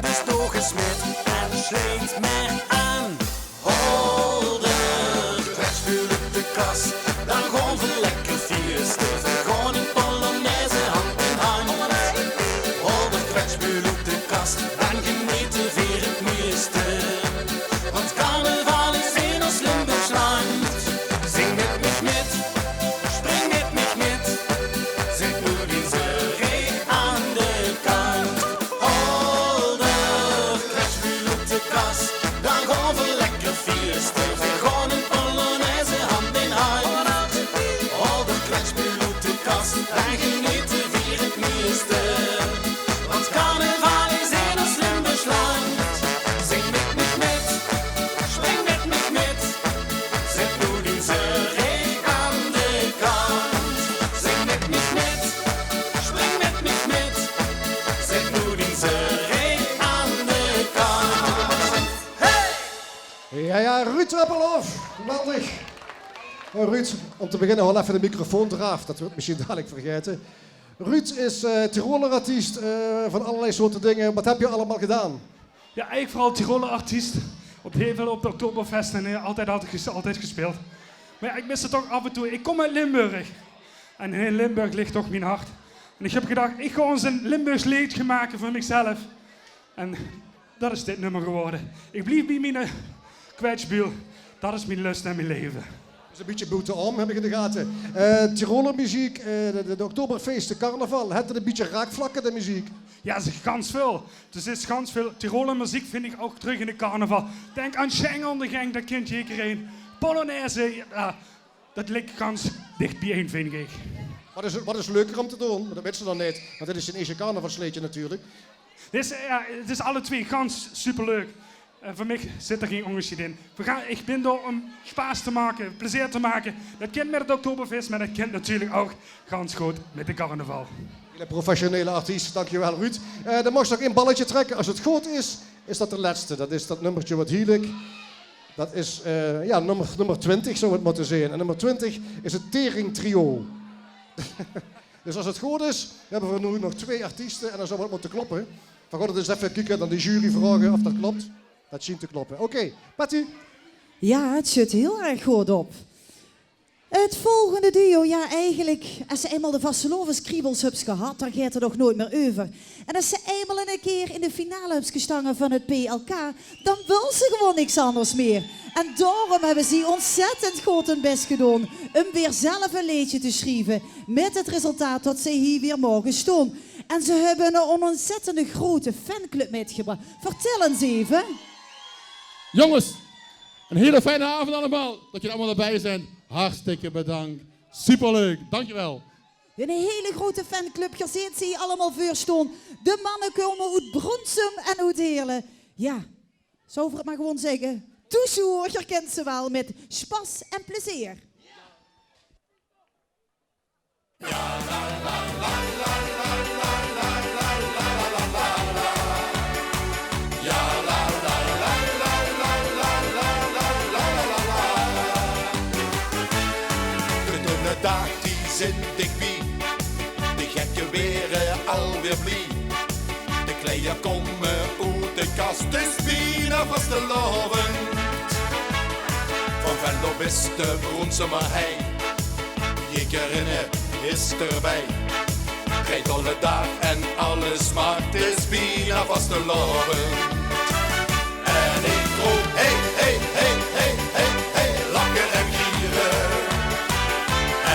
Dus doog ins mit en sleet mer aan. Haol de kwetsbuul oet de kas, dan gaon v'r lekker fieëste. V'r gaon in polonaise, hand in hand. Haol de kwetsbuul oet de kas, dan genete veer 't mieëste. Want carnaval is in ós Limburgs land. Zing mit mich mit, spring mit mich mit. Zit noe dien zeurig aan de kant. Haol de kwetsbuul oet de kas, dan gaon Ja, ja, Ruud Appelhof. Geweldig. Eh, Ruud, om te beginne, haol effe de microfoon d'raaf. Det weurt mesjien dalik vergaete. Ruud is, eh, Tiroler artiest, eh, van allerlei soorte dinger. Waat höbs se allemaol gedaon? Ja, eigelik veural Tiroler artiest. Op hiel väöl op de Oktoberfest en, eh, altied, altied ges-, altied gespeeld. Mer ja, ik mis 't toch aaf en toe. Ik kom oet Limburg. En in Limburg lik toch mien hart. En ik höb gedach, ik gaon ins ein Limburgs leedje make veur mezelf. En det is dit nummer gewore. Ik blief bie miene, eh, kwetsbuul. Det is mien lust en mien laeve. Det is ein bietje boete-aom, höb ik in de gate. Eh, Tiroler meziek, eh, de, de, de Oktoberfeeste, carnaval. Haet det ein bietje raakvlakke, de meziek? Ja, ze gans väöl. Dus is gans väöl Tiroler meziek vind ik ouk trök in de carnaval. Dink aan Sjeng aon de Geng, det kint ederein. Polonaise, ja, det lik gans dich biejein, vind ik. Waat is, waat is leuker om te doon? Det weits se dan neet, want det is zien ierste carnavalsleedje natuurlik. Dit is, ja, het is alle twee gans superleuk. Eh, veur mich zit d'r gein óngersjeid in. Veer gaon, ich bin dao óm sjpaas te make, plezeer te make. Det kint mit 't Oktoberfest, mer det kint natuurlik ouch gans good mit de carnaval. Hiel professionele artiest, dankjewel Ruud. Eh, dan moogs se nog ein balletje trèkke. Es 't good is, is det de lètste. Det is det nummerke waat hiel ik. Det is, eh, jao, nummer, nummer twintig zou 't mótte zeen. En nummer twintig is 't Tering Trio. Dus es 't good is, höbbe veer noe nog twee artieste en dan zou 't mótte kloppe. Veer gaon 't ins effe kieke, aan de jury vraoge of det klop. Det sjient te kloppe. Oké, Patty. Ja, het zit hiel erg good op. Het volgende duo, ja, eigelik, es se einmaol de vastelaoveskriebels höbs gehad, dan geit 't nog noeit mier euver. En es se einmaol ein kier in de finale höbs gestange van het P L K, dan wils se gewoon niks anders mier. En daorum höbbe zie ontzettend good hun bès gedaon óm weer zelf ein leedje te sjrieve, mit het resultaat det ze hie weer moge staon. En ze höbbe ein ontzettende grote fanclub mitgebrach. Vertèl ins effe. Jónges, ein hiel fijne aovend allemaol. Det geer allemaol d'rbie zeet. Hartstikke bedank. Superleuk. Dankjewel. Ein hiel grote fanclub. Geer zeet ze hie allemaol veur staon. De manne kómme oet Bronsum en oet Heerle. Ja, zólle veer 't mer gewoon zègke. Toujours, geer kint ze waal, mit sjpaas en plezeer. De dónderdaag die zit dichbie, de gekke waere alweer blie. De kleier kómme oet de kas, 't is bienao vastelaovend. Van Venlo bis de Bronsumer hei, jidderein is d'rbie. Drei dolle daag en alles maak, 't is bienao vastelaovend. En ich roop: hey, hey, hey, hey, hey, hey, lache en giere.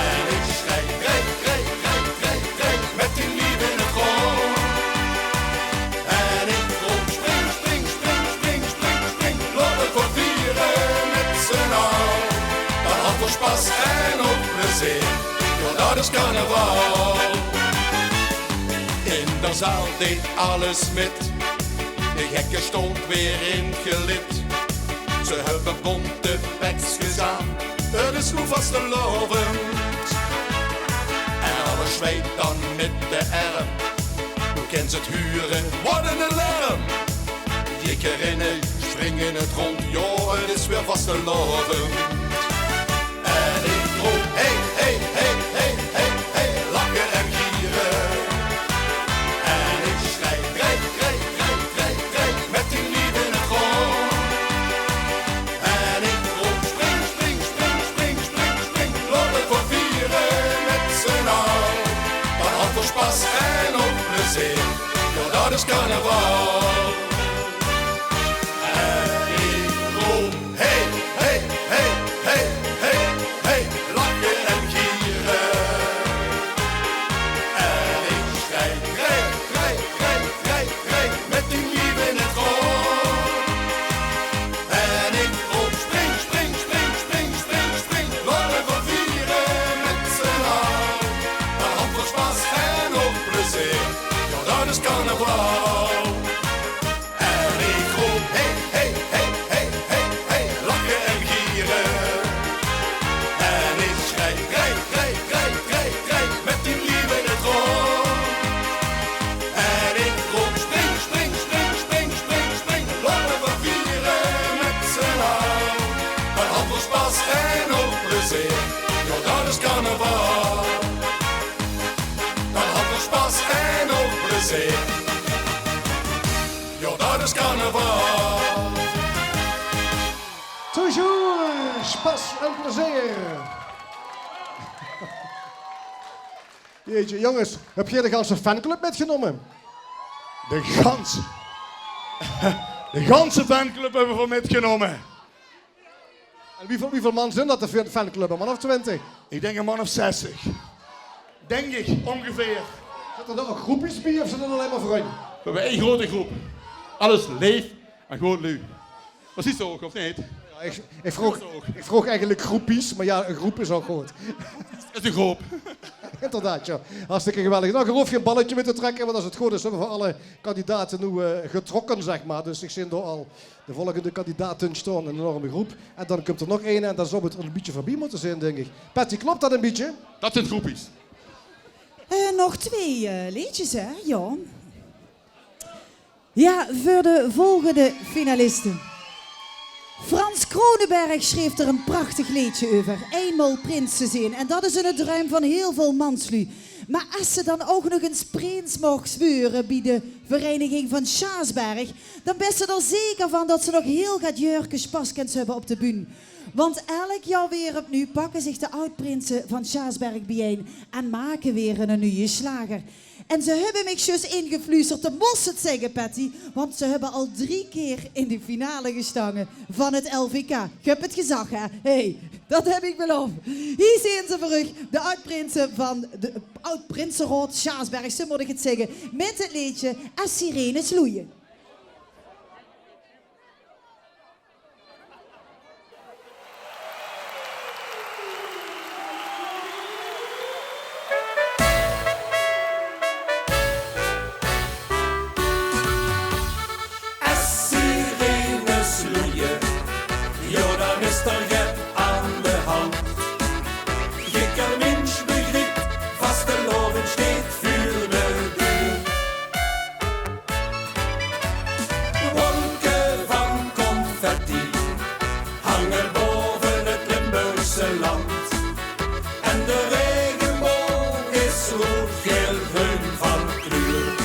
En ich sjrei: drei, drei, drei, drei, drei, mit dien lief in 't rónd. En ich roop: spring, spring, spring, spring, spring, spring, laot veer viere mit z'n alle. Dan höbbe veer sjpaas en ouch plezeer. Jao, det is carnaval. In de zaal deit alles mit. De gekke staon weer ingelid. Ze höbbe bónte pekskes aan. 't Is noe vastelaovend. En alles sjweit dan mit de erm. Noe kins se 't hure, waat ein alarm. Jidderein spring in 't rónd, jao, 't is weer vastelaovend. En ich roop: hey, hey, hey, hey, hey, hey, lache en giere. En ich sjrei: drei, drei, drei, drei, drei, mit dien lief in 't rónd. En ich roop: spring, spring, spring, spring, spring, spring, laot veer viere mit z'n alle. Dan höbbe veer sjpaas en ouch plezeer. Jao, det is carnaval. En ich roop: hey, hey, hey, hey, hey, hey, lache en giere. En ich sjrei: drei, drei, drei, drei, drei, mit dien lief in 't rónd. En ich roop: spring, spring, spring, spring, spring, laot veer viere mit z'n alle. Dan höbbe veer sjpaas en ouch plezeer. Jao, det is carnaval. Jao, dat is carnaval. Toujours spas en plezeer. Jeetje, jonges, höb geer de ganse fanclub mitgenómme? De ganse, de ganse fanclub höbbe v'r mitgenómme. En wieväöl, wieväöl man zeen dat, de fan-, fanclub? Ein man of twintig? Ich dink ein man of zestig. Dink ich, óngeveer. Zitte dao ouch gróppies bie of zeen dat allein mer vrunj? V'r höbbe ein groete gróp. Alles leef en good luuj. Dat is ouch, of neet? Jao, ich, ich vroog, ich vroog eigelik gróppies, mer jao, ein gróp is ouch good. Dat is ein gróp. Inderdaad, jao. Hartstikke geweldig. Noe, geer hoof gein balletje mie te trèkke, want es 't good is, höbbe v'r alle kandidate noe, eh, getrokke, zeg mer. Dus ich zeen dao al de volgende kandidaten staon, ein enorme gróp. En dan kump d'r nog eine en dan zou 't ein bietje veurbie mótte zeen, dink ich. Patty, klop dat ein bietje? Dat zeen gróppies. Eh, nog twee, eh, leedjes, hè? Jao. Jao, veur de volgende finaliste. Frans Kronenberg sjreef d'r ein prachtig leedje euver. Einmaol prinse zeen. En dat is eine druim van hiel väöl mansluuj. Mer es se dan ouch nog ins prins moogs weure bie de vereiniging van Sjaasberg, dan bès se d'r zeker van dat ze nog hiel get jäörkes spas kins höbbe op de bühne. Want elk jaor weer opnuuj pakke zich de aod-prinse van Sjaasberg biejein en make weer eine nuje sjlager. En ze höbbe mich zjus ingefluusterd, de mós 't zègke, Patty, want ze höbbe al drie kier in de finale gestange van 't L V K. Ich höb 't gezag, hè? Hey, dat höb ich beloof. Hie zeen ze veur uch, de aod-prinse van de aod-prinseraod Sjaasberg, zo mót ich 't zègke, mit 't leedje Es sirenes loeie. Es sirenes loeie, jao, dan is d'r get aan de hand. Jidder mins begriep, vastelaovend sjteit veur de deur. Wolke van confetti hange baove 't Limburgse land. En de raegeboog is roed, gael, greun van kleur.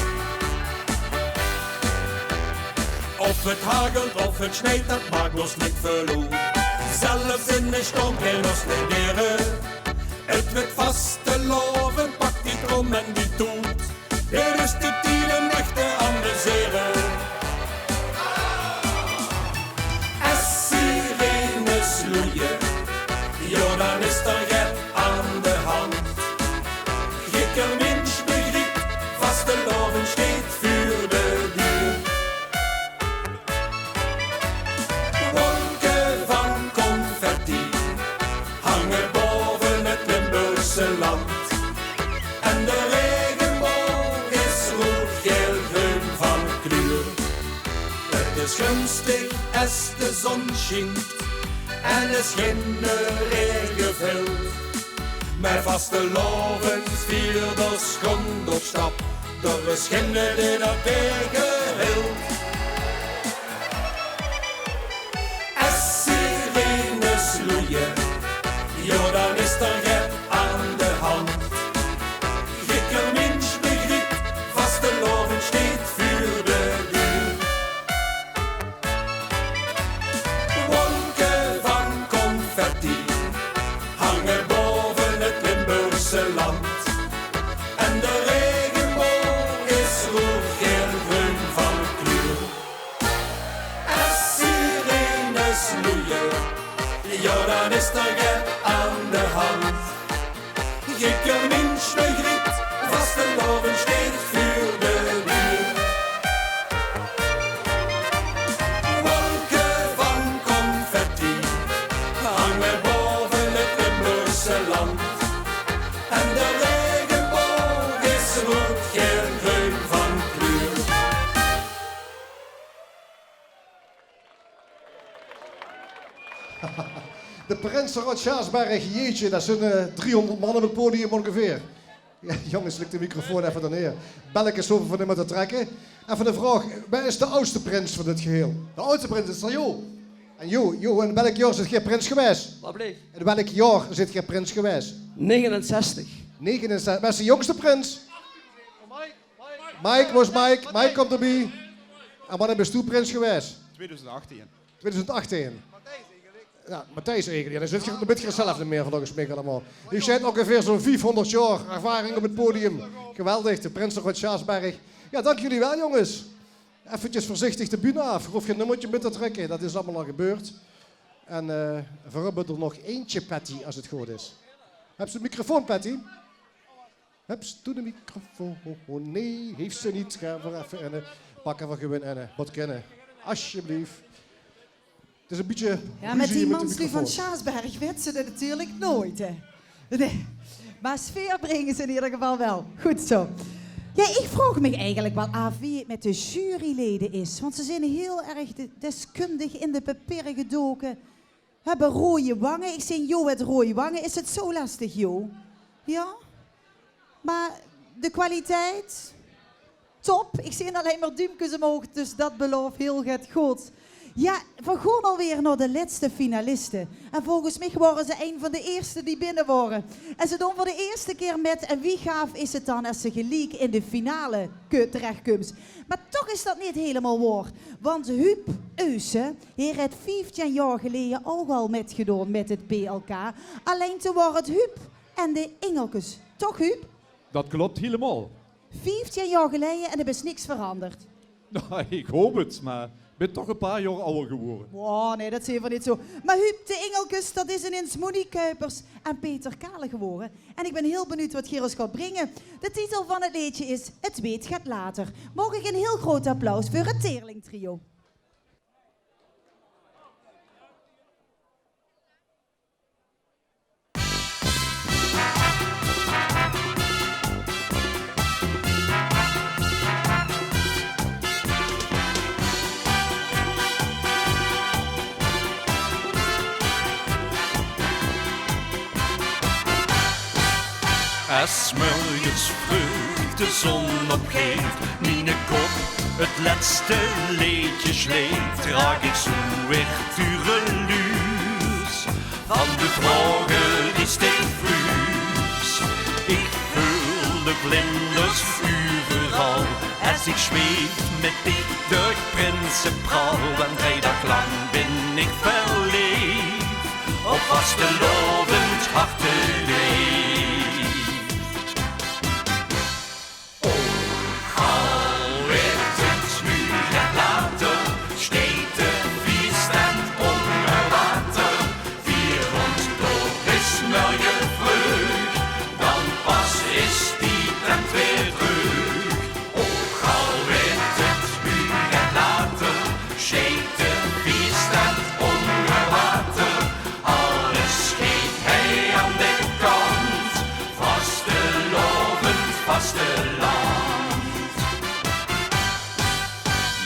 Of 't hagelt of 't sjneit, dat maak ós neet väöl oet. Zelfs in de sjtorm kint ós neet dere. 't Weurt vastelaovend, pak die trom en die toet. D'r is de tied óm dich te amusere. Es sirenes loeie, jao, dan is d'r get aan de hand. Jidder mins begriep, vastelaovend sjteit veur de deur. Wolke van confetti hange baove 't Limburgse land. En de raegeboog is roed, gael, greun van kleur. 't Is gunstig es de zon sjient en es gein raege vilt. Mer vastelaovendvierders gaon op stap, d'r is geine dae d'r taenge hilt. Es sirenes loeie, jao, dan is d'r get aan de hand. Jidder mins begriep, vastelaovend sjteit veur de deur. Wolke van confetti hange baove 't Limburgse land. En de raegeboog is roed, gael, greun van kleur. Es sirenes loeie, jao, dan is d'r get aan de hand. Jidder mins begriep, vastelaovend sjteit veur de deur. Wolke van confetti hange baove 't Limburgse land. En de raegeboog is roed, gael, greun van kleur. De Prinseraod Sjaasberg, jeetje, dat zeen, eh, driehonderd man op 't podium óngeveer. Jao, jónges, lèk de microfoon effe dao neer. Bellekes hove v'r neet mie te trèkke. Effe 'n vraog, wae is de aodste prins van dit geheel? De aodste prins is d'r Jo. En Jo, Jo, in welk jaor zeet geer prins gewaes? Wat bleef? In welk jaor zeet geer prins gewaes? Negenenzestig. Negenenzestig. Wae is de jóngste prins? Mike, wo is Mike? Mike kump d'rbie. En wanneer bis doe prins gewaes? Twiedoezend achttien. Twiedoezend achttien. Jao, Matthijs eigelik. Jao, dan zit geer, dan wit geer 't zelf neet mieë, volges mich allemaol. Hie zit óngeveer zoe'n viefhóngerd jaor ervaring op 't podium. Geweldig, de prins nog oet Sjaasberg. Jao, dank uch waal, jónges. Effekes veurzichtig de bühne aaf. Geer hoof gein nummerke mit te trèkke, dat is allemaol al gebeurd. En, eh, veer höbbe d'r nog eintje, Patty, es 't good is. Höbs se de microfoon, Patty? Höbs doe de microfoon? Nae, haet ze neet. Gaon veer effe ein, eh, pakke veer gewoon ein, eh, wat kinne. Asjeblief. 't Is ein bietje... Jao, mit die manslui van Sjaasberg wits se 't natuurlik noeats, hè. Nae. Mer sfeer bringe ze in eder geval waal. Good zoe. Jao, ich vraog mich eigelik waal aaf wie 't mit de jurylede is. Want ze zeen hieël erg de-, deskundig in de papiere gedoke. Höbbe roeje wange. Ich zeen Jo haet roeje wange. Is 't zoe lestig, Jo? Jao? Mer de kwaliteit? Top. Ich zeen allein mer duumkes umhoeg, dus dat belaof hieël get goods. Jao, veer gaon alweer nao de lètste finaliste. En volges mich wore ze ein van de ierste die binne wore. En ze doon veur de ierste kier mit. En wie gaaf is 't dan es se geliek in de finale ke-, terechkums? Mer toch is dat neet hielemaol waor. Want Huub Eusen, heer haet vieftien jaor geleje ouch al mitgedoon mit 't P L K. Allein toen waor 't Huub en de Ingelkes. Toch, Huub? Dat klop hielemaol. Vieftien jaor geleje en d'r is niks veranderd. Nou, ich haop 't, mer ich bin toch e paar jaor awwer gewore. Wow, nae, dat zeen veer neet zoe. Mer Huub, de Ingelkes, dat is inins Monique Kuipers en Peter Kale gewore. En ich bin hieël benuujd wat geer ós gaot bringe. De titel van 't leedje is 't Weetj geer 't later. Maog ich ein hieël groeat applaus veur 't Teerling Trio. Es 's mörges vreug de zon opgeet, miene kop 't lètste leedje sleet, raak ich zoe weer tureluurs van de vraoge die steeds vluurs. Ich veul de vlinders euveral es ich zweef mit dich durch Prinsepraal. En drei daag lank bin ich verleef op vastelaovend hartedeef. Och al weurt 't noe get later, steit 't fiestent ónger water. Veer ónt door bis mörge vreug, dan pas is die tent weer dreug. Och al weurt 't noe get later, steit 't fiestent ónger water. Alles geit hie aan de kant, vastelaovend, vasteland.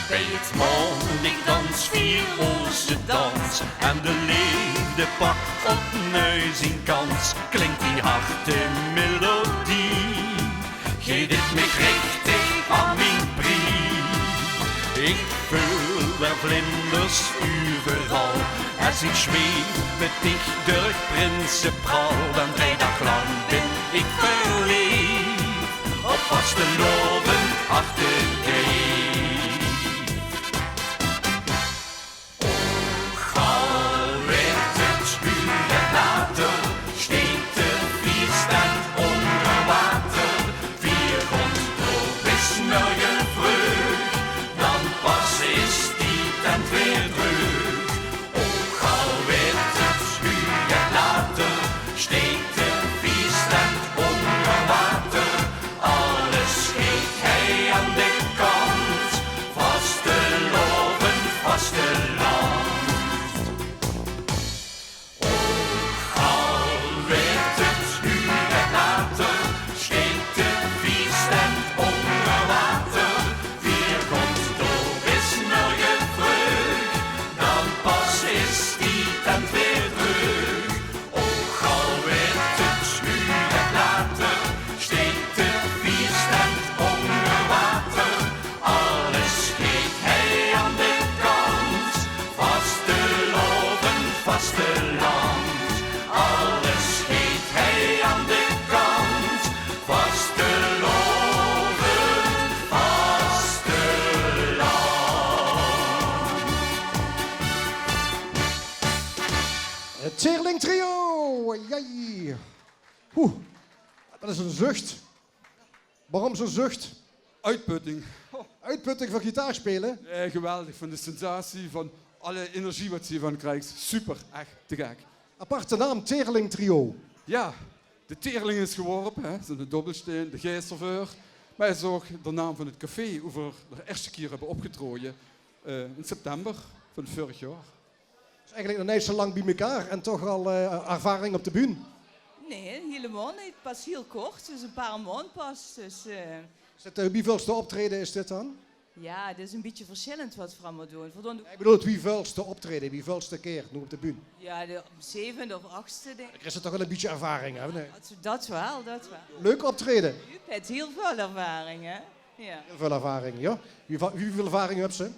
Bie 't maondigdans vier ózze dans en de leefde pak opnui zien kans. Klink die hartemelodie, geit 't mich richtig aan mien prie. Ich veul weer vlinders euveral es ich zweef mit dich durch Prinsepraal. En drei daag lank bin ich verleef op vastelaovend hartedeef. Och al weurt 't noe get later, steit 't fiestent ónger water. Veer ónt door bis mörge vreug, dan pas is die tent weer dreug. Och al weurt 't noe get later, steit 't fiestent ónger water. Alles geit hie aan de kant, Het Teerling Trio! Jai! Oeh, dat is een zucht. Waarom zo'n zucht? Uitputting. Uitputting van gitaarspelen? Eh, geweldig, van de sensatie, van alle energie wat ze hiervan krijgt. Super, echt te gek. Aparte naam, Teerling Trio. Ja, de Teerling is geworpen, hè. Dat is een dobbelsteen, de geest ervoor. Maar het is ook de naam van het café, hoe we de eerste keer hebben opgetrokken, eh, in september van vorig jaar. Is eigenlijk nog niet zo lang bij elkaar en toch al eh, ervaring op de bühne. Nee, helemaal niet. Pas heel kort, dus een paar maanden pas. Dus, eh, Is dit de wieveelste optreden is dit dan? Ja, het is een beetje verschillend wat we allemaal doen. We doen Ik bedoel, het wieveelste optreden, wieveelste keer nu op de bühne? Ja, de zevende of achtste, denk ik. Er is er toch wel een beetje ervaring, hè? Nee. Dat, dat wel, dat wel. Leuk optreden. Huub heeft heel veel ervaring, hè? Ja. Heel veel ervaring, ja. Wie, wie veel ervaring hebt ze?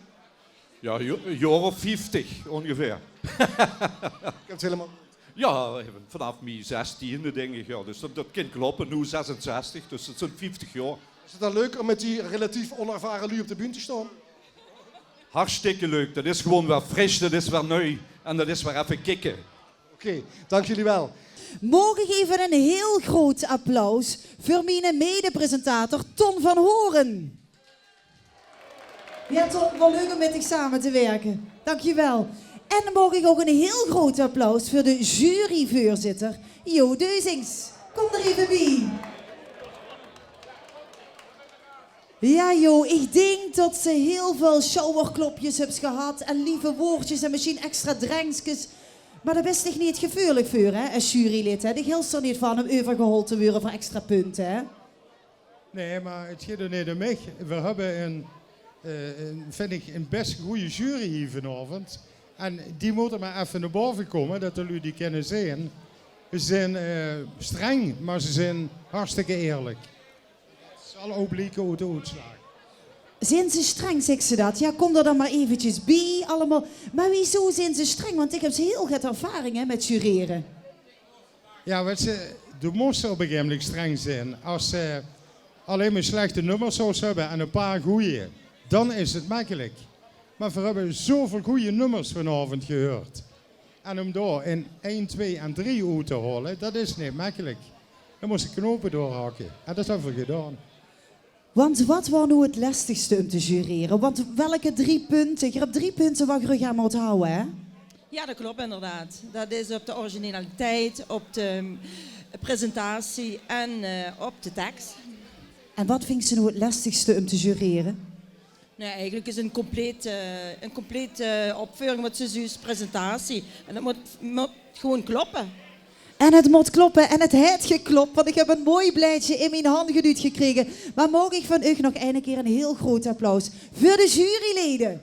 Ja, een jaar of vijftig ongeveer. Kent ze helemaal. Ja, vanaf mijn zestiende, denk ik. Ja. Dus dat, dat kan kloppen. Nu zesenzestig, dus dat zijn vijftig jaar. Is het dan leuk om met die relatief onervaren lui op de bühne te staan? Hartstikke leuk. Dat is gewoon weer fris, dat is weer neu. En dat is weer even kicken. Oké, dank jullie wel. Mag ik even een heel groot applaus voor mijn medepresentator Ton van Horen? Ja, Ton, wel leuk om met dich samen te werken. Dankjewel. En dan mag ik ook een heel groot applaus voor de juryvoorzitter, Jo Deuzings. Kom er even bij. Ja, Jo, ik denk dat ze heel veel sjouwerklopjes hebt gehad en lieve woordjes en misschien extra drenkskes. Maar daar bent dich niet gevoelig voor, hè, als jurylid, hè? De geldt er niet van om overgehaald te worden voor extra punten, hè? Nee, maar het gaat er niet om mich. We hebben een, eh, een, vind ik, een best goede jury hier vanavond. En die moeten maar even naar boven komen, dat de lui die kunnen zien. Ze zijn eh, streng, maar ze zijn hartstikke eerlijk. Dat zal ook blijken uit de uitslag. Zijn ze streng, zegt ze dat? Ja, kom er dan maar eventjes bij allemaal. Maar wieso zijn ze streng? Want ik heb heel get ervaring hè, met jureren. Ja, wat ze, de moesten op een gegeven moment streng zijn. Als ze alleen maar slechte nummers zouden hebben en een paar goede, dan is het makkelijk. Maar we hebben zoveel goede nummers vanavond gehoord. En om daar in één, twee en drie uit te halen, dat is niet makkelijk. Dan moesten knopen doorhakken. En dat hebben we gedaan. Want wat was nu het lastigste om te jureren? Want welke drie punten? Je hebt drie punten waar je aan moet houden, hè? Ja, dat klopt inderdaad. Dat is op de originaliteit, op de presentatie en eh, op de tekst. En wat vindt ze nu het lastigste om te jureren? Nee, eigenlijk is een complete, eh, een complete eh, opvoering wat ze zuus presentatie. En dat moet, moet gewoon kloppen. En het moet kloppen en het heeft geklopt, want ik heb een mooi blaadje in mijn hand geduwd gekregen. Maar mag ik van u nog een keer een heel groot applaus voor de juryleden?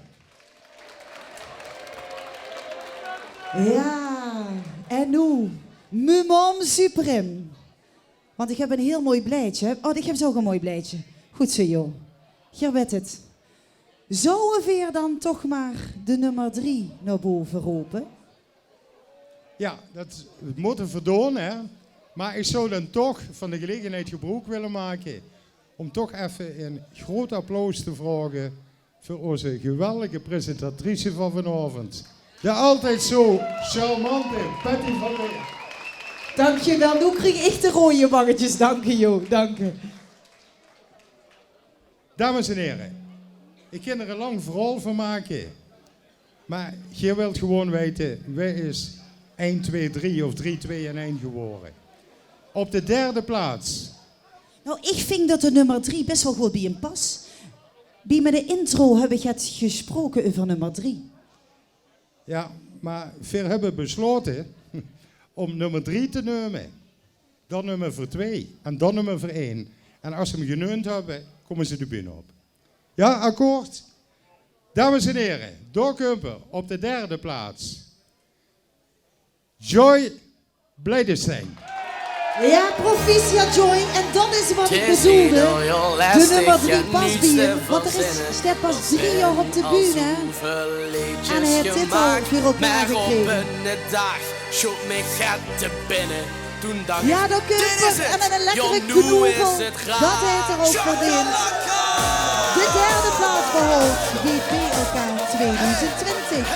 Ja, en nu, Mumon Supreme. Want ik heb een heel mooi blaadje. Oh, ik heb zo ook een mooi blaadje. Goed zo, joh. Hier werd het. Zouden we dan toch maar de nummer drie naar boven roepen? Ja, dat moeten we doen, hè. Maar ik zou dan toch van de gelegenheid gebruik willen maken om toch even een groot applaus te vragen voor onze geweldige presentatrice van vanavond. De altijd zo charmante Patty van Leer. Dankjewel. Nu krijg ik de rode wangetjes. Dank je, joh. Dank je. Dames en heren, ik kan er een lang verhaal van maken. Maar je wilt gewoon weten, wie is één, twee, drie of drie, twee en één geworden? Op de derde plaats. Nou, ik vind dat de nummer drie best wel goed bij hem past. Bij met de intro heb ik het gesproken over nummer drie. Ja, maar we hebben besloten om nummer drie te nemen. Dan nummer twee en dan nummer één. En als ze hem geneund hebben, komen ze de bühne op. Ja, akkoord? Dames en heren, Doc Humper op de derde plaats. Joy Blijdestein. Ja, proficiat Joy. En dat is wat ik bedoelde. De nummer drie past bij hem, want er is, staat pas drie jaar op de bühne. En hij heeft dit al voor elkaar gekregen. Sjoot mich get te binne. Toen dacht ja, ik, dan kun je dit is het. En met een lekkere knoevel, dat heeft er ook verdiend. De derde plaats behaald bij B L K tweeduizend twintig.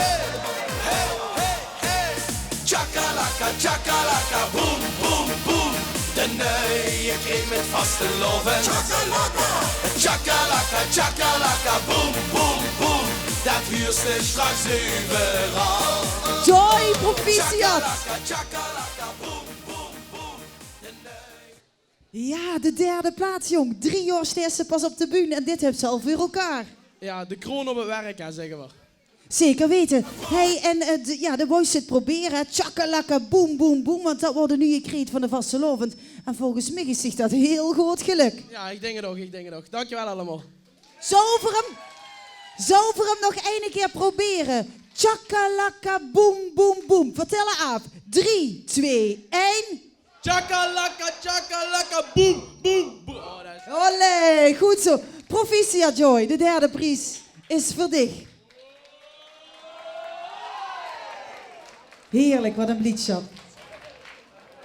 Tjakalaka, tjakalaka, boem, boem, boem. De nuie kreet mit vastelaovend. Tjakalaka. Tjakalaka, tjakalaka, boem, boem, boem. Dat huurs te straks euveral. Joy, proficiat. Tjakalaka, tjakalaka, boem, boem, boem. De nuie Ja, de derde plaats, jóng. Drie jaor steis se pas op de bühne en dit höbs se al veur elkaar. Ja, de kroon op het werk, hè, zègke v'r. Zeker wete. Hey, en eh, de, ja, de wous se het probere, hè. Tjakalaka, boem, boem, boem, want dat waor de nuie kreet van de vastelaovend. En volges mich is dich dat hiel good gelök. Ja, ich dink het ouch, ich dink het ouch. Dankjewel allemaol. Zouwe v'r 'm, zouwe v'r 'm nog eine kier probere? Tjakalaka, boem, boem, boem. Vertèl, Aaf. Drie, twee, ein. Tjakalaka, tjakalaka, boem, boem, boem. Oh, dat is Olé, good zo. Proficiat, Joy, de derde pries is veur dich. Heerlijk, wat ein bliedschap.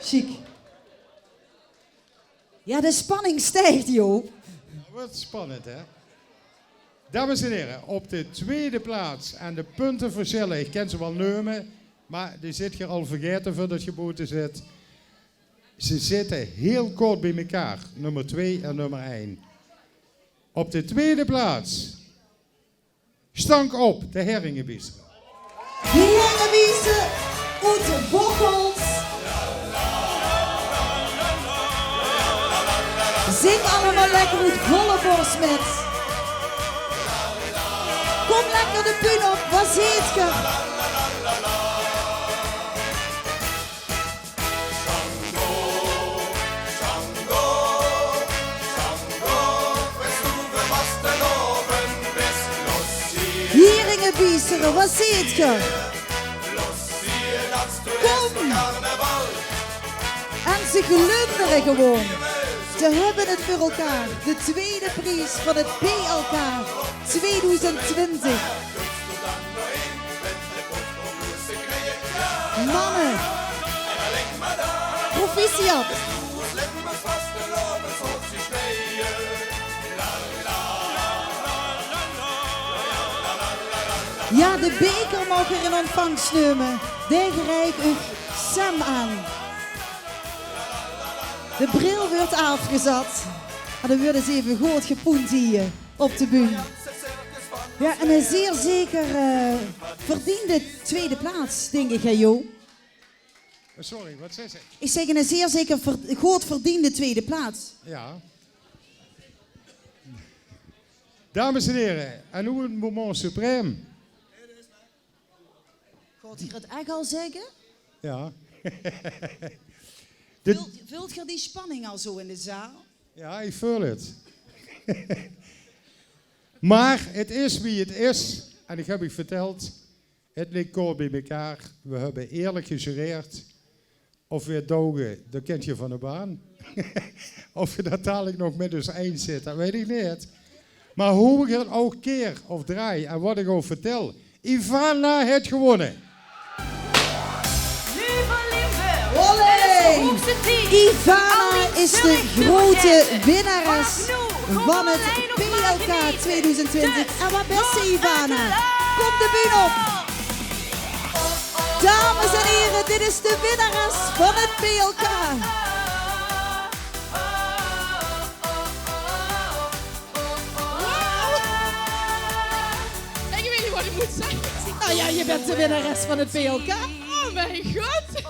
Sjiek. Ja, de spanning stijgt, joh. Het weurt spannend, hè? Dames en heren, op de tweede plaats en de punte versjille, ich kin ze waal neume, mer die zit geer al vergaete veurdat geer boete zit. Ze zitte hiel kort bie mekaar, nummer twee en nummer ein. Op de tweede plaats, Stank op, de Heringebiestere. De Heringebiestere oet Bocholt. Zing allemaol lekker oet volle bors mit. Kom lekker de bühne op, wat zeet geer? Heringebiestere, wat zeet geer? Kom! En ze glundere gewoon. Ze höbbe het veur elkaar. De tweede pries van het P L K tweeduizend twintig. Manne, proficiat. Ja, de beker maag geer in ontvangst neume. Dae reik uch Sam aan. De bril weurt aafgezat. En dan weurt ins effe good gepoend hie op de bühne. Ja, en ein zeer zeker eh, verdiende tweede plaats, dink ich, hè, Jo? Eh, sorry, wat zag ze? Ich zègk, ein zeer zeker ver-, good verdiende tweede plaats. Ja. Dames en heren, en noe het moment suprême. Gaot geer het ech al zègke? Ja. Veult, veult geer die spanning al zo in de zaal? Ja, ich veul het. Mer het is wie het is. En ich höb uch verteld, het ligk kort bie mekaar. V'r höbbe eerlik gejureerd. Of v'r het douge, dan kint geer van de baan. Of v'r dat dalik nog mit us eins zitte, dat weit ich neet. Mer hoe ich het ouch keer of draai en wat ich ouch vertèl, Ivana het gewónne. Olé! Ivana is de grote winnares van het P L K tweeduizend twintig. En wat beste Ivana, kom de bühne op. Dames en heren, dit is de winnares van het P L K. Wauw. Ik weet niet wat ik moet zeggen. Nou ja, je bent de winnares van het P L K. Oh mijn god.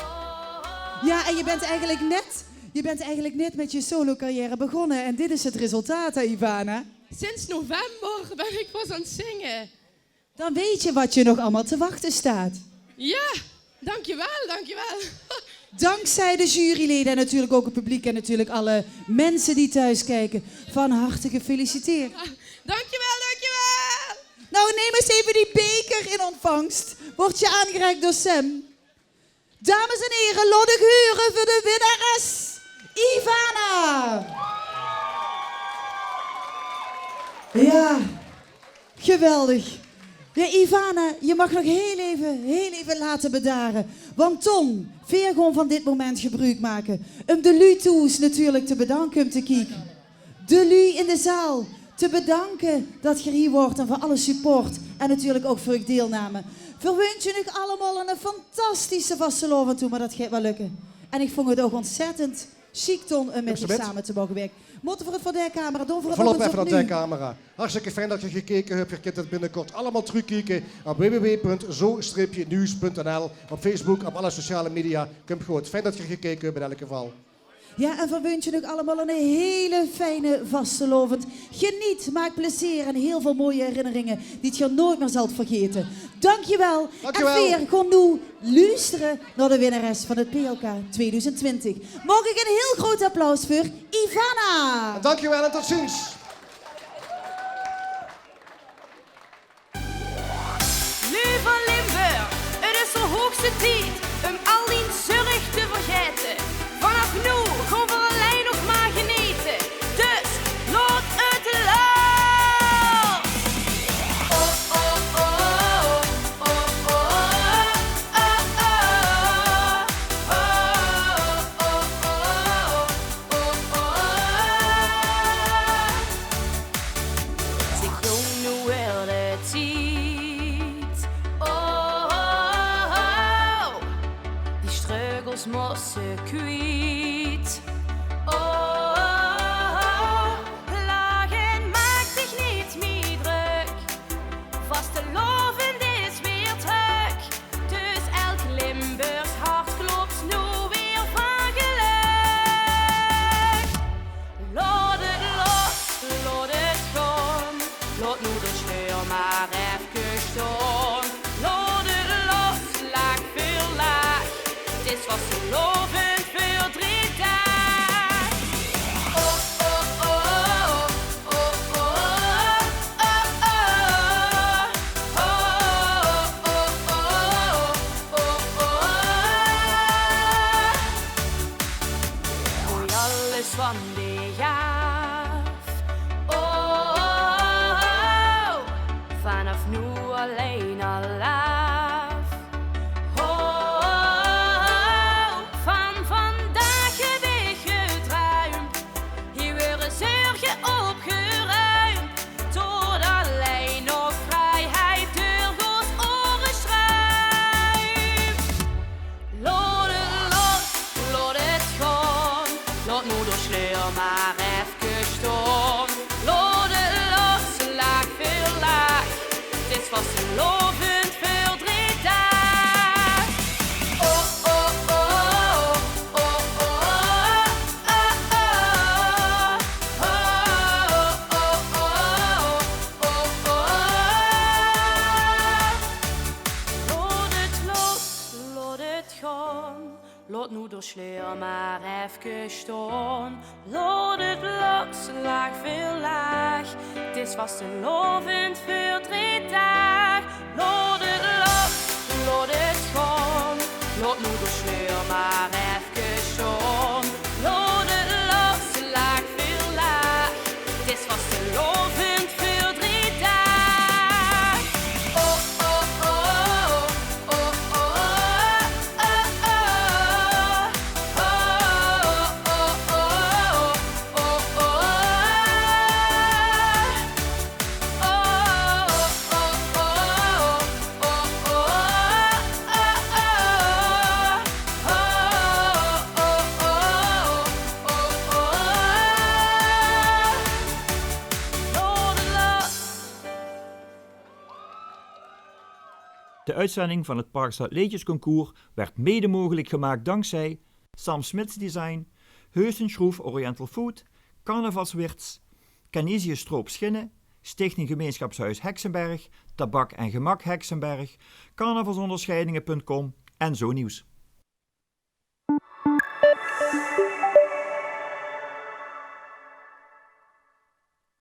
Ja, en je bent eigenlijk net, je bent eigenlijk net met je solo-carrière begonnen. En dit is het resultaat, hè, Ivana? Sinds november ben ik pas aan het zingen. Dan weet je wat je nog allemaal te wachten staat. Ja, dankjewel, dankjewel. Dankzij de juryleden en natuurlijk ook het publiek en natuurlijk alle mensen die thuis kijken, van harte gefeliciteerd. Dankjewel, dankjewel. Nou, neem eens even die beker in ontvangst. Wordt je aangereikt door Sam. Dames en heren, laot uch hure veur de winnares, Ivana. Ja, geweldig. Ja, Ivana, je mag nog heel even, heel even laten bedaren. Want Ton, veer gaon van dit moment gebruuk make um de luuj thoes natuurlijk te bedanke um te kieke. De luuj in de zaal, te bedanke dat geer hie waort en veur alle support en natuurlik ouch veur eur deelname. Veer wunsje uch allemaol 'ne fantastische vastelaovend toe, mer dat geit waal lökke. En ich vónj 't ouch ontzettend sjiek, Ton, um mit dich same te moge wirke. Mótte veer 't veur de camera doon? Veer 't nog ins opnuuj. Hartstikke fijn dat geer gekeke höb. Geer kint 't binnekort allemaol trökkieke op w w w punt zo streepje nieuws punt n l, op Facebook, op alle sociale media. Kump good. Fijn dat geer gekeke höb in eder geval. Jao, en veer wunsje uch allemaol 'ne hele fijne vastelaovend. Geniet, maak plezeer en hiel väöl mooie herinneringe die geer noeats mieë zalt vergaete. Dankjewel. Dankjewel. En veer gaon noe loestere nao de winnares van 't P L K tweeduizend twintig. Maag ich ein hiel groot applaus veur Ivana. En dankjewel en tot ziens. Luuj van Limburg, 't is de hoogste tied um al dien zörg te vergaete. Vanaaf noe gaon veer allein nog mer genete. Dus laot 't los! Zèk, jóng, noe weurt 't tied. Oh, die struggles mós se kwiet. Oh, lach en maak dich neet mieë drök. Vastelaovend is weer trök. Dus elk Limburgs hart klop noe weer van gelök. Laot 't los, laot 't gaon. Laot noe de sleur mer efkes staon. Laot 't los, lach väöl, lach. 't Is vastelaovend veur drie daag. Oh, oh, oh, oh. Gooi alles van dich aaf. Oh, vanaaf noe allein al laaf. Oh, van vandaag höb ich gedruimp. Hie weure zörge opgeruimp, tot allein nog vrieheid deur ós oere struimp. Laot 't los, laot 't gaon, laot noe de sleur mer efkes staon. Laot 't los, lach väöl, lach, 't is vastelaovend veur drie daag. Oh, oh, oh, oh. Laot 't los, laot 't gaon. Laot noe de sleur mer efkes staon. Laot 't los, lach väöl, lach. 't Is vastelaovend veur drie daag. Laot 't los, laot 't gaon. Laot noe de sleur mer efkes staon. Laot 't los, lach väöl, lach. 't Is vastelaovend veur drie daag. Oh, oh, oh, oh, oh, oh, oh. De uitzending van het Parkstad Leedjesconcours werd mede mogelijk gemaakt dankzij Sam Smits Design, Heusenschroef Oriental Food, Carnavalswirts, Canisius Stroop Schinnen, Stichting Gemeenschapshuis Heksenberg, Tabak en Gemak Heksenberg, carnavalsonderscheidingen punt com en Zo Nieuws.